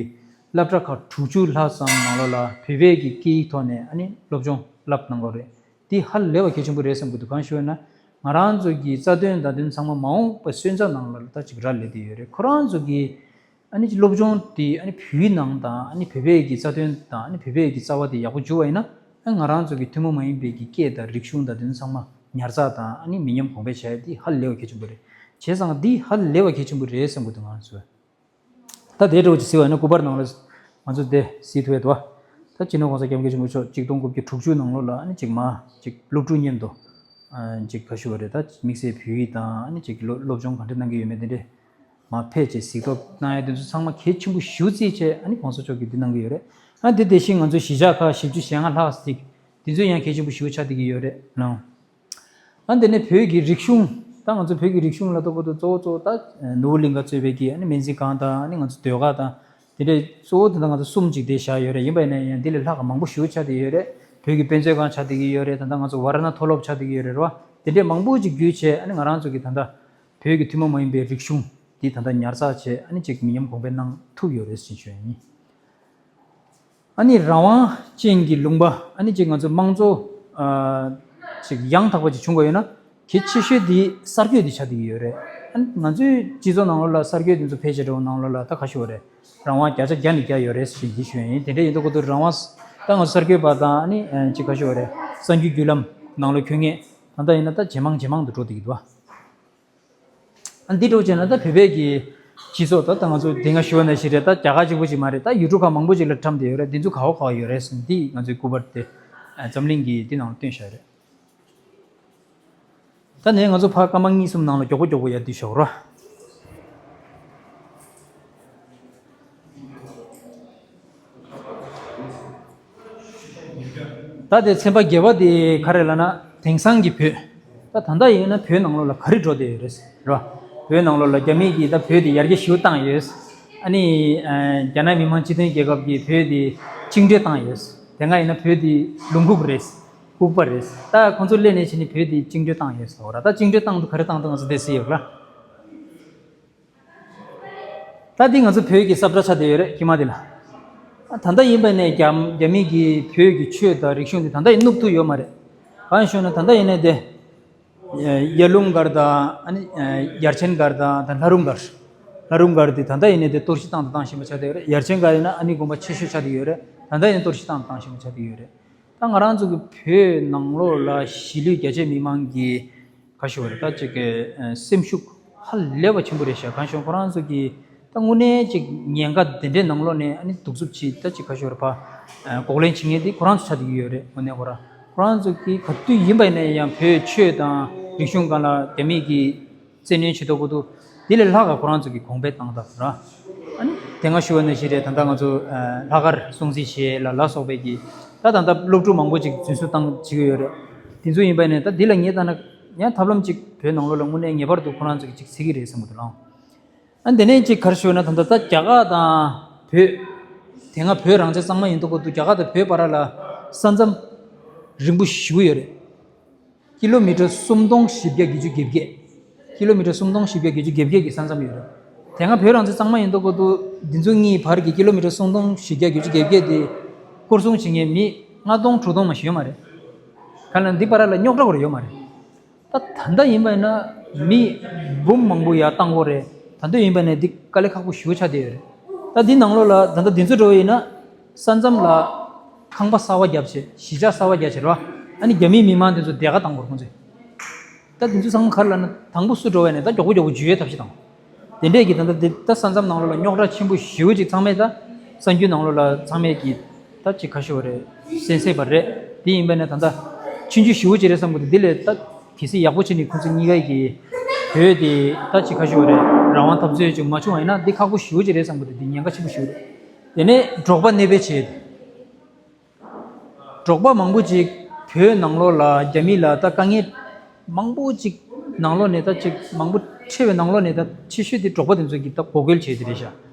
སློབ་གྲྭ་ཁག་དྲུག་ཅུ་ལྷག་ཙམ་ནང་ལོགས་ལ་བོད་པའི་གི་སྐད་ཡིག་ཐོག་ནས་ཨ་ནི་སློབ་སྦྱོང་བསླབ་གནང་གི་རེད། འདི་ཧ་ལས་པ་གལ་ཆེན་པོ་རེད་བསམ་གྱི་འདུག་གང་ཞུ་བ་ན་ང་རང་ཚོ་གི་རྩ་དོན་བརྡ་དོན་ཚང་མ་མ་འོངས་པ་སོན་རྩ་ནང་ལ་ད་ཅིག་རག་ལས་བསྡད་ཡོད་རེད། ཁོ་རང་ཚོ་གི་ཨ་ནི་སློབ་སྦྱོང་དེ་ཨ་ནི་བོད་ནང་དང་ཨ་ནི་བོད་པའི་གི་རྩ་དོན་དང་ཨ་ནི་བོད་པའི་གི་རྩ་བ་དེ་ཡག་པོ་འཇུ་བ་ཡིན་ན། ཨ་ང་རང་ཚོ་གི་ཐུན་མོང་མ་ཡིན་པའི་གི་སྐད་དང་རིག་གཞུང་བརྡ་དོན་ཚང་མ་ཉར་ཚགས་དང་ཨ་ནི་མི་ཉམས་གོང་འཕེལ་བྱ་ཡ་དེ་ཧ་ལས་པ་གལ་ཆེན་པོ་རེད། བྱས་ཙང་འདི་ཧ་ལས་པ་གལ་ཆེན་པོ་རེད་བསམ་གྱི་འདུག་ང་རང་ཚོས། ད་དེ་འདྲ་བོ་ཅིག་གཟིགས་པ་ཡིན་ན་སྐུ་པར་ནང་ལ་ང་ཚོ་དེ་གཟིགས་ཐུབ་ཡོད་དོ། ད་སྤྱི་ནོར་གོང་ས་སྐྱབས་མགོན་ཆེན་པོ་མཆོག་གཅིག་སྟོང་དགུ་བརྒྱ་དྲུག་ཅུ་ནང་ལོགས་ལ་ཨ་ནི་ཅིག་མ་ཅིག་སློབ་ཕྲུག་མཉམ་དུ་ཨ་ཅིག་ག་ཞུ་བ་རེད། ད་དམིགས་བསལ་བོད་ཡིག་དང་ཨ་ནི་ཅིག་སློབ་སློབ་སྦྱོང་ག་འདྲ་གནང་གི་ཡོད་མེད་དེ་འདྲས་མ་ཕེབས་བྱས་གཟིགས་རྟོག་གནང་ཡ་དེ་ཚོ་ཚང་མ་གལ་ཆེན་པོ་ཞེ་པོ་བརྩིས་བྱས་ཨ་ནི་གོང་ས་མཆོག་གིས་འདི་གནང་གི་ཡོད་རེད། ཨ་དེ་དེ་བཞིན་ང་ཚོ་གཞིས་ཆགས་ཁག་བཞི་བཅུ་ཞེ་ལྔ་ལྷག་ཅིག་དེ་ཚོ་ཡང་གལ་ཆེན་པོ་ཞེ་པོ་ཆགས་བསྡད་ཀྱི་ཡོད་རེད་ལགས། ཨ་འདི་ནས་བོད་ཀྱི་རིག་གཞུང་། ད་ང་ཚོ་བོད་ཀྱི་རིག་གཞུང་ལ་ལྟོས་པ་དང་གཙོ་བོ་གཙོ་བོ་ད་ནོར་བུ་གླིང་ག་གཙོས་པའི་གི་ཨ་ནི་སྨན་རྩིས་ཁང་དང་ཨ་ནི་ང་ཚོ་ཟློས་གར་དང་དེ་འདྲའི་གཙོ་བོ་དེ་འདྲ་ང་ཚོ་གསུམ་ཅིག་དེ་བཞག་ཡོད་རེད། ཡིན་པ་ཡིན་ན་ཡང་འདི་ལས་ལྷག་ག་མང་པོ་ཞེ་པོ་ཆགས་བསྡད་ཡོད་རེད། བོད་ཀྱི་དཔེ་མཛོད་ཁང་ཆགས་བསྡད་ཀྱི་ཡོད་རེད། ད་ལྟ་ང་ཚོ་ཝཱ་ར་ཎ་མཐོ་སློབ་ཆགས་བསྡད་ཀྱི་ཡོད་རེད། རེད་བ། དེ་འདྲའི་མང་པོ་ཅིག་བརྒྱུད་བྱས་ཨ་ནི་ང་རང་ཚོ་གི་ད་ལྟ་བོད་ཀྱི་ཐུན་མོང་མ་ཡིན་པའི་རིག་གཞུང་འདི་ད་ལྟ་ཉར་ཚགས་བྱས་ཨ་ནི་ཅིག་མི་ཉམས་གོང་འཕེལ་གནང་ཐུབ་ཡོད་རེད་ཟེར་ཞུ་ཡ་ཡིན། ཨ་ནི་རང་དབང་ཅན་གྱི་ལུང་པ་ཨ་ནི་ཅིག་ང་ཚོ་དམངས་གཙོ་ཨ་ཅིག་ཡང་དག་པ་ཅིག་བྱུང་དགོས་ཡོད་ན་གལ་ཆེ་ཤོས་འདི་གསར་བསྐོས་འདི་ཆགས་བསྡད་ཀྱི་ཡོད་རེད། ཨ་ནི་ང་ཚོའི་སྤྱི་ཚོགས་ནང་ལོགས་ལ་གསར་བསྐོས་འདི་ཚོ་ཕལ་ཆེར་འགྲོ་ནང་ལོགས་ལ་ད་ག་ཞུ་བ་རེད། རང་དབང་བརྒྱ་ཆ་བརྒྱ་ནས་བརྒྱ་ཡོད་རེད་ཟེར་འདི་ཞུ་ཡ་ཡིན། དེ་འདྲ་ཡིན་དུས་ཁོ་ཚོ་རང་དབང་ད་ང་ཚོ་གསར་བསྐོས་པ་དང་ཨ་ནི་ཅིག་ག་ཞུ་བ་རེད། གསར་འགྱུར་བརྒྱུད་ལམ་ནང་ལོགས་འཁོད་མཁན་ད་ལྟ་ཡིན་ན་ད་ཇེ་མང་ཇེ་མང་དུ་འགྲོ་བསྡད་ཀྱི་འདུག་ཨ། ཨ་འདི་འདྲ་བྱས་ན་ད་བོད་པའི་གི་སྤྱི་ཚོགས་ད་ད་ང་ཚོ་དེ་སྔ་ཞུ་བ་ནང་བཞིན་རེད། ད་རྒྱ་གར་གཅིག་པུ་ཅིག་མ་རེད། ད་ཡུལ་གྲུ་ཁག་མང་པོ་ཅིག་ལ་འཁྲམ་བསྡད་ཡོད་རེད། འདི་ཚོ་ག་བ་ག་བ་ཡོད་རེད་ཟེར་འདི་ང་ཚོའི་སྐུ་པར་དེ་འཛམ་གླིང་གི་འདི་ནང་ལ་བཏོན་བཞག་རེད། ད་ནས་ང་ཚོ་ཕར་སྐར་མ་གཉིས་གསུམ་ནང་ལ་མགྱོགས་པོ་མགྱོགས་པོ་ཡར་བསྡུས་ཤོག་ར། ད་དེ་ཚན་པ་བརྒྱད་པ་དེ་ག་རེ་ལབ་ན་དེང་སང་གི་བོད། ད་ད་ལྟ་ཡིན་ན་བོད་ནང་ལོགས་ལ་ག་རེ་འགྲོ་བསྡད་ཡོད་རེད་ར། བོད་ནང་ལོགས་ལ་རྒྱ་མི་གིས་ད་བོད་དེ་ཡར་རྒྱས་ཞེ་པོ་བཏང་ཡོད། ཨ་ནི་རྒྱ་ནག་མི་དམངས་སྤྱི་མཐུན་རྒྱལ་ཁབ་ཀྱིས་བོད་དེ་བཅིངས་འགྲོལ་བཏང་ཡོད། དེ་སྔ་ཡིན་ན་བོད་དེ་ལུང་ཁུག་རེད། ལྐུགས་པ་རེད། ད་ཁོང་ཚོ་སླེབས་ནས་བྱས་ནས་བོད་དེ་བཅིངས་འགྲོལ་བཏང་ཡོད་ཟེར་བ་ར། ད་བཅིངས་འགྲོལ་བཏང་དུས་ག་རེ་བཏང་འདུག་ང་ཚོ་དེ་གཟིགས་ཡོད་ལ། ད་འདི་ང་ཚོ་བོད་ཀྱི་ས་བཀྲ་ཆགས་བསྡད་ཡོད་རེད་དཀྱིལ་མ་འདི་ལ། ད་ལྟ་ཡིན་པ་ནས་རྒྱ་རྒྱ་མི་གིས་བོད་ཀྱི་ཆོས་དང་རིག་གཞུང་འདི་ད་ལྟ་ཡིན་བསྣུབ་ཐུབ་ཡོད་མ་རེད། གང་ཞུ་ན་ད་ལྟ་ཡིན་ནའི་དེ། ཡར་ཀླུང་སྒར་དང་ཨ་ནི་ཡར་ཆེན་སྒར་དང་ད་ལྷ་རུང་སྒར། ལྷ་རུང་སྒར་དེ་ད་ལྟ་ཡིན་ནའི་དེ་གཏོར་བཤིག་བཏང་དང་བཏང་བཞིན་པ་ཆགས་བསྡད་ཡོད་རེད། ཡར་ཆེན་སྒར་ཡིན་ན་ཨ་ནི་དགོན་པ་ཆེ་ཤོས་ཆགས་བསྡད་ཡོད་རེད། ད་ལྟ་ཡིན་གཏོར་བཤིག་བཏང་དང་བཏང་བཞིན་པ་ཆགས་བསྡད་ཡོད་རེད། ད་ང་རང་ཚོ་གི་བོད་ནང་ལོགས་ལ་གཞིས་ལུས་རྒྱ་ཆེ་མི་མང་གི་ག་ཞུ་བ་རེད། ད་ཅིག་གི་ཨ་སེམས་ཤུགས་ཧ་ལས་པ་ཆེན་པོ་རེད་ཤག་གང་ཞུ་ཁོ་རང་ཚོ་གི་ད་དངོས་གནས་ཅིག་ཉེན་ཁ་དེ་འདྲའི་ནང་ལོགས་ནས་ཨ་ནི་གདུག་རྩུབ་ཆེ་ད་ཅིག་ག་ཞུ་བ་རེད་པ། གོག་ལན་བྱེད་མཁན་དེ་ཁོ་རང་ཚོ་ཆགས་བསྡད་ཀྱི་ཡོད་རེད། དངོས་གནས་ཁོ་རང་ཁོ་རང་ཚོ་གི་ག་དུས་ཡིན་པ་ཡིན་ན་ཡང་བོད་ཆོས་དང་རིག་གཞུང་སྒང་ལ་རྒྱ་མི་གི་བཙན་གནོན་བྱེད་མདོག་པོ་འདུག་དེ་ལས་ལྷག་ག་ཁོ་རང་ཚོ་གི་གོང་འཕེལ་བཏང་སྟངས་ར། ཨ་ནི་དེ་སྔ་ཞུ་བ་ནང་བཞིན་རེད། ད་ལྟ་ང་ཚོ་ལྷག་དཀར་སྲུང་བརྩི་བྱེད་ལ་ལ་སོགས་པའི་གི་ད་ད་ལྟ་སློབ་ཕྲུག་མང་པོ་ཅིག་འཛིན་བཟུང་བཏང་བྱེད་ཀྱི་ཡོད་རེད། དེ་ཚོ་ཡིན་པ་ནས་ད་འདི་ལ་ངས་ལྟ་ན་ཡང་ཐབས་ལམ་ཅིག་བོད་ནང་ལོགས་ལ་དངོས་གནས་ངེས་པར་དུ་ཁོ་རང་ཚོ་གི་ཅིག་བྱེད་ཀྱི་རེད་བསམ་གི་འདུག་ལགས། ཨ་འདི་ནས་ཅིག་ག་རེ་ཞུ་ན་ད་ལྟ་ད་རྒྱ་གར་དང་བོད་དེ་སྔ་བོད་རང་བཙན་གཙང་མ་ཡིན་མདོག་པོ་འདུག་རྒྱ་གར་དང་བོད་བར་ལ་ས་མཚམས་རིང་པོ་ཞེ་པོ་ཡོད་རེད། ཀི་ལོ་མི་ཊར་སུམ་སྟོང་བཞི་བརྒྱ་བརྒྱད་ཅུ་གྱ་བརྒྱད། ཀི་ལོ་མི་ཊར་སུམ་སྟོང་བཞི་བརྒྱ་བརྒྱད་ཅུ་གྱ་བརྒྱད་ཀྱི་ས་མཚམས་ཡོད་རེད། དེ་སྔ་བོད་རང་བཙན་གཙང་མ་ཡིན་མདོག་པོ་འདུག་འདི་ཚོ་གཉིས་བར་གྱི་ཀི་ལོ་མི་ཊར་སུམ་སྟོང་བཞི་བརྒྱ་བརྒྱད་ཅུ་གྱ་བརྒྱད་དེ་སྐོར་སྲུང་བྱེད་མཁན་མི་ལྔ་སྟོང་དྲུག་སྟོང་མ་ཞིག་ཡོད་མ་རེད། ག་ལ་འདི་བར་ལ་རྙོག་དྲ་ཁོ་ར་ཡོད་མ་རེད། ད་ད་ལྟ་ཡིན་པ་ཡིན་ན་མི་འབུམ་མང་པོ་ཡར་བཏང་དགོས་རེད། ད་ལྟ་ཡིན་པ་ཡིན་ན་འདི་དཀའ་ལས་ཁག་པོ་ཞེ་པོ་ཆགས་བསྡད་ཡོད་རེད། ད་འདི་ནང་ལོགས་ལ་ད་ལྟ་འདི་ཚོ་འགྲོ་བ་ཡིན་ན་ས་མཚམས་ལ་ཁང་པ་གསར་པ་བརྒྱབ་བྱས་གཞིས་ཆགས་གསར་པ་བརྒྱབ་བྱས་རེད་བ། ཨ་ནི་རྒྱ་མིའི་མི་མང་འདི་ཚོ་བསྡད་ག་བཏང་དགོས་རེད་ཁོང་ཚོས། ད་འདི་ཚོ་ཚང་མ་ག་རེ་ལབ་ན་དང་པོ་སུ་འགྲོ་བ་ཡིན་ན་ད་མགྱོགས་པོ་མགྱོགས་པོ་འཇུ་བའི་ཐབས་ཤེས་དང་། དེ་འདྲས་ཀྱི་ད་ལྟ་འདི་ད་ས་མཚམས་ནང་ལོགས་ལ་རྙོག་དྲ་ཆེན་པོ་ཞེ་པོ་ཅིག་ཚང་མས་ད་གསར་འགྱུར་ནང་ལོགས་ལ་ཚང་མས་ཀྱི་ད་ཅིག་ག་ཞུ་བ་རེད། གསན་གསན་པ་རེད། དེ་ཡིན་པ་ནས་ད་ལྟ་ཆུང་ཆུང་ཞེ་པོ་ཅིག་རེད་བསམ་གི་འདུག་འདི་ལས་ད་གལ་སྲིད་ཡག་པོ་བྱས་ནས་ཁོང་ཚོ་གཉིས་ཀ་གི་བོད་དེ་ད་ཅིག་ག་ཞུ་བ་རེད། རང་དབང་འཐབ་རྩོད་ཅིག་མ་བྱུང་བ་ཡིན་ན་འདི་ཁག་པོ་ཞེ་པོ་ཅིག་རེད་བསམ་གི་འདུག་འདི་ཉེན་ཁ་ཆེན་པོ་ཞེ་པོ་རེད། དེ་ནས་འབྲོག་པ་གནོད་པའི་ཆེད། འབྲོག་པ་མང་པོ་ཅིག་བོད་ནང་ལོགས་ལ་རྒྱ་མི་ལ་ད་དཀའ་ངལ་མང་པོ་ཅིག་ནང་ལོགས་ནས་ད་ཅིག་མང་པོ་འཕྲད་པའི་ནང་ལོགས་ནས་ད་ཆེ་ཤོས་དེ་འབྲོག་པ་དེ་ཚོ་གིས་ད་འགོག་རྒོལ་བྱས་དེ་རེད་ཤག་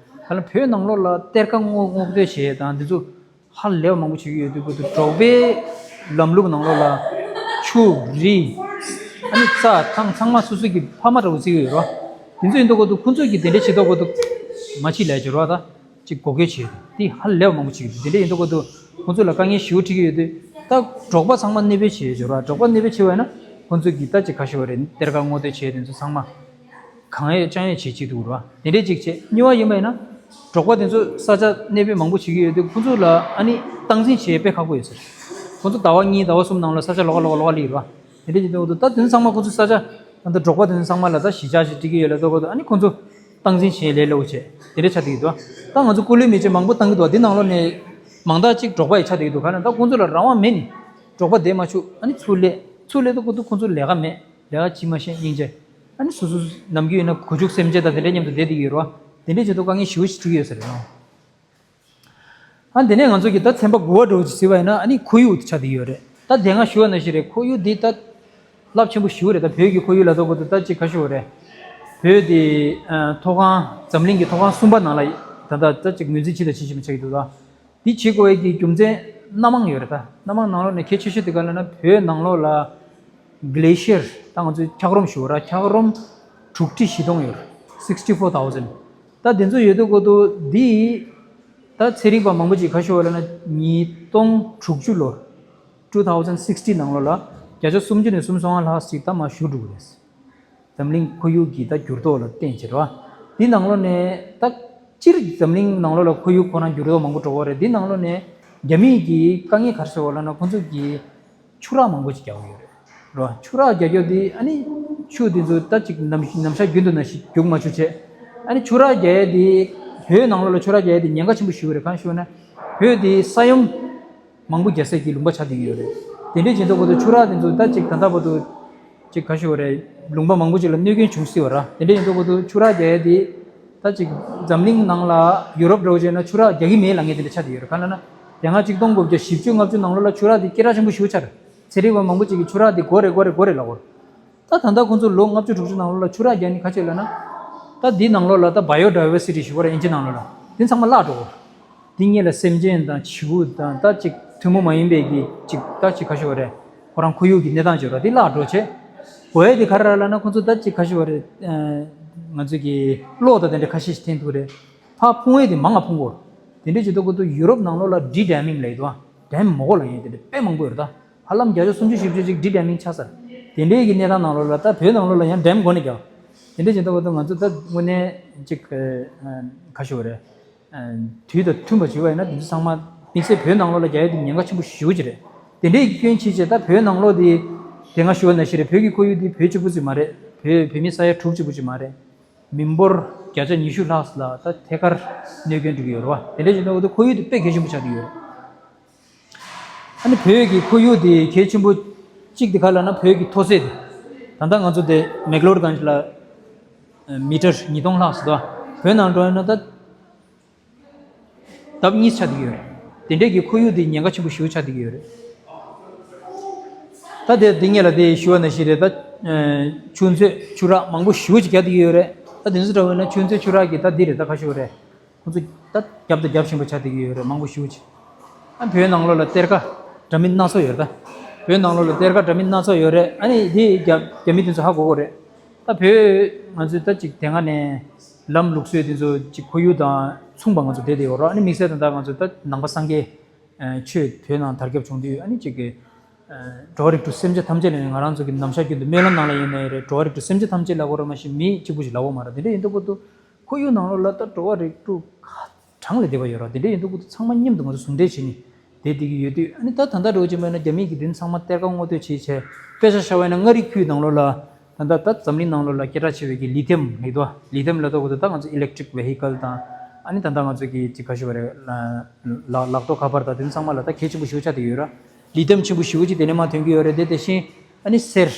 ག་ལ་བོད་ནང་ལོགས་ལ་གཏེར་ཁ་སྔོག་སྔོག་འདོན་བྱས་དང་འདི་ཚོ་ཧ་ལས་པ་མང་པོ་བྱེད་ཀྱི་ཡོད་དུས་ཁོ་ཚོ་འབྲོག་པའི་ལམ་ལུགས་ནང་ལོགས་ལ་ཆུ་རི་ཨ་ནི་རྩྭ་ཐང་ཚང་མ་སོ་སོ་གི་ཕ་མ་འདྲ་བོ་བརྩི་གི་ཡོད་རེད་བ། དེ་ཚོ་ཡིན་དུས་ཁོ་ཚོ་ཁོ་ཚོས་ཀྱི་དེ་འདྲ་བྱེད་དུས་ཁོ་ཚོ་མ་ཕྱི་ལས་བྱེད་རེད་བ་ད། ཅིག་འགོག་རྒོལ་བྱས་དེ་ཧ་ལས་པ་མང་པོ་བྱེད་ཀྱི་འདུག་དེ་འདྲ་ཡིན་དུས་ཁོ་ཚོ་ཁོ་ཚོ་ལ་དཀའ་ངལ་ཞེ་པོ་འཕྲད་ཀྱི་ཡོད་དུས་ད་འབྲོག་པ་ཚང་མ་གནོད་པ་བྱས་ཡོད་ར། འབྲོག་པ་གནོད་པ་བྱས་པ་ཡིན་ན་ཁོ་ཚོ་གིས་ད་ཅིག་ག་ཞུ་བ་རེད། གཏེར་ཁ་སྔོག་འདོན་བྱས་དེ་ཚོ་ཚང་མ་གང་ཡོད་ཅང་ཡོད་བྱེད་ཀྱི་འདུག་ར། དེ་འདྲས་ཅིག་བྱས། གཉིས་པ་ཡིན་པ་ཡིན་ན་འབྲོག་པ་དེ་ཚོ་ས་ཆ་གནོད་པ་མང་པོ་བྱེད་ཀྱི་ཡོད་དུས་ཁོ་ཚོ་ལ་ཨ་ནི་སྟངས་འཛིན་བྱེད་དཔེ་ཁག་པོ་ཡོད་ཟེར། ཁོ་ཚོ་ཟླ་བ་གཉིས་ཟླ་བ་གསུམ་ནང་ལ་ས་ཆ་ལོགས་ཀ་ལོགས་ཀ་ལོགས་ཀ་སླེབས་ཀྱི་ར། དེ་འདྲས་ཅིག་འདུག་འདུག་ད་དེ་ཚོ་ཚང་མ་ཁོ་ཚོ་ས་ཆ་ད་ལྟ་འབྲོག་པ་དེ་ཚོ་ཚང་མ་ལ་ད་གཞིས་ཆགས་ཤིག་སྒྲིག་གི་ཡོད་ལ་ལྟོ་གོ་ད་ཨ་ནི་ཁོ་ཚོ་སྟངས་འཛིན་བྱེད་ལས་སླ་པོ་བྱས་དེ་འདྲས་ཆགས་བསྡད་ཀྱི་འདུག་ད་ང་ཚོ་སྐུ་ལུས་མེ་ལྕེ་མང་པོ་བཏང་གི་འདུག་འདི་ནང་ལོགས་ནས་མང་དག་ཅིག་འབྲོག་པ་ཡི་ཆགས་བསྡད་ཀྱི་འདུག་ག་ན་ད་ཁོ་ཚོ་ལ་རང་དབང་མེད་ནི། འབྲོག་པ་བསྡད་མ་བཅུག་ཨ་ནི་ཚུར་སླེབས། ཚུར་སླེབས་དུས་ཁོ་ཚོ་ཁོ་ཚོ་ལས་ཀ་མེད། ལས་ཀ་བྱེད་མ་ཤེས་སྙིང་རྗེ། ཨ་ནི་སོ་སོ་ནམ་རྒྱུན་ཡིན་ན་གོ་ཆུག་སེམས་ཅན་དང་དེ་འདྲ་མཉམ་དུ་བསྡད་བསྡད་ཀྱི་ཡོད་རེད་བ། དེ་འདྲས་བྱེད་དུས་དཀའ་ངལ་ཞེ་པོ་ཞིག་འཕྲད་ཀྱི་ཡོད་ས་རེད་ཨང་། ཨ་དེ་ནས་ང་ཚོ་གི་ད་ཚན་པ་དགུ་པ་འདྲ་བོ་ཅིག་གཟིགས་པ་ཡིན་ན་ཨ་ནི་ཁོར་ཡུག་དེ་ཆགས་བསྡད་ཡོད་རེད། ད་དེ་སྔ་ཞུས་པ་ནང་བཞིན་རེད། ཁོར་ཡུག་འདི་ད་རླབས་ཆེན་པོ་ཞེ་པོ་རེད། ད་བོད་ཀྱི་ཁོར་ཡུག་ལ་ལྟོ་གོ་ད་ད་ཅིག་ག་ཞུ་བ་རེད། བོད་དེ་ཨ་མཐོ་སྒང་འཛམ་གླིང་གི་མཐོ་སྒང་གསུམ་པ་ནང་ལ་ད་ད་ད་ཅིག་ངོས་འཛིན་བྱེད་དང་བྱེད་བཞིན་པ་ཆགས་ཀྱི་འདུག་ད། འདི་བྱེད་དགོས་ཡས་ཀྱི་རྒྱུ་མཚན་སྣ་མང་ཡོད་རེད། ད་སྣ་མང་ནང་ལོགས་ནས་གལ་ཆེ་ཤོས་དེ་ག་ལབ་ན་བོད་ནང་ལོགས་ལ་གི་ལེ་ཤི་ཡར་ད་ང་ཚོའི་འཁྱགས་རོམ་ཞུ་བ་ར་འཁྱགས་རོམ་དྲུག་ཁྲི་བཞི་སྟོང་ཡོད་རེད། sixty four thousand། ད་དེ་ཚོ་ཡོད་དུས་གོ་དུ་འདི་ད་ཚན་རིག་པ་མང་པོ་ཅིག་ག་ཞུ་བ་ལབ་ན་ཉིས་སྟོང་དྲུག་ཅུ་ལོར་two thousand sixteen ནང་ལོགས་ལ་བརྒྱ་ཆ་སུམ་ཅུ་ནས་སུམ་ཅུ་སོ་ལྔ་ལྷག་ཅིག་ད་མར་ཞུ་འགྲོ་གི་རེད། འཛམ་གླིང་ཁོར་ཡུག་གི་ད་འགྱུར་ལྡོག་ལ་བརྟེན་བྱས་རེད་བ། འདི་ནང་ལོགས་ནས་ད་སྤྱིར་འཛམ་གླིང་ནང་ལོགས་ལ་ཁོར་ཡུག་ཁོ་རང་འགྱུར་ལྡོག་མང་པོ་འགྲོ་གི་རེད། འདི་ནང་ལོགས་ནས་རྒྱ་མིས་ཀྱི་དཀའ་ངལ་ག་རེ་བཟོ་བ་ལབ་ན་ཁོང་ཚོ་གིས་ཆུ་རགས་མང་པོ་ཅིག་རྒྱག་གི་ཡོད་རེད་རེད་བ། ཆུ་རགས་རྒྱག་རྒྱུ་འདི་ཨ་ནི་ཆུ་འདི་ཚོ་ད་ཅིག་ནམ་ནམ་ཞག་རྒྱུན་དུ་ནང་བཞིན་རྒྱུག་མ་བཅུག་བྱས། ཨ་ནི་ཆུ་རགས་རྒྱག་ཡས་འདི་བོད་ནང་ལོགས་ལ་ཆུ་རགས་རྒྱག་ཡས་འདི་ཉེན་ཁ་ཆེན་པོ་ཞིག་རེད། གང་ཞུ་ན་བོད་འདི་ས་ཡོམ་མང་པོ་རྒྱག་སའི་གི་ལུང་པ་ཆགས་བསྡད་ཀྱི་ཡོད་རེད། དེ་འདྲའི་བྱེད་དུས་ཁོ་ཚོ་ཆུ་རགས་དེ་ཚོ་ད་ཅིག་ད་ལྟ་བར་དུ་ཅིག་ག་ཞུ་བ་རེད། ལུང་པ་མང་པོ་ཅིག་ལ་གནོད་སྐྱོན་བྱུང་སྲིད་པ་ར། དེ་འདྲ་ཡིན་དུས་ཁོ་ཚོ་ཆུ་རགས་རྒྱག་ཡས་དེ་ད་ཅིག་འཛམ་གླིང་ནང་ལ་ཡུ་རོབ་འདྲ་བོ་བྱས་ན་ཆུ་རགས་རྒྱག་གི་མེད་ལབ་མཁན་དེ་འདྲ་ཆགས་བསྡད་ཡོད་རེད། ག་ལབ་ན་དེ་སྔ་ཆིག་སྟོང་དགུ་བརྒྱ་བཞི་བཅུ་ལྔ་བཅུ་ནང་ལོགས་ལ་ཆུ་རགས་དེ་སྐད་གྲགས་ཆེན་པོ་ཞེ་པོ་ཆགས་རེད། ཚན་རིག་པ་མང་པོ་ཅིག་གིས་ཆུ་རགས་དེ་དགོས་རེད་དགོས་རེད་དགོས་རེད་ལབ་ཡོད་རེད། ད་ད་ལྟ་ཁོང་ཚོ་ལོ་ལྔ་བཅུ་དྲུག་ཅུ་ནང་ལོགས་ལ་ཆུ་རགས་རྒྱག་ནི་ག་ཅིག་ལབ་ན། ད་འདི་ནང་ལོགས་ལ་ད་བྷའི་ཡོ་ཌའི་ཝར་སི་ཊི་ཞུ་བ་ར་ཨིན་ཇི་ནང་ལོགས་ལ་འདི་ཚང་མ་བརླག་འགྲོ་གི་རེད། འདི་སྔོན་ལ་སེམས་ཅན་དང་བྱིའུ་དང་ད་ཅིག་ཐུན་མོང་མ་ཡིན་པའི་གི་ཅིག་ད་ཅིག་ག་ཞུ་བ་རེད། ཁོ་རང་ཁོར་ཡུག་གི་གནས་སྟངས་ཅིག་ར་འདི་བརླག་འགྲོ་བྱས། དགོས་ཡས་དེ་ག་རེ་ར་ལབ་ན་ཁོང་ཚོ་ད་ཅིག་ག་ཞུ་བ་རེད། ཨ་ང་ཚོ་གི་གློག་དང་དེ་འདྲ་ཁ་ཤས་ཤིག་འཐེན་ཐུབ་རེད། ཕར་ཕུང་ཡས་དེ་མང་ང་ཕུང་གི་རེད། དེ་འདྲ་བྱེད་དུས་ཁོ་ཚོ་ཡུ་རོབ་ནང་ལོགས་ལ་ཌི་ཌེ་མིང་ལབ་ཡོད་དོ། ཌེམ་མང་པོ་ལབ་ཡོད། དེ་འདྲ་དཔེ་མང་པོ་ཡོད་རེད་ད། ཧ་ལམ་བརྒྱ་ཆ་སུམ་ཅུ་བཞི་བཅུ་ཅིག་ཌི་ཌེ་མིང་ཆགས་ཚར། དེ་འདྲའི་གི་གནས་སྟངས་ནང་ལོགས་ལ་ད་བོད་ནང་ལོགས་ལ་ཡང་ཌེམ་སྒོ་ནས་རྒྱག་དེ་འདྲ་བྱེད་སྟངས་འོག་ཏུ་ང་ཚོ་ད་དངོས་གནས་ཅིག་ཨ་ཁ་ཤོ་རེད། དུས་དང་མཐུན་པ་བྱུང་བ་ཡིན་ན་དེ་ཚོ་ཚང་མ་དམིགས་བསལ་བོད་ནང་ལོགས་ལ་རྒྱག་ཡ་དེ་ཉེན་ཁ་ཆེན་པོ་ཞེ་པོ་ཅིག་རེད། དེ་འདྲའི་སྐྱོན་བྱས་བྱས་ད་བོད་ནང་ལོགས་དེ་དེ་སྔ་ཞུ་བ་ནང་བཞིན་རེད། བོད་ཀྱི་ཁོར་ཡུག་དེ་བོད་གཅིག་པུ་ཅིག་མ་རེད། བོད་བོད་མི་ས་ཡ་དྲུག་གཅིག་པུ་ཅིག་མ་རེད། མི་འབོར་བརྒྱ་ཆ་ཉི་ཤུ་ལྷག་ལ་ད་ཐད་ཀར་གནོད་སྐྱོན་འགྲོ་གི་ཡོད་རེད་བ། དེ་འདྲ་བྱེད་སྟངས་འོག་ཏུ་ཁོར་ཡུག་དེ་དཔེ་གལ་ཆེན་པོ་ཆགས་ཀྱི་ཡོད་རེད། ཨ་ནི་བོད་ཀྱི་ཁོར་ཡུག་དེ་གལ་ཆེན་པོ་གཅིག་དེ་ག་ལབ་ན་བོད་ཀྱི་མཐོ་ཚད་དེ། ད་ལྟ་ང་ཚོ་དེ་མེག་ལོར་གྷན་ཇི་ལ་མི་ཊར་ཉིས་སྟོང་ལྷག་ཙམ་འདུག་བོད་ནང་འགྲོ་ཡོང་ན་ད་ལྡབ་གཉིས་ཆགས་བསྡད་ཀྱི་ཡོད་རེད། དེ་འདྲས་ཀྱི་ཁོར་ཡུག་དེ་ཉེན་ཁ་ཆེན་པོ་ཞེ་པོ་ཆགས་བསྡད་ཀྱི་ཡོད་རེད། ད་དེ་དེ་སྔོན་ལ་དེ་ཞུ་བ་ནང་བཞིན་རེད། ད་ཆུ་མཛོད་ཆུ་རགས་མང་པོ་ཞེ་པོ་ཅིག་རྒྱག་བསྡད་ཀྱི་ཡོད་རེད། ད་དེ་ཚོ་འདྲ་བོ་ཡིན་ན་ཆུ་མཛོད་ཆུ་རགས་ཀྱི་ད་འདི་རེད། ད་ཁ་ཤོ་རེད། ཁོང་ཚོ་ད་རྒྱབ་དང་རྒྱབ་བཞིན་པ་ཆགས་བསྡད་ཀྱི་ཡོད་རེད། མང་པོ་ཞེ་པོ་ཅིག་ཨ་བོད་ནང་ལོགས་ལ་གཏེར་ཁ་འདྲ་མིན་སྣ་ཚོགས་ཡོད་རེད། ད་བོད་ནང་ལོགས་ལ་གཏེར་ཁ་འདྲ་མིན་སྣ་ཚོགས་ཡོད་རེད། ཨ་ནི་དེ་རྒྱ་རྒྱ་མི་དེ་ཚོ་ཧ་གོ་གོ་རེད། ད་བོད་ང་ཚོས་ད་ཅིག་དེ་སྔ་ནས་ལམ་ལུགས་སྲོལ་དེ་ཚོ་ཅིག་ཁོར་ཡུག་དང་མཚུངས་པ་ང་ཚོ་བསྡད་བསྡད་ཡོད་རེད། ཨ་ནི་དམིགས་བསལ་ད་ལྟ་ང་ཚོ་ད་ནང་པ་སངས་རྒྱས་ཆོས་བོད་ནང་དར་ཁྱབ་བྱུང་དུས་ཨ་ནི་ཅིག་གི་འགྲོ་བ་རིགས་དྲུག་སེམས་ཅན་ཐམས་ཅད་ལ་ཡང་ང་རང་ཚོ་གི་ནམ་ཞག་རྒྱུན་དུ་སྨོན་ལམ་ནང་ལ་ཡིན་ནའི་རེད། འགྲོ་བ་རིགས་དྲུག་སེམས་ཅན་ཐམས་ཅད་ལབ་དགོས་རེད། མ་གཞི་མི་གཅིག་པུ་ཞིག་ལབ་དགོས་མ་རེད། དེ་འདྲ་ཡིན་དུས་སྐབས་དུ་ཁོར་ཡུག་ནང་ལོགས་ལ་ད་འགྲོ་བ་རིགས་དྲུག་ག་གྲངས་ལས་འདས་པ་ཡོད་རེད། དེ་འདྲ་ཡིན་དུས་སྐབས་དུ་ཚང་མ་མཉམ་དུ་ང་ཚོ་ཟུང་འབྲེལ་བྱས་ནས་བསྡད་བསྡད་ཀྱི་ཡོད་དུས། ཨ་ནི་ད་ད་ལྟ་འགྲོ་བཞིན་པ་ཡིན་ན་རྒྱ་མི་གིས་དེ་ཚང་མ་གཏེར་ཁ་བསྔོག་འདོད་བྱས་བྱས། དཔེ་ཆ་བཞག་པ་ཡིན་ན་མངའ་རིས་ཁུལ་ནང་ལོགས་ལ་ད་ལྟ་ད་འཛམ་གླིང་ནང་ལོགས་ལ་སྐད་གྲགས་ཆེ་བའི་གི་ལི་ཐིམ་རེད་དོ། ལི་ཐིམ་ལབ་དུས་སྐབས་དུ་ད་ང་ཚོ་ཨི་ལེག་ཊི་རིག་ཝེ་ཧི་ཀལ་དང་། ཨ་ནི་ད་ལྟ་ང་ཚོ་གི་ཅིག་ག་ཞུ་བ་རེད། ལ་ལག་ཐོག་ཁ་པར་དང་དེ་ཚང་མ་ལ་ད་གལ་ཆེན་པོ་ཞེ་པོ་ཆགས་བསྡད་ཡོད་ར། ལི་ཐིམ་ཆེན་པོ་ཞེ་པོ་ཅིག་དེ་ནས་མར་ཐོན་གྱི་ཡོད་རེད། དེ་དེ་བཞིན་ཨ་ནི་གསེར་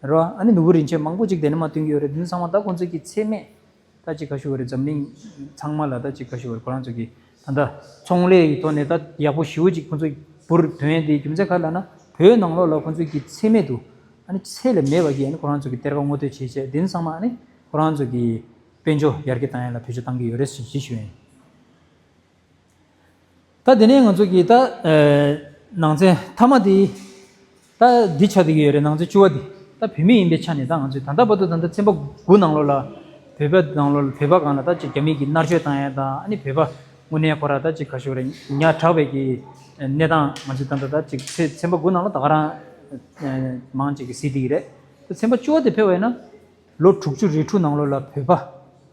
རོ། ཨ་ནི་ནོར་བུ་རིན་ཆེན་མང་པོ་ཅིག་དེ་ནས་མར་ཐོན་གྱི་ཡོད་རེད། དེ་ཚང་མ་ད་ཁོང་ཚོ་གི་ཚད་མེད་ད་ཅིག་ག་ཞུ་བ་རེད། འཛམ་གླིང་ཚང་མ་ལ་ད་ཅིག་ག་ཞུ་བ་རེད། ཁོ་རང་ཚོ་གི་ད་ལྟ་ཚོང་ལས་ཀྱི་ཐོག་ནས་ད་ཡག་པོ་ཞེ་པོ་ཅིག་ཁོང་ཚོ་འབུར་ཐོན་ཡས་དེའི་རྒྱུ་མཚན་ག་རེ་ལབ་ན་བོད་ནང་ལོགས་ལ་ཁོང་ཚོ་གི་ཚད་མེད་དུ་ཨ་ནི་ཚད་ལས་མེད་པ་གི་ཨ་ནི་ཁོ་རང་ཚོ་གི་གཏེར་ཁ་བསྔོག་འདོད་བྱས་བྱས། དེ་ཚང་མ་ཨ་ནི་ཁོ་རང་ཚོ་གི་དཔལ་འབྱོར་ཡར་རྒྱས་བཏང་ཡས་ལ་བེད་སྤྱོད་བཏང་གི་ཡོད་རེད་ཞེས་ཞུ་ཡིན། ད་དེ་ནས་ང་ཚོ་གི་ད་ཨ་ནང་ཚན་མཐའ་མ་དེ་ད་འདི་ཆགས་བསྡད་ཀྱི་ཡོད་རེད། ནང་ཚན་བཅུ་པ་དེ་ད་བོད་མི་ཡིན་པའི་ཆ་ནས་ད་ང་ཚོས་ད་ལྟ་བར་དུ་ད་ལྟ་ཚན་པ་དགུ་ནང་ལོགས་ལ་བོད་པ་ནང་ལོགས་ལ་བོད་པ་སྒང་ལ་ད་ཅིག་རྒྱ་མི་གིས་མནར་གཅོད་བཏང་ཡས་དང་། ཨ་ནི་བོད་པ་དངོས་གནས་ཁོ་ར་ད་ཅིག་ག་ཞུ་རེད། ཉག་ཕྲ་བའི་གི་གནས་སྟངས་ང་ཚོས་ད་ལྟ་ད་ཅིག་ཚན་ཚན་པ་དགུ་ནང་ལ་ད་ག་རང་མང་ཅིག་གིས་གཟིགས་བསྡད་ཀྱི་རེད། ད་ཚན་པ་བཅུ་པ་དེ་ཕེབས་པ་ཡིན་ན། ལོ་དྲུག་ཅུ་རེ་དྲུག་ནང་ལོགས་ལ་བོད་པ་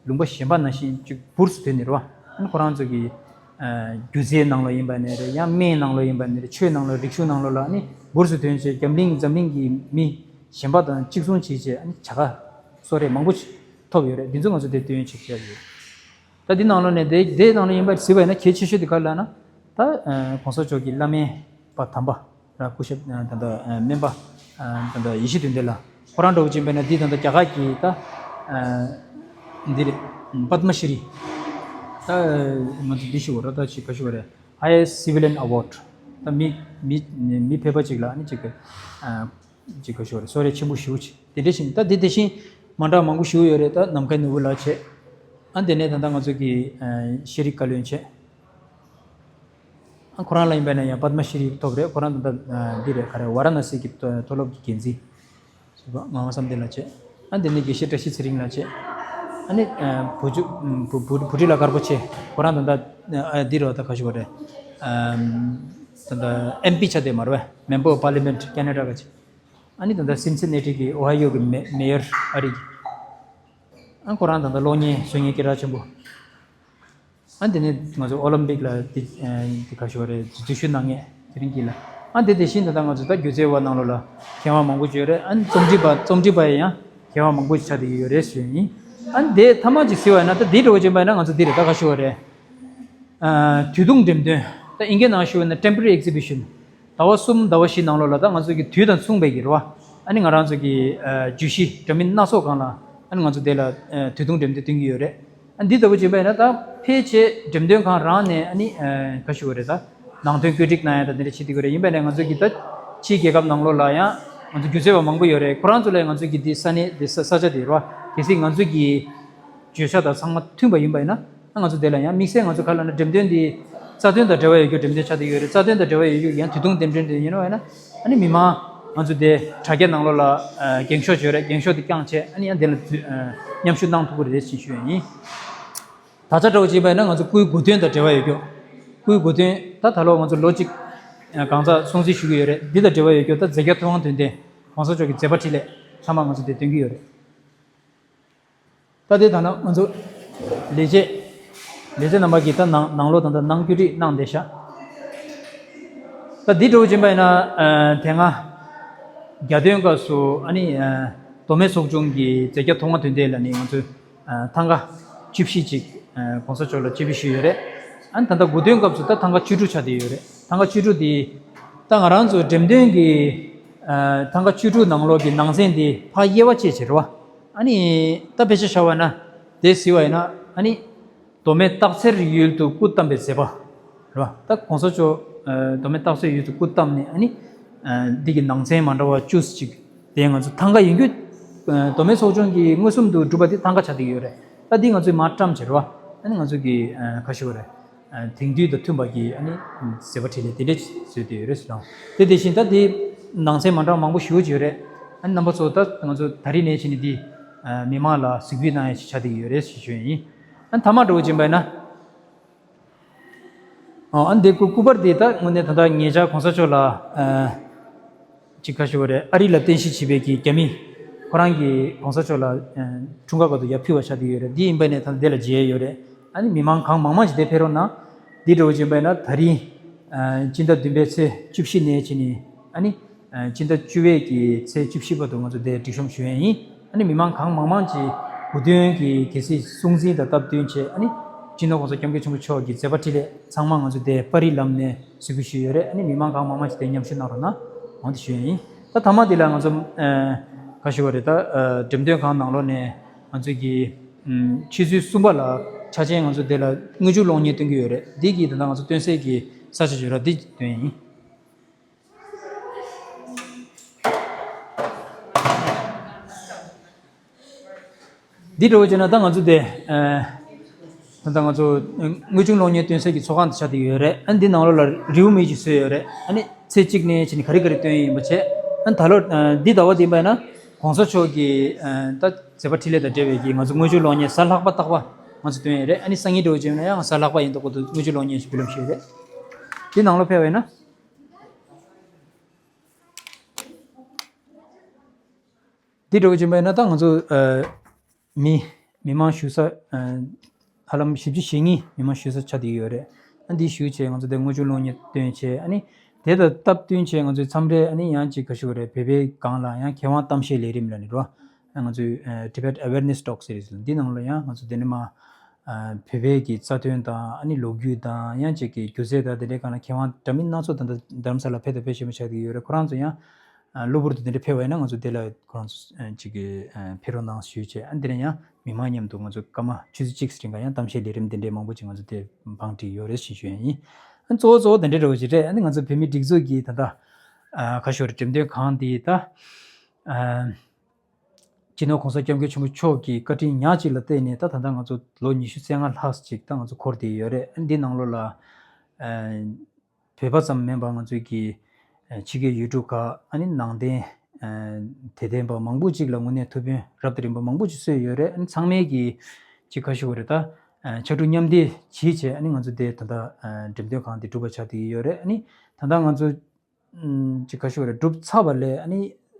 ལུང་པ་གཞན་པ་ནང་བཞིན་ཅིག་འབུར་དུ་ཐོན་ནས་རེད་བ། ཨ་ནི་ཁོ་རང་ཚོ་གི་ཨ་སྒྱུ་རྩལ་ནང་ལོགས་ཡིན་པ་ནས་རེད། ཡང་སྨན་ནང་ལོགས་ཡིན་པ་ནས་རེད། ཆོས་ནང་ལོགས་རིག་གཞུང་ནང་ལོགས་ལ་ཨ་ནི་འབུར་དུ་ཐོན་བྱས་རྒྱ་གླིང་འཛམ་གླིང་གི་མི་གཞན་པ་དང་གཅིག་མཚུངས་བྱས་བྱས་ཨ་ནི་བྱ་དགའ་གསོལ་རས་མང་པོ་ཞིག་ཐོབ་ཡོད་རེད། འདི་ཚོ་ང་ཚོ་དེ་སྟོན་ཡོད་ཆེད་བྱས་ཡོད། ད་འདི་ནང་ལོགས་ནས་དེ་དེ་ནང་ལོགས་ཡིན་པ་གཟིགས་པ་ཡིན་ན་གལ་ཆེ་ཤོས་དེ་ག་རེ་ལབ་ན། ད་ཨ་གོང་ས་མཆོག་གི་བླ་སྨན་པ་དམ་པ། ར་སྐུ་ཞབས་ད་ལྟ་སྨན་པ་ད་ལྟ་ཡེ་ཤེས་དོན་ལྡན་ལགས་ཁོ་རང་འདྲ་བོ་ཅིག་ཡིན་པ་ན། འདི་ད་ལྟ་རྒྱ་གར་གྱི་ད་འདི་རེད། པདྨ་ཤྲི་ད་ང་ཚོ་འདི་ཞུ་བ་ར་ད་ཅིག་ག་ཞུ་བ་རེད། Highest Civilian Award ད་མི་མི་མི་ཕལ་པ་ཅིག་ལ་ཨ་ནི་ཅིག་གི་ཅིག་ག་ཞུ་བ་རེད། གསོལ་རས་ཆེན་པོ་ཞེ་པོ་ཅིག་དེ་འདྲ་ཞིག་ད་འདི་དེ་བཞིན་མ་འདྲ་མང་པོ་ཞེ་པོ་ཡོད་རེད། ད་ནམ་མཁའི་ནོར་བུ་ལགས་བྱས། ཨ་དེ་ནས་ད་ལྟ་ང་ཚོ་གི་ཤེས་རིག་བཀའ་བློན་བྱས། ཨ་ཁོ་རང་ལ་ཡིན་པ་ན་ཡང་པདྨ་ཤྲི་ཐོབ་རེད། ཁོ་རང་ད་ལྟ་འདི་རེད། ག་རེ་ཝཱ་ར་ཎ་སི་གི་མཐོ་སློབ་ཀྱི་འགན་འཛིན་ཟེར་བ་ངག་དབང་བསམ་གཏན་ལགས་བྱས། ཨ་འདི་ནས་དགེ་བཤེས་བཀྲ་ཤིས་ཚེ་རིང་ལགས་བྱས། ཨ་ནི་བུ་ཆུ་བུ་བུ་བུ་ཁྲིད་ལགས་དཀར་པོ་བྱས། ཁོ་རང་ད་ལྟ་འདི་རེད་བ། ད་ག་ཞུ་བ་རེད། ད་ལྟ་ཨེམ་པི་ཆགས་བསྡད་མ་རེད་བས། Member of Parliament Canada ག་བྱས། ཨ་ནི་ད་ལྟ་སིན་སི་ནེ་ཊི་གི་ཨོ་ཧའི་ཡོ་གི་མེ་མེ་ཡར་ཨ་རི་གི། ཨ་ཁོ་རང་ད་ལྟ་གློག་བརྙན་བཟོ་མཁན་སྐད་གྲགས་ཆེན་པོ། ཨ་དེ་ནས་ང་ཚོ་ཨོ་ལིམ་པིག་ལ་དེ་དེ་ག་ཞུ་བ་རེད། འཛུལ་ཞུགས་གནང་མཁན་དེ་རིང་གི་ལ། ཨ་དེ་དེ་བཞིན་ད་ལྟ་ང་ཚོ་ད་སྒྱུ་རྩལ་བ་ནང་ལོགས་ལ་མཁས་དབང་མང་པོ་ཅིག་ཡོད་རེད། ཨ་རྩོམ་སྒྲིག་པ་རྩོམ་སྒྲིག་པ་ཡང་མཁས་དབང་མང་པོ་ཅིག་ཆགས་བསྡད་ཀྱི་ཡོད་རེད་ཞུ་ཡ་ཡིན། ཨ་དེ་ཐ་མ་ཅིག་གཟིགས་པ་ཡིན་ན། ད་དེ་འདྲ་བོ་ཅིག་ཡིན་པ་ཡིན་ན་ང་ཚོ་འདི་རེད། ད་ག་ཞུ་བ་རེད། ཨ་དུས་ཐུང་འགྲེམས་སྟོན། ད་ཨིན་སྐད་ནང་ཞུ་བ་ན་temporary exhibition། ཟླ་བ་གསུམ་ཟླ་བ་བཞི་ནང་ལོགས་ལ་ད་ང་ཚོ་གི་དུས་དང་མཚུངས་པའི་གི་རེད་བ། ཨ་ནི་ང་རང་ཚོ་གི་ཨ་བརྗོད་གཞི་འདྲ་མིན་སྣ་ཚོགས་སྒང་ལ་ཨ་ནི་ང་ཚོ་དེ་ལ་ཨ་དུས་ཐུང་འགྲེམས་སྟོན་སྟོན་གྱི་ཡོད་རེད། ཨ་འདི་ལྟ་བུ་བྱས་པ་ཡིན་ན་ད་ཕལ་ཆེར་འགྲེམས་སྟོན་ཁང་རང་ནས་ཨ་ནི་ཨ་ག་ཞུ་བ་རེད། ད་ནང་དོན་བཀོད་སྒྲིག་གནང་ཡ་ད་འདི་འདྲ་བྱེད་ཀྱི་ཡོད་རེད། ཡིན་པ་ནས་ང་ཚོ་གི་ད་ཕྱིའི་རྒྱལ་ཁབ་ནང་ལོགས་ལ་ཡང་ང་ཚོ་སྒྱུ་རྩལ་བ་མང་པོ་ཡོད་རེད། ཁོ་རང་ཚོ་ལ་ང་ཚོ་གི་འདི་ས་གནས་འདི་ས་ས་ཆ་དེ་རེད་བ། གལ་སྲིད་ང་ཚོ་གི་བརྗོད་བྱ་དང་ཚང་མ་མཐུན་པ་ཡིན་པ་ཡིན་ན། ང་ཚོ་དེ་ལ་ཡང་དམིགས་བསལ་ང་ཚོ་ག་ལབ་ན་འགྲེམས་སྟོན་འདི་རྩ་དོན་དང་འབྲེལ་བ་ཡོད་རྒྱུ་འགྲེམས་སྟོན་ཆགས་བསྡད་ཡོད་རེད། རྩ་དོན་དང་འབྲེལ་བ་ཡོད་རྒྱུ་ཡང་དུས་ཐུང་འགྲེམས་སྟོན་དེ་ཡིན་ནོ་ཡིན་ན། ཨ་ནི་མི་མང་ང་ཚོ་དེ་དྲ་རྒྱ་ནང་ལོགས་ལ་ཨ་འགེངས་ཤོག་བྱོས་རེད། འགེངས་ཤོག་དེ་བསྐྱངས་བྱས་ཨ་ནི་ཡང་དེ་ལ་འཛུལ་ཨ་མཉམ་ཞུགས་གནང་ཐུབ་ཀྱི་རེད་ཞེས་ཞུ་ཡ་ཡིན། ད་ཆ་འདྲ་བོ་བྱས་པ་ཡིན་ན་ང་ཚོ་སྐུའི་གོ་སྟོན་དང་འབྲེལ་བ་ཡོད་རྒྱུ། སྐུའི་གོ་སྟོན་ད་ད་ལོ་ང་ཚོ་ལོ་གཅིག་ཨ་གང་ཚ་སྲུང་བརྩི་ཞུ་གི་ཡོད་རེད། འདི་དང་འབྲེལ་བ་ཡོད་རྒྱུ་ད་མཛད་བརྒྱ་ཐུབ་དབང་དོན་ལྡན་གོང་ས་མཆོག་གི་མཛད་པ་འཕྲིན་ལས་ཚང་མ་ང་ཚོ་དེ་སྟོན་གྱི་ཡོད་རེད། ད་དེ་ད་ནང་ང་ཚོ་ལས་བྱེད་ལས་བྱེད་རྣམ་པ་གིས་ད་ནང་ནང་ལོགས་ད་ད་ནང་བཀོད་སྒྲིག་གནང་བསྡད་ཤག་ད་འདི་འདྲ་བོ་ཅིག་ཡིན་པ་ཡིན་ན། ཨ། དེ་སྔ་རྒྱ་སྟོན་སྐབས་སུ་ཨ་ནི་ཨ་མདོ་སྨད་ཚོགས་ཆུང་གི་མཛད་བརྒྱ་ཐོག་མ་དོན་ལྡན་ལ་ནི་ང་ཚོས་ཨ་ཐང་ག་བཅུ་བཞི་ཅིག་ཨ་གོང་ས་མཆོག་ལ་སྤྱི་འབུལ་ཞུས་ཡོད་རེད། ཨ་ནི་ད་ལྟ་དགུ་སྟོན་སྐབས་སུ་ད་ཐང་ག་བཅུ་དྲུག་ཆགས་བསྡད་ཡོད་རེད། ཐང་ག་བཅུ་དྲུག་འདི་ད་ང་རང་ཚོ་འགྲེམས་སྟོན་གྱི་ཨ་ཐང་ག་བཅུ་དྲུག་ནང་ལོགས་ཀྱི་ནང་ཚན་འདི་ཕར་དབྱེ་བ་ཕྱེ་བྱས་རེད་བ། ཨ་ནི་ད་དཔེ་ཆ་བཞག་པ་ན་དེ་གཟིགས་པ་ཡིན་ན་ཨ་ནི། མདོ་སྨད་སྟག་འཚེར་ཡུལ་དུ་སྐུ་བལྟམས་པའི་མཛད་པ། རེད་བ། ད་གོང་ས་མཆོག་ཨ་མདོ་སྨད་སྟག་འཚེར་ཡུལ་དུ་སྐུ་བལྟམས་ནས་ཨ་ནི། ཨ་འདི་གི་ནང་ཚན་མ་འདྲ་བ་བཅུ་གཅིག་དེ་ང་ཚོ་ཐང་ག་ཡིན་རྒྱུ། ཨ་མདོ་སྨད་ཚོགས་ཆུང་གིས་མངོན་སུམ་དུ་གྲུབ་པ་དེ་ཐང་ག་ཆགས་བསྡད་ཡོད་རེད། ད་འདི་ང་ཚོས་མར་བཀྲམ་བྱས་རེད་བ། ཨ་ནི་ང་ཚོ་གི་ཨ་ཁ་ཤོ་རེད། ཨ་དེང་དུས་དང་མཐུན་པ་གི་ཨ་ནི་མཛད་པ་འཕྲིན་ལས་དེ་འདྲས་བཟོས་བསྡད་ཡོད་རེད་ཟེར་ན། དེ་དེ་བཞིན་ད་དེ་ནང་ཚན་མ་འདྲ་བ་མང་པོ་ཞེ་པོ་ཅིག་ཡོད་རེད། ཨ་ནི་རྣམ་པ་ཚོ་ད་ང་ཚོ་ད་རིང་ནས་བྱས་ནས་འདི་ཨ་མི་མང་ལ་གཟིགས་འབུལ་གནང་ཡ་ཞིག་ཆགས་བསྡད་ཀྱི་ཡོད་རེད་ཞེས་ཞུ་ཡ་ཡིན། ཨ་ནི་ཐ་མ་འདྲ་བོ་ཅིག་ཡིན་པ་ཡིན་ན། ཨ་ནི་དེ་སྐུ་སྐུ་པར་དེ་ད་དངོས་གནས་ད་ལྟ་ཉེ་ཆར་གོང་ས་མཆོག་ལ་ཨ་ཅིག་ཁ་ཤོ་བ་རེད། ཨ་རི་ལ་རྟེན་གཞི་བྱས་པའི་གི་རྒྱ་མི་ཁོ་རང་གིས་གོང་ས་མཆོག་ལ་ཨ་འཁྲུངས་སྐར་སྐབས་དུ་ཡར་ཕུལ་བ་ཆགས་བསྡད་ཡོད་རེད། འདི་ཡིན་པ་ནས་ད་ལྟ་དེ་ལ་མཇལ་ཡ་ཡོད་རེད། ཨ་ནི་མི་མང་གང་མང་མང་ཞིག་དེ་ཕེབས་རོགས་གནང་། འདི་འདྲ་བོ་ཅིག་ཡིན་པ་ཡིན་ན་ད་རིང་ཨ་སྤྱི་ཟླ་བདུན་པའི་ཚེས་བཅུ་བཞི་ནས་བྱས་ནས་ཨ་ནི། ཨ་སྤྱི་ཟླ་བཅུ་པའི་གི་ཚེས་བཅུ་བཞི་བར་དུ་ང་ཚོ་འདིར་སྒྲིག་གཤོམ་ཞུ་ཡས་ཡིན། ཨ་ནི་མི་མང་གང་མང་མང་ཅིག་དགུ་སྟོན་གྱི་གལ་སྲིད་སྲུང་འཛིན་དང་སྟབས་བསྟུན་བྱས། ཨ་ནི་སྤྱི་ནོར་གོང་ས་སྐྱབས་མགོན་ཆེན་པོ་མཆོག་གི་མཛད་པ་འཕྲིན་ལས་ཚང་མ་ང་ཚོ་འདིར་པར་རིས་ལམ་ནས་གཟིགས་འབུལ་ཞུས་ཡོད་རེད། ཨ་ནི་མི་མང་གང་མང་མང་ཅིག་དེ་མཉམ་ཞུགས་གནང་རོགས་གནང་། འོ་དེ་ཞུ་ཡས་ཡིན། ད་ཐ་མ་འདི་ལ་ང་ཚོ་ཨ་ག་ཞུ་བ་རེད། ད་ཨ་འགྲེམས་སྟོན་ཁང་ནང་ལོགས་ནས་ང་ཚོ་གི་ཨམ་ཆུ་ཚོད་གསུམ་པ་ལ་ཆ་ཆེན་ང་ཚོ་འདི་ལ་དངུལ་ཆུ་གློག་བརྙན་སྟོན་གྱི་ཡོད་རེད། འདི་གི་ད་ལྟ་ང་ཚོ་སྟོན་སའི་གི་ས་ཆ་ཞིག་ཡོད་རེད། འདི་སྟོན་ཡིན། འདི་འདྲ་བོ་བྱས་ན་ད་ང་ཚོ་དེ་ཨ་ད་ལྟ་ང་ཚོ་དངུལ་ཆུ་གློག་བརྙན་སྟོན་ས་གི་ཚོགས་ཁང་དུ་ཆགས་བསྡད་ཡོད་རེད། ཨ་འདི་ནང་ལོགས་ལ་རེའུ་མིག་ཅིག་བཟོས་ཡོད་རེད། ཨ་ནི་ཚེས་གཅིག་ནས་བྱས་ནས་ག་རེ་ག་རེ་སྟོན་ཡིན་པ་བྱས། ཨ་ད་ལོ་ཨ་འདི་ཟླ་བ་འདི་ཡིན་པ་ཡིན་ན་གོང་ས་མཆོག་གི་ཨ་ད་མཛད་པ་འཕྲིན་ལས་དང་འབྲེལ་བའི་གི་ང་ཚོ་དངུལ་ཆུ་གློག་བརྙན་གཟའ་ལྷག་པ་རྟག་པར་ང་ཚོ་སྟོན་ཡོད་རེད། ཨ་ནི་སང་ཉིན་འདྲ་བོ་བྱས་ན་ཡང་གཟའ་ལྷག་པ་ཡིན་མདོག་ཁ་པོ་དངུལ་ཆུ་གློག་བརྙན་ཞིག་འབུལ་ལམ་ཞུས་ཡོད་རེད། འདི་ནང་ལོགས་ཕེབས་པ་ཡིན་ན། འདི་འདྲ་བོ་ཅིག་ཡིན་པ་ཡིན་ན་ད་ང་ཚོ་ཨ་མི་མི་མང་བཞུགས་ས་ཨ་ཧ་ལམ་བཞི་བཅུ་ཞེ་གཉིས་མི་མང་བཞུགས་ས་ཆགས་བསྡད་ཡོད་རེད། ཨ་འདི་བཞུགས་བྱས་ང་ཚོ་དེ་དངུལ་ཆུ་གློག་བརྙན་སྟོན་བྱས། ཨ་ནི་དེ་དང་སྟབས་བསྟུན་བྱས་ང་ཚོའི་མཚམས་རེ་ཨ་ནི་ཡང་ཅིག་ག་ཞུ་དགོས་རེད། བོད་པའི་སྒང་ལ་ཡང་མཁས་དབང་གཏམ་བཤད་ལས་རིམ་ལ་ནི་རོ། ང་ཚོའི་ཨ་Tibet Awareness Talk Series ལ་འདི་ནང་ལ་ཡང་ང་ཚོ་དེ་ནས་མ་ཨ་བོད་པའི་གི་རྩ་དོན་དང་ཨ་ནི་ལོ་རྒྱུས་དང་ཡང་ཅིག་གི་སྒྱུ་རྩལ་དང་དེ་འདྲའི་སྒང་ལ་མཁས་དབང་འདྲ་མིན་སྣ་ཚོགས་དང་རྡ་རམ་ས་ལ་ཕེབས་དང་ཕེབས་བཞིན་པ་ཆགས་ཀྱི་ཡོད་རེད། ཁོ་རང་ཚོ་ཡང་ཨ་གློ་བུར་དུ་དེ་འདྲ་ཕེབས་པ་ཡིན་ན་ང་ཚོ་དེ་ལ་ཁོ་རང་ཚོ་ཨ་ཅིག་གི་ཨ་ཕེབས་རོགས་གནང་ཞུས་བྱས། ཨ་འདི་ནས་ཡང་མི་མང་མཉམ་དུ་ང་ཚོ་སྐར་མ་ཆུ་ཚོད་གཅིག་རིང་ག་ཡང་གཏམ་བཤད་ལས་རིམ་དེ་འདྲའི་མང་པོ་ཅིག་ང་ཚོ་དེ་བང་སྒྲིག་ཡོད་རེད་ཞེས་ཞུ་ཡ་ཡིན། ཨ་གཙོ་བོ་གཙོ་བོ་དེ་འདྲའི་འདྲ་བོ་ཞིག་རེད། ཨ་ནི་ང་ཚོ་བོད་མིའི་སྒྲིག་འཛུགས་ཀྱི་ད་ལྟ་ཨ་ཁ་ཤོར་འགྲེམས་སྟོན་ཁང་འདི་ད་ཨ་སྤྱི་ནོར་གོང་ས་སྐྱབས་མགོན་ཆེན་པོ་མཆོག་གི་བཀའ་དྲིན་ཉག་གཅིག་ལ་བརྟེན་ནས་ད་ད་ལྟ་ང་ཚོ་ལོ་ཉི་ཤུ་རྩ་ལྔ་ལྷག་ཅིག་ད་ང་ཚོ་འཁོར་བསྡད་ཡོད་རེད། ཨ་འདི་ནང་ལོགས་ལ་ཨ་བོད་པ་ཙམ་མིན་པར་ང་ཚོའི་གི་ཨ་ཕྱི་རྒྱལ་ཡུལ་གྲུ་ཁག་ཨ་ནི་ནང་བསྟན་ཨ་དད་ལྡན་པ་མང་པོ་ཅིག་ལ་དངོས་གནས་ཐུགས་ཕན་རབ་དང་རིམ་པ་མང་པོ་ཅིག་གསོས་ཡོད་རེད། ཨ་ནི་ཚང་མས་གི་ཅིག་ཁ་ཤོ་རེད། ད་ཨ་ཕྱར་གྲུ་མཉམ་འདེགས་བྱེད་བྱས་ཨ་ནི་ང་ཚོ་དེ་ད་ལྟ་ཨ་འགྲེམས་སྟོན་ཁང་དེ་གྲུབ་པ་ཆགས་བསྡད་ཡོད་རེད། ཨ་ནི་ད་ལྟ་ང་ཚོ་ཨམ་ཅིག་ཁ་ཤོ་རེད། གྲུབ་ཚར་བ་ལས་ཨ་ནི་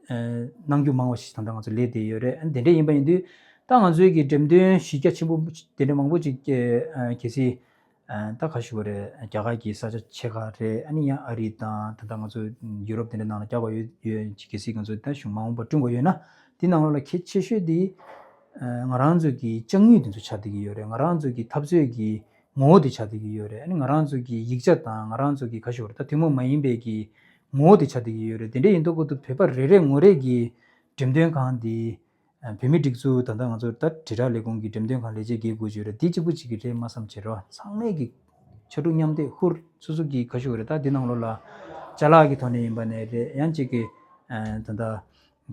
ཨ་གནང་རྒྱུ་མང་བ་ཞིག་ད་ལྟ་ང་ཚོ་ལས་བསྡད་ཡོད་རེད། ཨ་ནི་དེ་འདྲ་ཡིན་པ་ཡིན་དུས་ད་ང་ཚོའི་གི་འགྲེམས་སྟོན་གཞི་རྒྱ་ཆེན་པོ་དེ་འདྲ་མང་པོ་ཅིག་ཨ་གལ་སྲིད་ཨ་ད་ཁ་ཤོ་རེད། རྒྱ་གར་གྱི་ས་ཆ་ཆེ་ཁག་རེད། ཨ་ནི་ཡང་ཨ་རི་དང་ད་ལྟ་ང་ཚོ་ཡུ་རོབ་དེ་འདྲ་ནང་ལ་རྒྱག་པ་ཡོད་ཡོད་ཅིག་གལ་སྲིད་ང་ཚོ་ད་གཞུང་མ་འོངས་པ་བསྐྲུན་དགོས་ཡོད་ན་དེ་ནང་ལོགས་ལ་གལ་ཆེ་ཤོས་དེ་ཨ་ང་རང་ཚོ་གི་ལྕགས་དངུལ་དེ་ཚོ་ཆགས་བསྡད་ཀྱི་ཡོད་རེད། ང་རང་ཚོ་གི་འཐབ་རྩོད་ཀྱི་ངོ་བོ་དེ་ཆགས་བསྡད་ཀྱི་ཡོད་རེད། ཨ་ནི་ང་རང་ཚོ་གི་ཡིག་ཆ་དང་ང་རང་ཚོ་གི་ཁ་ཤོར་ད་ཐུན་མོང་མ་ཡིན་པའི་གི་ངོ་བོ་དེ་ཆགས་བསྡད་ཀྱི་ཡོད་རེད། དེ་འདྲ་ཡིན་མདོག་ཁ་པོ་བོད་པ་རེ་རེ་ངོ་རེ་གི་འགྲེམས་སྟོན་ཁང་འདི་བོད་མི་སྒྲིག་འཛུགས་ད་ལྟ་ང་ཚོ་ད་དྲིལ་བསྒྲགས་ལས་ཁུངས་ཀྱི་འགྲེམས་སྟོན་ཁང་ལས་བྱེད་དགེ་དགུ་བརྗོད་རེད། འདི་གཅིག་པུ་གཅིག་གི་རེད་མ་བསམ་བྱེད་རོགས། ཚང་མས་ཀྱི་ཕྱར་གྲུ་མཉམ་འདེགས་ཧུར་སོ་སོ་གི་ཁ་ཤོ་རེད། ད་འདི་ནང་ལོགས་ལ་ཅ་ལག་གི་ཐོག་ནས་ཡིན་པ་ནས་རེད། ཡང་གཅིག་གི་ད་ལྟ་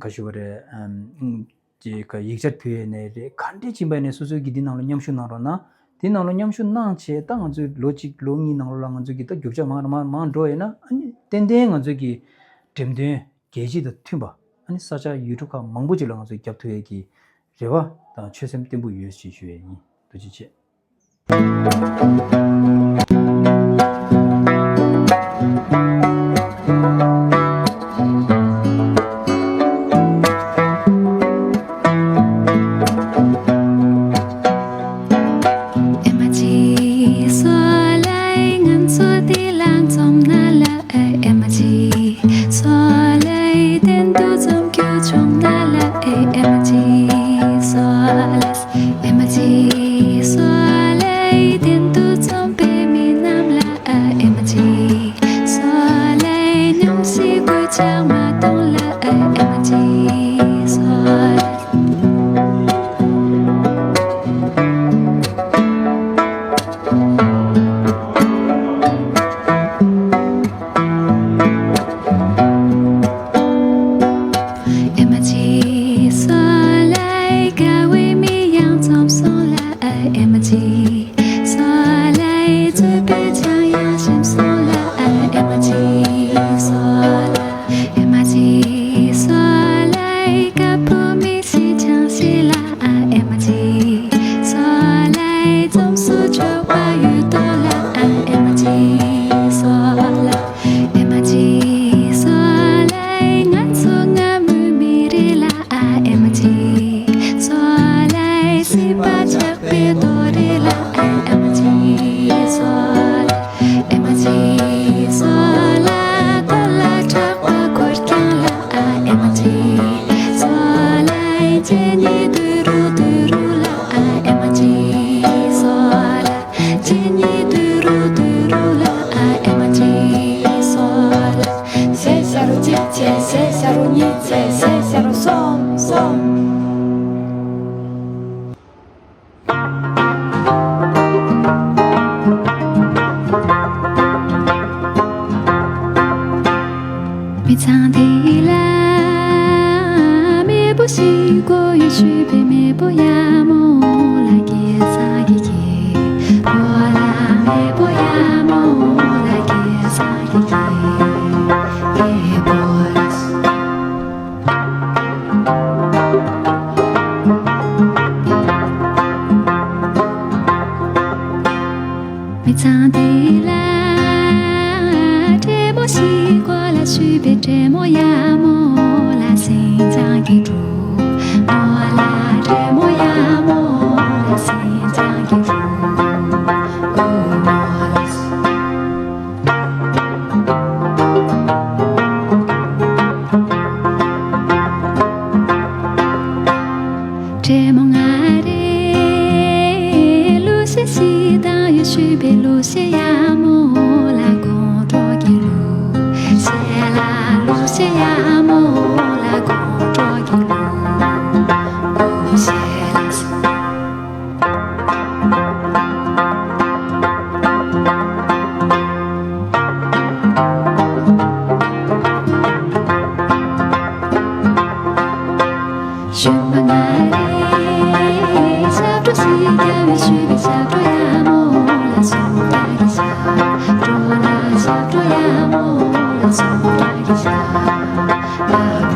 ཁ་ཤོ་རེད། ཅེས་ཀ་ཡིག་ཆ་ཕུལ་ཡས་ནས་རེད། ག་འདྲས་ཕྱིན་པ་ནས་སོ་སོའི་གི་འདི་ནང་ལ་མཉམ་ཞུགས་གནང་རོགས་གནང་། འདི་ནང་ལ་མཉམ་ཞུགས་གནང་བྱས་ད་ང་ཚོའི་ལོ་གཅིག་ལོ་གཉིས་ནང་ལོགས་ལ་ང་ཚོའི་གི་ད་རྒྱུ་ཆ་མང་རུ་མང་མང་འགྲོ་ཡས་ན་ཨ་ནི་ཏན་ཏན་ང་ཚོའི་གི་འགྲེམས་སྟོན་རྒྱལ་སྤྱི་དང་མཐུན་པ་ཨ་ནི་ས་ཆ་ཡུལ་གྲུ་ཁག་མང་པོ་ཅིག་ལ་ང་ཚོས་རྒྱབ་ཐུབ་ཡས་ཀྱི་རེ་བ་དང་ཆོད་སེམས་བརྟན་པོ་ཡོད་ཅེས་ཞུ་ཡས་ཡིན། ཐུགས་རྗེ་ཆེ། སྲིད་པའི་ཆང་ཡང་ཞིམ་སོང་ལ། ཨ་ཨེ་མ་ཅི་སོ་ལ། ཨེ་མ་ཅི་སོ་ལ། ཨེ་ཀ་བུ་མི་ཤི་ཆང་ཤི་ལ། ཨ་ཨེ་མ་ཅི་སོ་ལ། ཨེ་འཛོམས་སུ་ཆོག་པ་ཡོད་དོ་ལ། ཨ་ཨེ་མ་ཅི་སོ་ལ། ཨེ་མ་ཅི་སོ་ལ། ཨེ་ང་ཚོ་སྔ་མོའི་མི་རེད་ལ། ཨ་ཨེ་མ་ཅི་སོ་ལ། ཨེ་སྲིད་པ་ཆགས་པའི་རྡོ་རེད་ལ། ཨ་ཨེ་མ་ཅི་སོ་ལ། ཨེ་མ་ཅི་སོ་ལ། ད་ལ་ཆགས་པ་འཁོར་རྐྱང་ལ། ཨ་ཨེ་མ་ཅི་སོ་ལ། ཨེ་ཇེ་ནི་དུ་རུ་དུ་རུ་ལ། ཨ་ཨེ་མ་ཅི་སོ་ལ། ཨེ་ཇེ་ནི་དུ་རུ་དུ་རུ་ལ། ཨ་ཨེ་མ་ཅི་སོ་ལ། ཞེ་ཤ་རུ་གཅིག་བྱས། ཞེ་ཤ་རུ་གཉིས་བྱས། ཞེ་ཤ་རུ་གསུམ་གསུམ། མི་ཚང་དེ་ལ་མེས་པོ་ཞིག་དགོས་ཡོད་ཞུས་པས། མེས་པོ་ཡག་མོ་ལ་སྐྱེས་ས་ཀྱི་ཀྱེ། པོ་ལ་མེས་པོ་ཡག་མོ་ལ་སྐྱེས་ས་ཀྱི་ཀྱེ། ཀྱེ་པོ་ལ། མི་ཚང་དེ་ལ་བགྲེས་མོ་ཞིག་དགོས་ལ་ཞུས་པས། བགྲེས་མོ་ཡག་མོ་ལ་ཟིང་ཆ་གི་འགྲོ། མོ་ལ་བགྲེས་མོ་ཡག་མོ་ལ་ཟིང་ཆ་གི་འགྲོ། ཨོ་མོ་ལ། བགྲེས་མོ་ང་རེ་གླུ་གཞས་ཤིག་བཏང་ཡོད་ཞུས་པས། གླུ་གཞས་ཡག་མོ་ལ་དགོང་དྲོ་གི་གླུ་གཞས་ལ། གླུ་གཞས་ཡག་མོ་ལ་དགོང་དྲོ་གི་གླུ་གཞས་ལ། ཞུན་མ་ང་རེ་ཞབས་བྲོ་ཞིག་རྒྱག་པའི་ཞུས་པས། ཞབས་བྲོ་ཡག་མོ་ལ་སོང་རྒྱག་གི་ཞབས་བྲོ་ལ། ཞབས་བྲོ་ཡག་མོ་ལ་སོང་རྒྱག་གི་ཞབས་བྲོ་ལ།